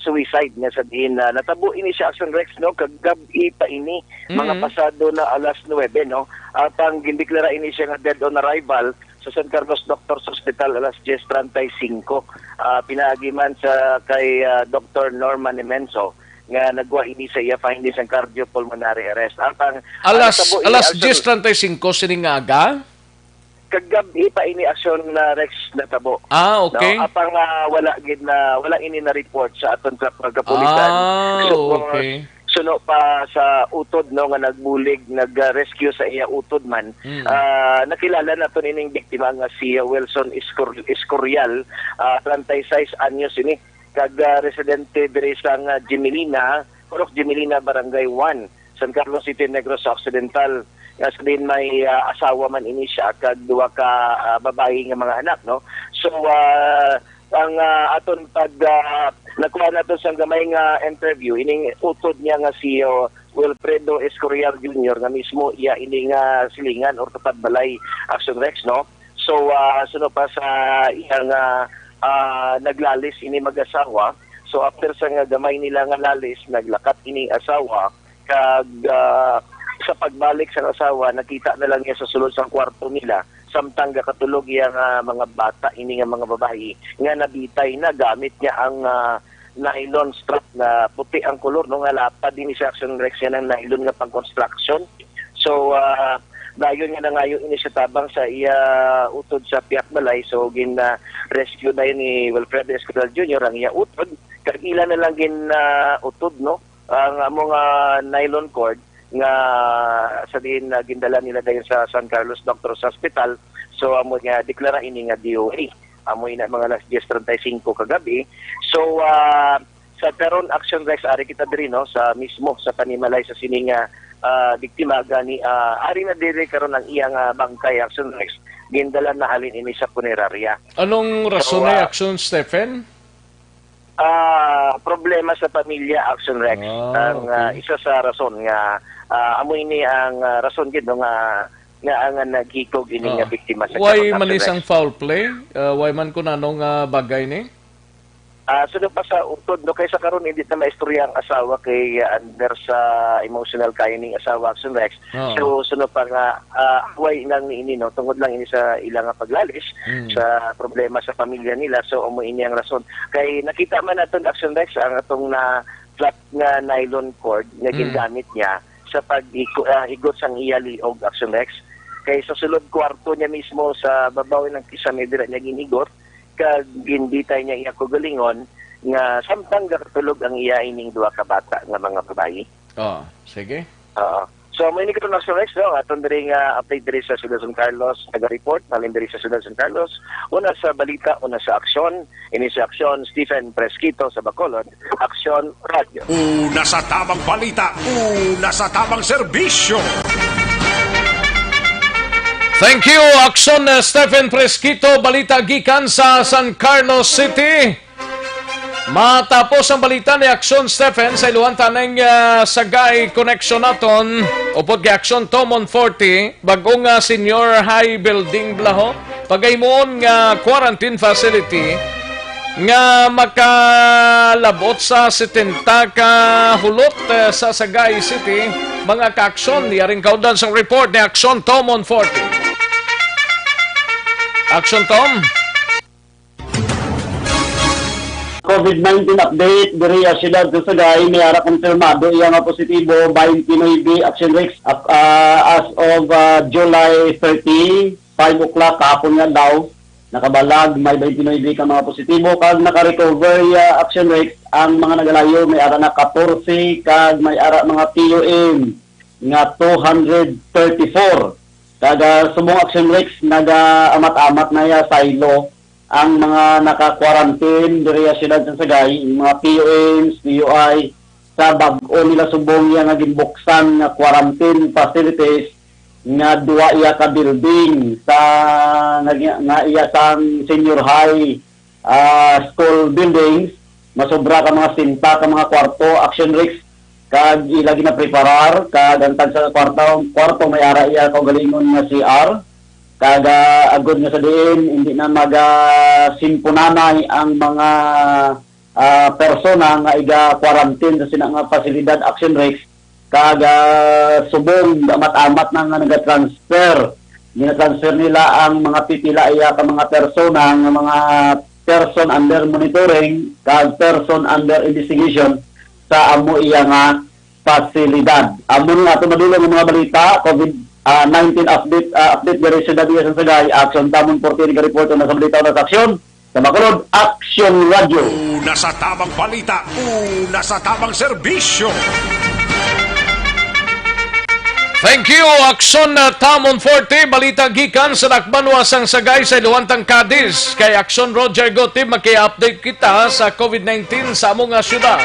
suicide nga sa diin, uh, natabo ini siya, Action Rex, no, kagab-i pa ini, mga Mm. pasado na alas nuebe, no. At ang gindeklara ini siya nga dead on arrival sa San Carlos Doctors Hospital alas diyes treinta y cinco. Ah, pinaagi man sa kay, ah, Doktor Norman Emenso nga nagwa ini sa iya findings ang cardiopulmonary arrest. At ang, ang Alas natabo ini, alas Action, diyes treinta y cinco sining nga aga. Kagab-i pa ini, Action, na Rex, natabo. Ah, okay. No? Apang, ah, wala gid na, wala ini na report sa aton sa pagkapulisan. Ah, So, okay. suno pa sa utod, no, nga nagbulig, nag-rescue sa iya utod man. Mm. Ah, nakilala nato nining biktima nga si Wilson Escor- Escorial, ah, treinta y seis anyos ini, kag, ah, residente diri sa, ah, Gemelina, Purok Gemelina, Barangay one, San Carlos City, Negros Occidental. Nga sa din may, ah, asawa man ini siya kag duha ka, ah, babayi nga mga anak, no. So, ah, ang, ah, aton pag, ah, nakuha nato sa gamay nga interview ining utod niya nga si, oh, Wilfredo Escorial Junior nga mismo iya ini nga silingan or tupad balay, Action Rex, no. So, ah, suno pa sa iyang, ah, ah, naglalis ini mag-asawa. So, after sa nga gamay nila nga lalis, naglakat ining asawa kag, ah, sa pagbalik sa asawa, nakita na lang niya sa sulod sang kwarto nila samtang gakatulog iya nga mga bata, ini nga mga babayi nga nabitay na gamit niya ang, ah, nylon strap nga puti ang kolor, no, nga lapad ini sa, Action Rex, yan ang nylon nga pang-construction. So, ah, dayon nga nangayo ini sa tabang sa iya utod sa pihak balay. So, gin, ah, rescue dayon ni Wilfredo Escorial Junior ang iya utod, kag ila na lang gin, ah, utod, no, ang among, ah, nylon cord nga sa diin, ah, gindala nila dayon sa San Carlos Doctors Hospital. So, amo nga deklara ini nga D O A. Amo ina mga alas diyes treinta y cinco kagabi. So, ah, sa karon, Action Rex, ari kita diri, no, sa mismo sa panimalay sa sini nga, ah, biktima, gani, ah, ari na diri karon ang iyang, ah, bangkay, Action Rex. Gindala na halin ini sa punerarya. Anong rason So, ay ah, Action Stephen? Ah, problema sa pamilya, Action Rex. Ah, Ang, ah, okay. isa sa rason nga, ah, amo ini ang, ah, rason gid, no, nga, nga ang, ah, naghikog ini nga Ah. biktima sa Why karon, man Action isang Rex. Foul play? Uh, why man kun anong uh, bagay ni? Ah, suno pa sa utod, no, kay sa karon hindi na maistorya ang asawa kay, ah, under sa emotional kaya ning asawa, Action Rex. Oo. So, suno pa nga, ah, away lang ni ini, no, tungod lang ini sa ila nga paglalis Mm. sa problema sa pamilya nila. So, amo ini ang rason. Kay nakita man naton, Action Rex, ang atong na flat nga nylon cord nga Mm. gingamit niya sa pag-higot sang iya liog, Action Rex. Kay sa sulod kwarto niya mismo sa babaw ng kisame dira niya ginigot, kag ginbitay niya iya kugalingon nga samtang gakatulog ang iya ining duha ka bata nga mga babayi. Oh, sige. Oo. So, may ni karon, Action Rex, no? Aton diri nga update diri sa Siyudad San Carlos, naga-report halin diri sa Siyudad San Carlos. Una sa balita, una sa aksyon. Ini sa aksyon, Stephen Presquito sa Bacolod, Aksyon Radio. Una sa tamang balita, una sa tamang serbisyo. Thank you, Action uh, Stephen Presquito. Balita gikan sa San Carlos City. Matapos ang balita ni Action Stephen sa iluhan tanang uh, sagay connection naton. Upod kay Action Tomon forty, bagong uh, senior high building blaho. Pagaymuon nga quarantine facility nga makalabot sa setenta ka hulot uh, sa Sagay City. Mga kaaksyon, yaring kaundan sang report ni Action Tomon forty. Action Tom. COVID nineteen update diri sa siyudad sa Sagay, may ara kumpirmado iya nga positibo, twenty-nine Action Rex, ap- ah, as of ah, July thirty, five o'clock kahapon nga adlaw, nakabalag may twenty-nine ka mga positibo kag naka-recover iya Action Rex ang mga nagalayo, may ara na katorse kag may ara mga T U M nga two hundred thirty-four. Kag ah, subong Action Rex, naga-amat-amat na iya silo ang mga naka-quarantine diri sa siyudad sa Sagay, mga P U Ms, P U I, sa bag-o nila subong iya nga ginbuksan nga quarantine facilities nga duwa iya ka building sa nga, nga iya sang senior high, ah, school buildings, masobra ka mga sinta ka mga kwarto, Action Rex, kag ila ginapreparar, kag ang tagsa ka kwarto, kwarto may ara iya kaugalingon nga C R, kag, ah, agod nga sa diin hindi na magasimpunanay ang mga, ah, persona nga iga-quarantine sa sina nga pasilidad, Action Rex, kag, ah, subong amat-amat na nga nagatransfer. Ginatransfer nila ang mga pipila iya ka mga persona nga mga person under monitoring kag person under investigation sa amo iya nga pasilidad. Amo ni ato madulong nga mga balita, COVID, ah, nineteen update, ah, update diri sa Dabiya sa Sagay, Action Tamon Forte ni report na sa balita na sa aksyon. Sa Bacolod, Action Radio. Una sa tamang balita, una sa tamang serbisyo. Thank you, Action, uh, Tamon Forte. Balita gikan sa dakbanwa sang Sagay sa Iluwantang Cadiz. Kay Action Roger Gotib, maki-update kita sa COVID nineteen sa amo nga syudad.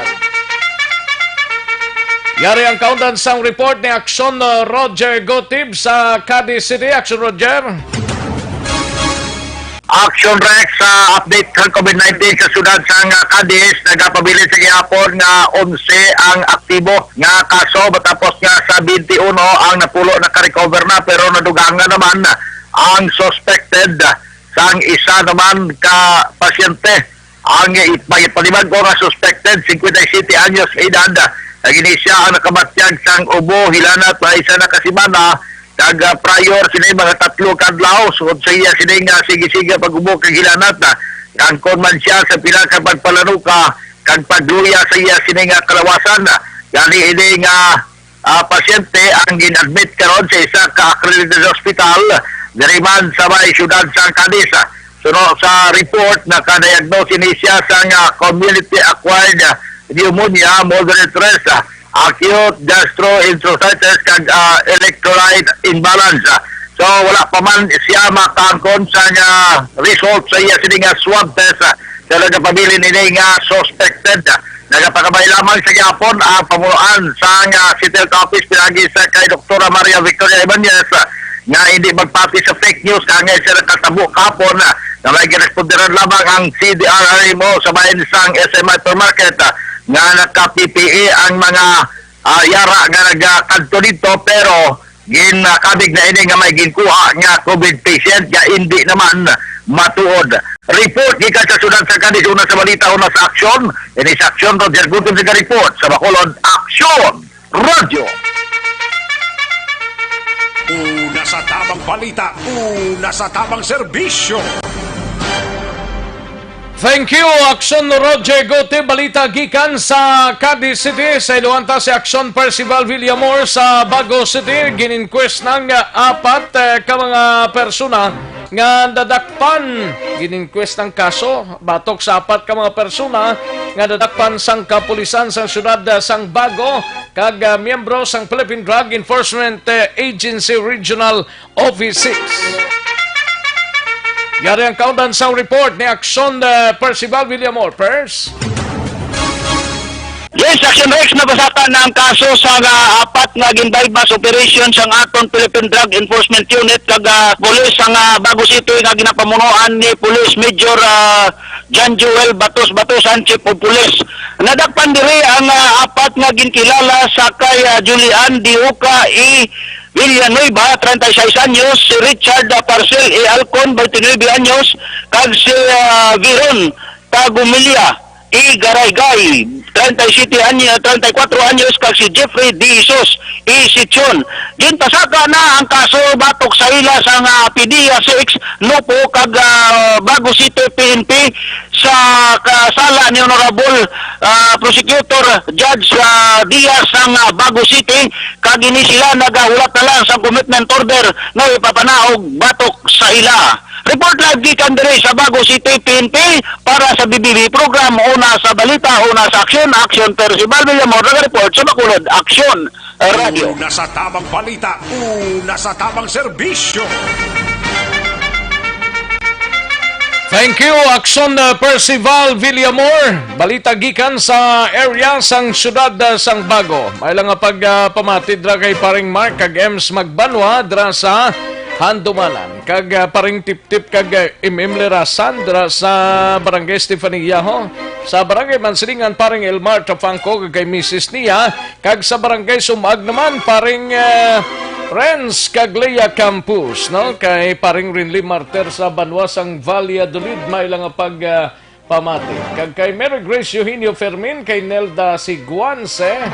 Yari ang kaundan sang report ni Action, uh, Roger Gotib sa Cadiz City. Action, Roger. Action Rex, sa update sa COVID nineteen sa siyudad sang Cadiz, nagapabilin sa gihapon nga onse ang aktibo nga kaso, matapos nga sa twenty-one ang napulo naka-recover na, pero nadugangan naman ang suspected sang isa naman ka pasyente. Ang ipaliban ko nga suspected, singkwenta y siyete anyos edad, nga gini siya ang nakabatyag sang ubo, hilanat na isa na ka semana, kag, ah, prior sini mga tatlo ka adlaw, sukod sa iya sini nga sige-sige pag-ubo kag hilanat na, kangkon man siya sa pila ka pagpalanuka kag pagluya sa iya sini nga kalawasan. Gani ini nga, ah, pasyente ang gin-admit karon sa isa ka accredited hospital diri man sa may siyudad sa Cadiz. Suno sa report, nakadiagnose ini siya sang community-acquired pneumonia, moderate risk, acute gastroenteritis, kag, ah, electrolyte imbalance. So, wala pa man siya makaangkon sa nga result sa iya sini nga swab test, ah, sa nagapabilin ini nga suspected. Nagapakabay lamang sa gihapon ang pamunuan sa nga City Health Office pinagi sa kay Doktora Maria Victoria Ibanez, ah, nga hindi magpati sa fake news, kangay sa nakatabo kahapon, ah, na may giresponderan lamang ang C D R R M O sa bahin sang S M hypermarket, ah, nga naka-P P E ang mga, ah, yara nga nagakadto dito, pero ginakabig na ini nga may ginkuha nga COVID patient nga hindi naman matuod. Report gikan sa siyudad sa Cadiz, una sa balita, una sa aksyon. Ini sa aksyon, Roger Gutom sa report sa Bacolod, Aksyon Radyo. Una sa tamang balita, una sa tamang serbisyo. Thank you, Action Roger Gote. Balita gikan sa Cadiz City. Sa iluhan ta si Action Percival Villamor sa Bago City. Gin-inquest ng apat, eh, ka mga persona nga nadakpan. Gin-inquest ng kaso batok sa apat ka mga persona nga nadakpan sang kapulisan sang siyudad, eh, sang Bago kag, ah, miyembro sang Philippine Drug Enforcement, eh, Agency Regional Office six. Yari ang kaundan sang report ni Action, eh, Percival Villamor. Pers? Yes, Action Rex, nabasata na ang kaso sa nga apat nga gin-buy-bust operation sang aton Philippine Drug Enforcement Unit kag, ah, pulis sang, ah, Bago City nga ginapamunuan ni Police Major, ah, John Joel Batos Batosan, Chief of Police. Nadakpan diri ang, ah, apat nga ginkilala sa kay, ah, Julian Diuca E. Villanueva, treinta y seis anyos, si Richard, ah, Parcel E. Alcon, twenty-nuebe anyos, kag si, ah, Viron Tagumilya E. Garaygay, treinta y siete anyos, treinta y cuatro anyos, kag si Jeffrey D. Jesus E. Sichon. Ginpasaka na ang kaso batok sa ila sang, ah, PDEA six, NOPO, kag, ah, Bago City P N P sa kasala ni Honorable, ah, Prosecutor Judge, ah, Diaz sang, ah, Bago City, kag ini sila nagahulat na lang sa commitment order nga ipapanaog batok sa ila. Report live gikan diri sa Bago City P N P para sa B B B program, una sa balita, una sa aksyon, Action Percival Villamor, nag-report sa Bacolod, Action Radyo. Una sa tamang balita, una sa tamang serbisyo. Thank you, Aksyon, uh, Percival Villamor. Balita gikan sa area sang siyudad, uh, sang Bago. May lang nga pag, uh, pamati dira kay paring Mark kag Ems Magbanwa dira sa Handumanan. Kag, uh, paring Tiptip kag, uh, M M Lerasan dira sa Barangay Stefania, ho. Sa Barangay Mansilingan, paring Elmar Tafangco kag kay misis niya. Kag sa Barangay Sumag naman, paring, eh, Renz kag Lea Campos, no? Kay paring Rinly Marter sa Banwa sang Valladolid, may lang nga pag, ah, pamati. Kag kay Mary Grace Eugenio Fermin, kay Nelda Siguanse,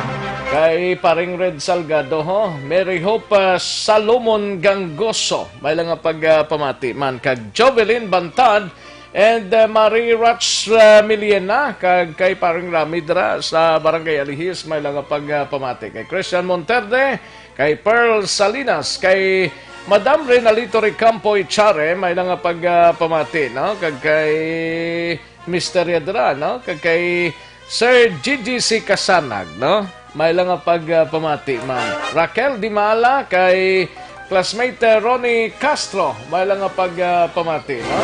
kay paring Red Salgado, ho? Mary Hope, ah, Salomon Gangoso, may lang nga pag, ah, pamati man. Kag Jovelyn Bantad, And, uh, Marie Roch, uh, Miliena, kag kay Paring Rami dira sa Barangay Alihis, may lang nga pag, uh, pamati. Kay Christian Monterde, kay Pearl Salinas, kay Madam Renalito Ricampo Ichare, may lang nga pag, uh, pamati, no? Kag kay Mister Yadra, no? Kag kay Sir G G C Kasanag, no? May lang nga pag, ah, pamati man. Raquel Dimala kay classmate, eh, Ronnie Castro, may lang nga pag, ah, pamati, no?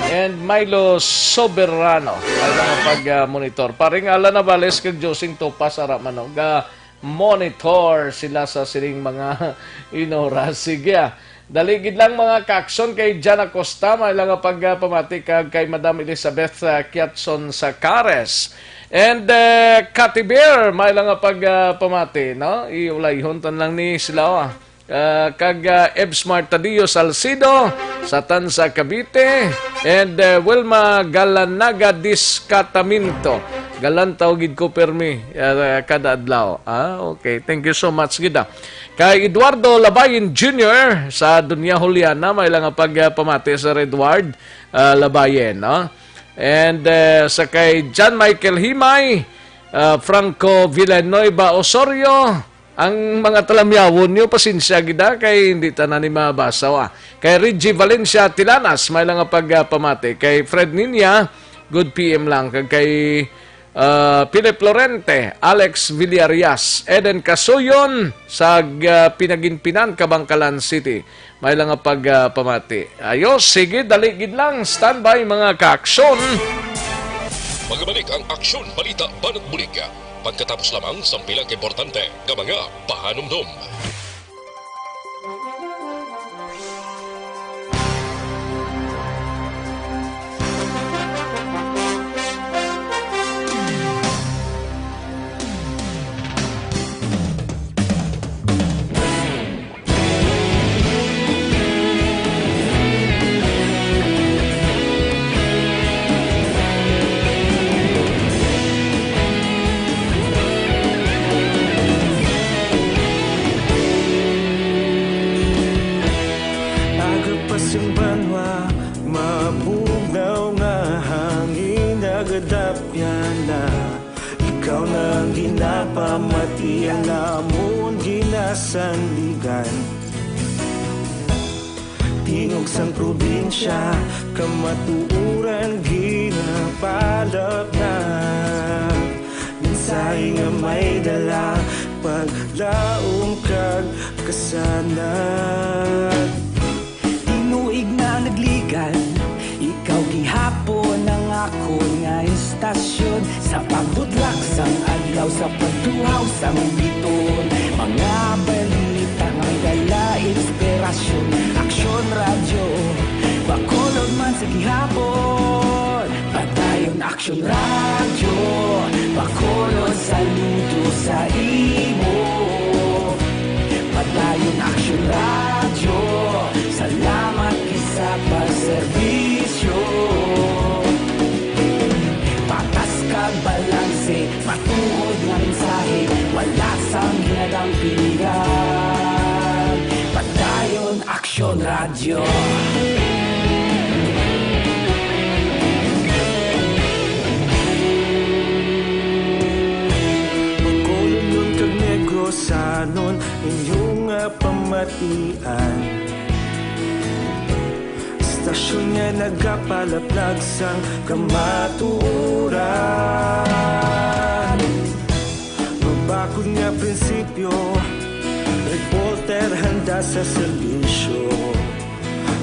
And Milo Soberano, may lang nga pag, ah, monitor. Paring Alan Navales kag Josing Topas, ara man, no? Ga monitor sila sa sining mga inora. Sige, ah. Dali gid lang, mga kaaksyon, kay Jan Acosta, may lang nga pag, ah, pamati, kag kay Madam Elizabeth, ah, Kiatson Sacares. And, eh, Kati Bear, may lang nga pag, ah, pamati, no? Iulayhon tan lang ni sila, ah. Ah, kag, ah, Ebs Martadillo Salcido, Satan sa Cavite, and, eh, Wilma Galanaga Discataminto. Galantaw gid ko permi, ah, kada adlaw. Ah, okay. Thank you so much gid, ah. Kay Eduardo Labayen Junior sa Doña Juliana, may lang nga pag, ah, pamati, Sir Edward, ah, Labayen, no? And, eh, sa kay John Michael Himay, ah, Franco Villanueva Osorio, ang mga talamyawon niyo, pasensya gid, ah, kay hindi tanan ni mabasa, ah. Kay Reggie Valencia Tilanas, may lang nga pag, ah, pamati. Kay Fred Niña, good P M lang. Kag kay ah, Philip Lorente, Alex Villarias, Eden Casuyon sa, ah, Pinaginpinan, Kabankalan City. May lang nga pag, ah, pamati. Ayos, sige, dali gid lang. Standby, mga kaaksyon. Magabalik ang Aksyon Balita Banat Bulig. Pagkatapos lamang sang pila ka importante nga mga pahanumdom. Agapas ang banwa, mabugnaw nga hangin, nagadapyan na. Ikaw na ang ginapamati, ang amon ginasandigan. Tingog sang probinsya, kamatuoran ginapalapnag. Mensahe nga may dala, paglaom kag kasanag. Tinuig na nagligad, ikaw gihapon ang akon nga istasyon. Sa pagbutlak sang adlaw, sa pagtuhaw sang biton, mga balita nga dala inspirasyon. Aksyon Radyo, Bacolod man sa gihapon. Padayon Aksyon Radyo, Bacolod, saludo sa imo. Padayon Aksyon Radyo, salamat gid sa pagserbisyo. Patas kag balanse, matuod nga mensahe, wala sang ginadampingan. Padayon Aksyon Radyo. Bacolodnon kag Negrosanon, inyo nga pamatian. Istasyon nga nagapalaplag sang kamatuoran. Mabakod nga prinsipyo, reporter handa sa serbisyo.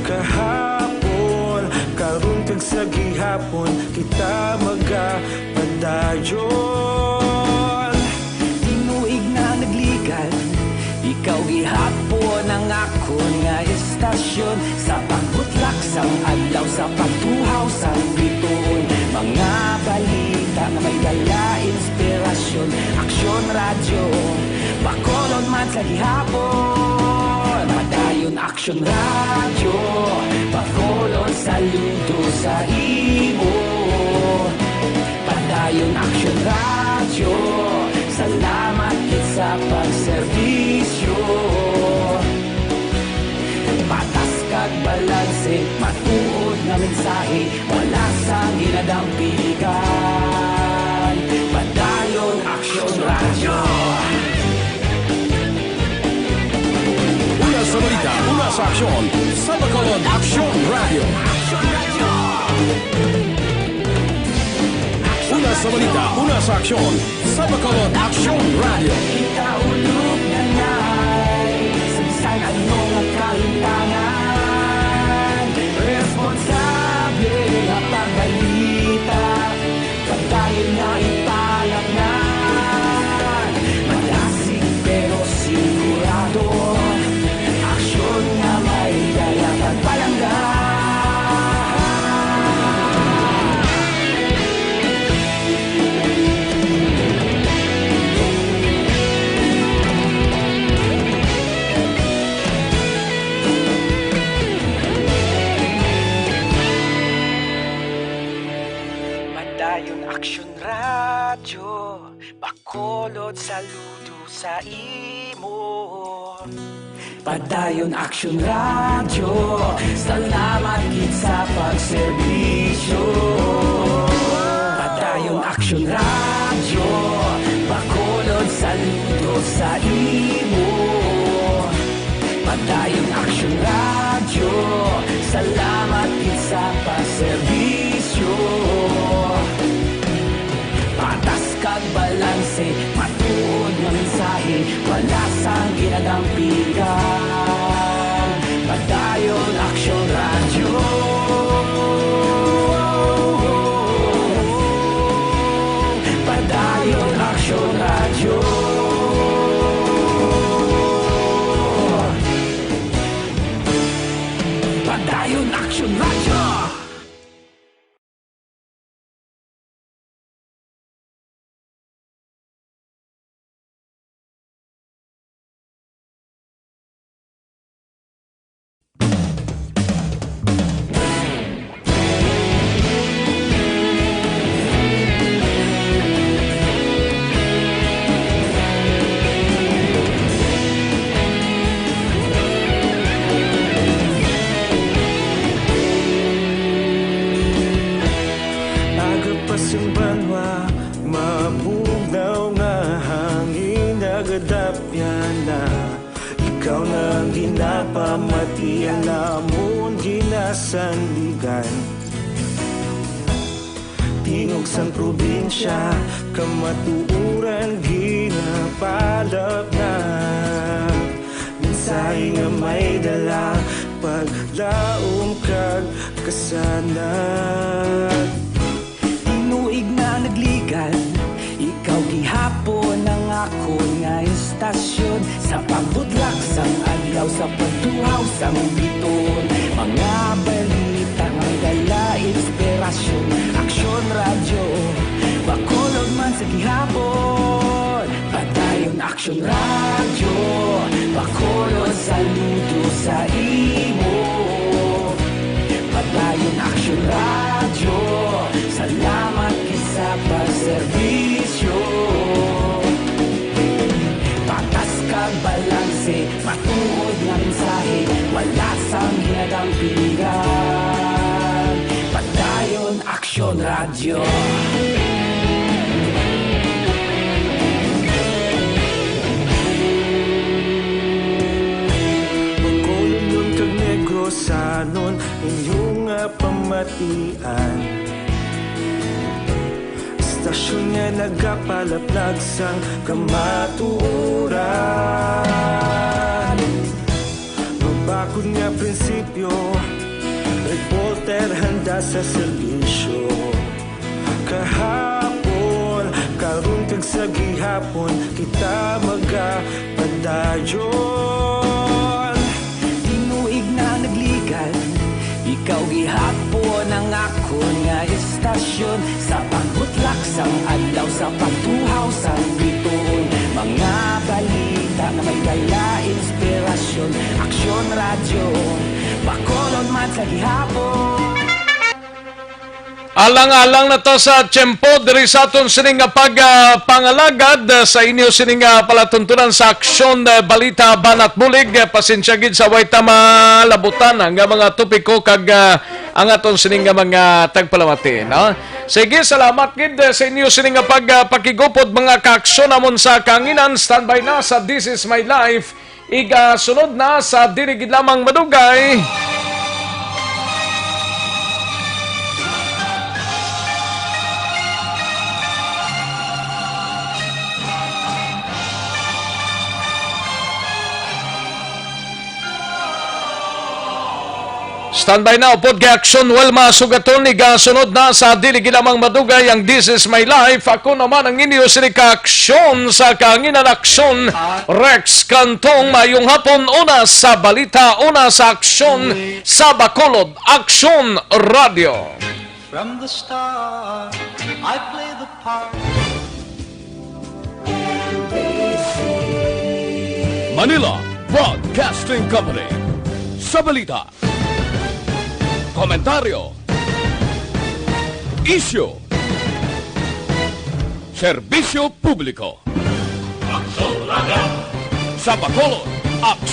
Kahapon, karon, Sa gihapon kita magapadayon. Tinuig na nagligan, ikaw gihapon ang akon nga istasyon. Sa pagbutlak sang adlaw, sa pagtuhaw sang bituon, mga balita nga may dala inspirasyon. Aksyon Radyo, Bacolod man sa gihapon. Padayon Aksyon Radyo, Bacolod, saludo sa imo. Padayon Aksyon Radyo, salamat gid sa pagserbisyo. Patas kag balanse, matuod nga mensahe, wala sang ginadampigan. Padayon Aksyon Radyo. Una sa balita, una sa aksyon, sa Bacolod Aksyon Radyo. Una sa balita, una sa aksyon, sa Bacolod Aksyon Radyo. Ikaulog na nay, sa bisan ano nga kahintangan, responsable nga pagbalita. Padayon nga ipalaknag, madasig pero sigurado, aksyon nga may dala kag palangga. Padayon Aksyon Radyo, Bacolod, saludo sa imo. Padayon Aksyon Radyo, salamat gid sa pagserbisyo. Padayon Aksyon Radyo, Bacolod, saludo sa imo. Padayon Aksyon Radyo, salamat gid sa pagserbisyo. Patas kag balanse, matuod nga mensahe, wala sang ginadampigan. Padayon Aksyon Radyo. Padayon Aksyon Radyo. Padayon Aksyon Radyo. Aga pa sang banwa, mabugnaw nga hangin nagadapyan na. Ikaw na ang ginapamati, ang amon ginasandigan. Tingog sang probinsya, kamatuoran ginapalapnag. Mensahe nga may dala, paglaom kag kasanag. Tinuig na nagligan, ikaw gihapon ang akon nga istasyon. Sa pagbutlak sang adlaw, sa pagtuhaw sang bituon, mga balita nga may dala inspirasyon. Aksyon Radyo, Bacolod man sa gihapon. Padayon Aksyon Radyo, Bacolod, saludo sa imo. Padayon Aksyon Radyo, salamat gid sa pagserbisyo. Patas kag balanse, matuod nga mensahe, wala sang ginadampigan. Padayon Aksyon Radyo. Bacolodnon kag Negrosanon, inyo nga pamatian. Istasyon nga nagapalaplag sang kamatuoran. Mabakod nga prinsipyo, reporter Handa sa serbisyo. Kahapon, karon kag sa gihapon, kita magapadayon. Tinuig na nagligad, ikaw gihapon ang akon nga istasyon. Sa pagbutlak sang adlaw, sa pagtuhaw sang bituon, mga balita nga may dala inspirasyon. Aksyon Radyo, Bacolod man sa gihapon. Alang-alang na ta sa tiyempo diri sa aton sining nga pag, ah, pangalagad, ah, sa inyo sining nga palatuntunan sa Aksyon, ah, Balita, Banat Bulig. Ah, pasensya gid sa way ta malabutan nga mga topiko kag, ah, ang aton sining nga mga tagpalamati, no? Sige, salamat gid, ah, sa inyo sining nga pag, ah, pakigupod, mga kaaksyon namon sa kanginan. Standby na sa This Is My Life. Igasunod na sa dili gid lamang madugay. Standby na upod kay Aksyon Wilma Sugaton. Igasunod na sa dili gid lamang madugay ang This Is My Life. Ako naman ang inyo sini ka aksyon sa kahanginan, Aksyon Rex Cantong. Mayong hapon, una sa balita, una sa aksyon sa Bacolod, Aksyon Radio. From the start, I play the part. Manila Broadcasting Company. Sa balita, komentaryo, isyu, serbisyo publiko. Sa Bacolod, Aksyon.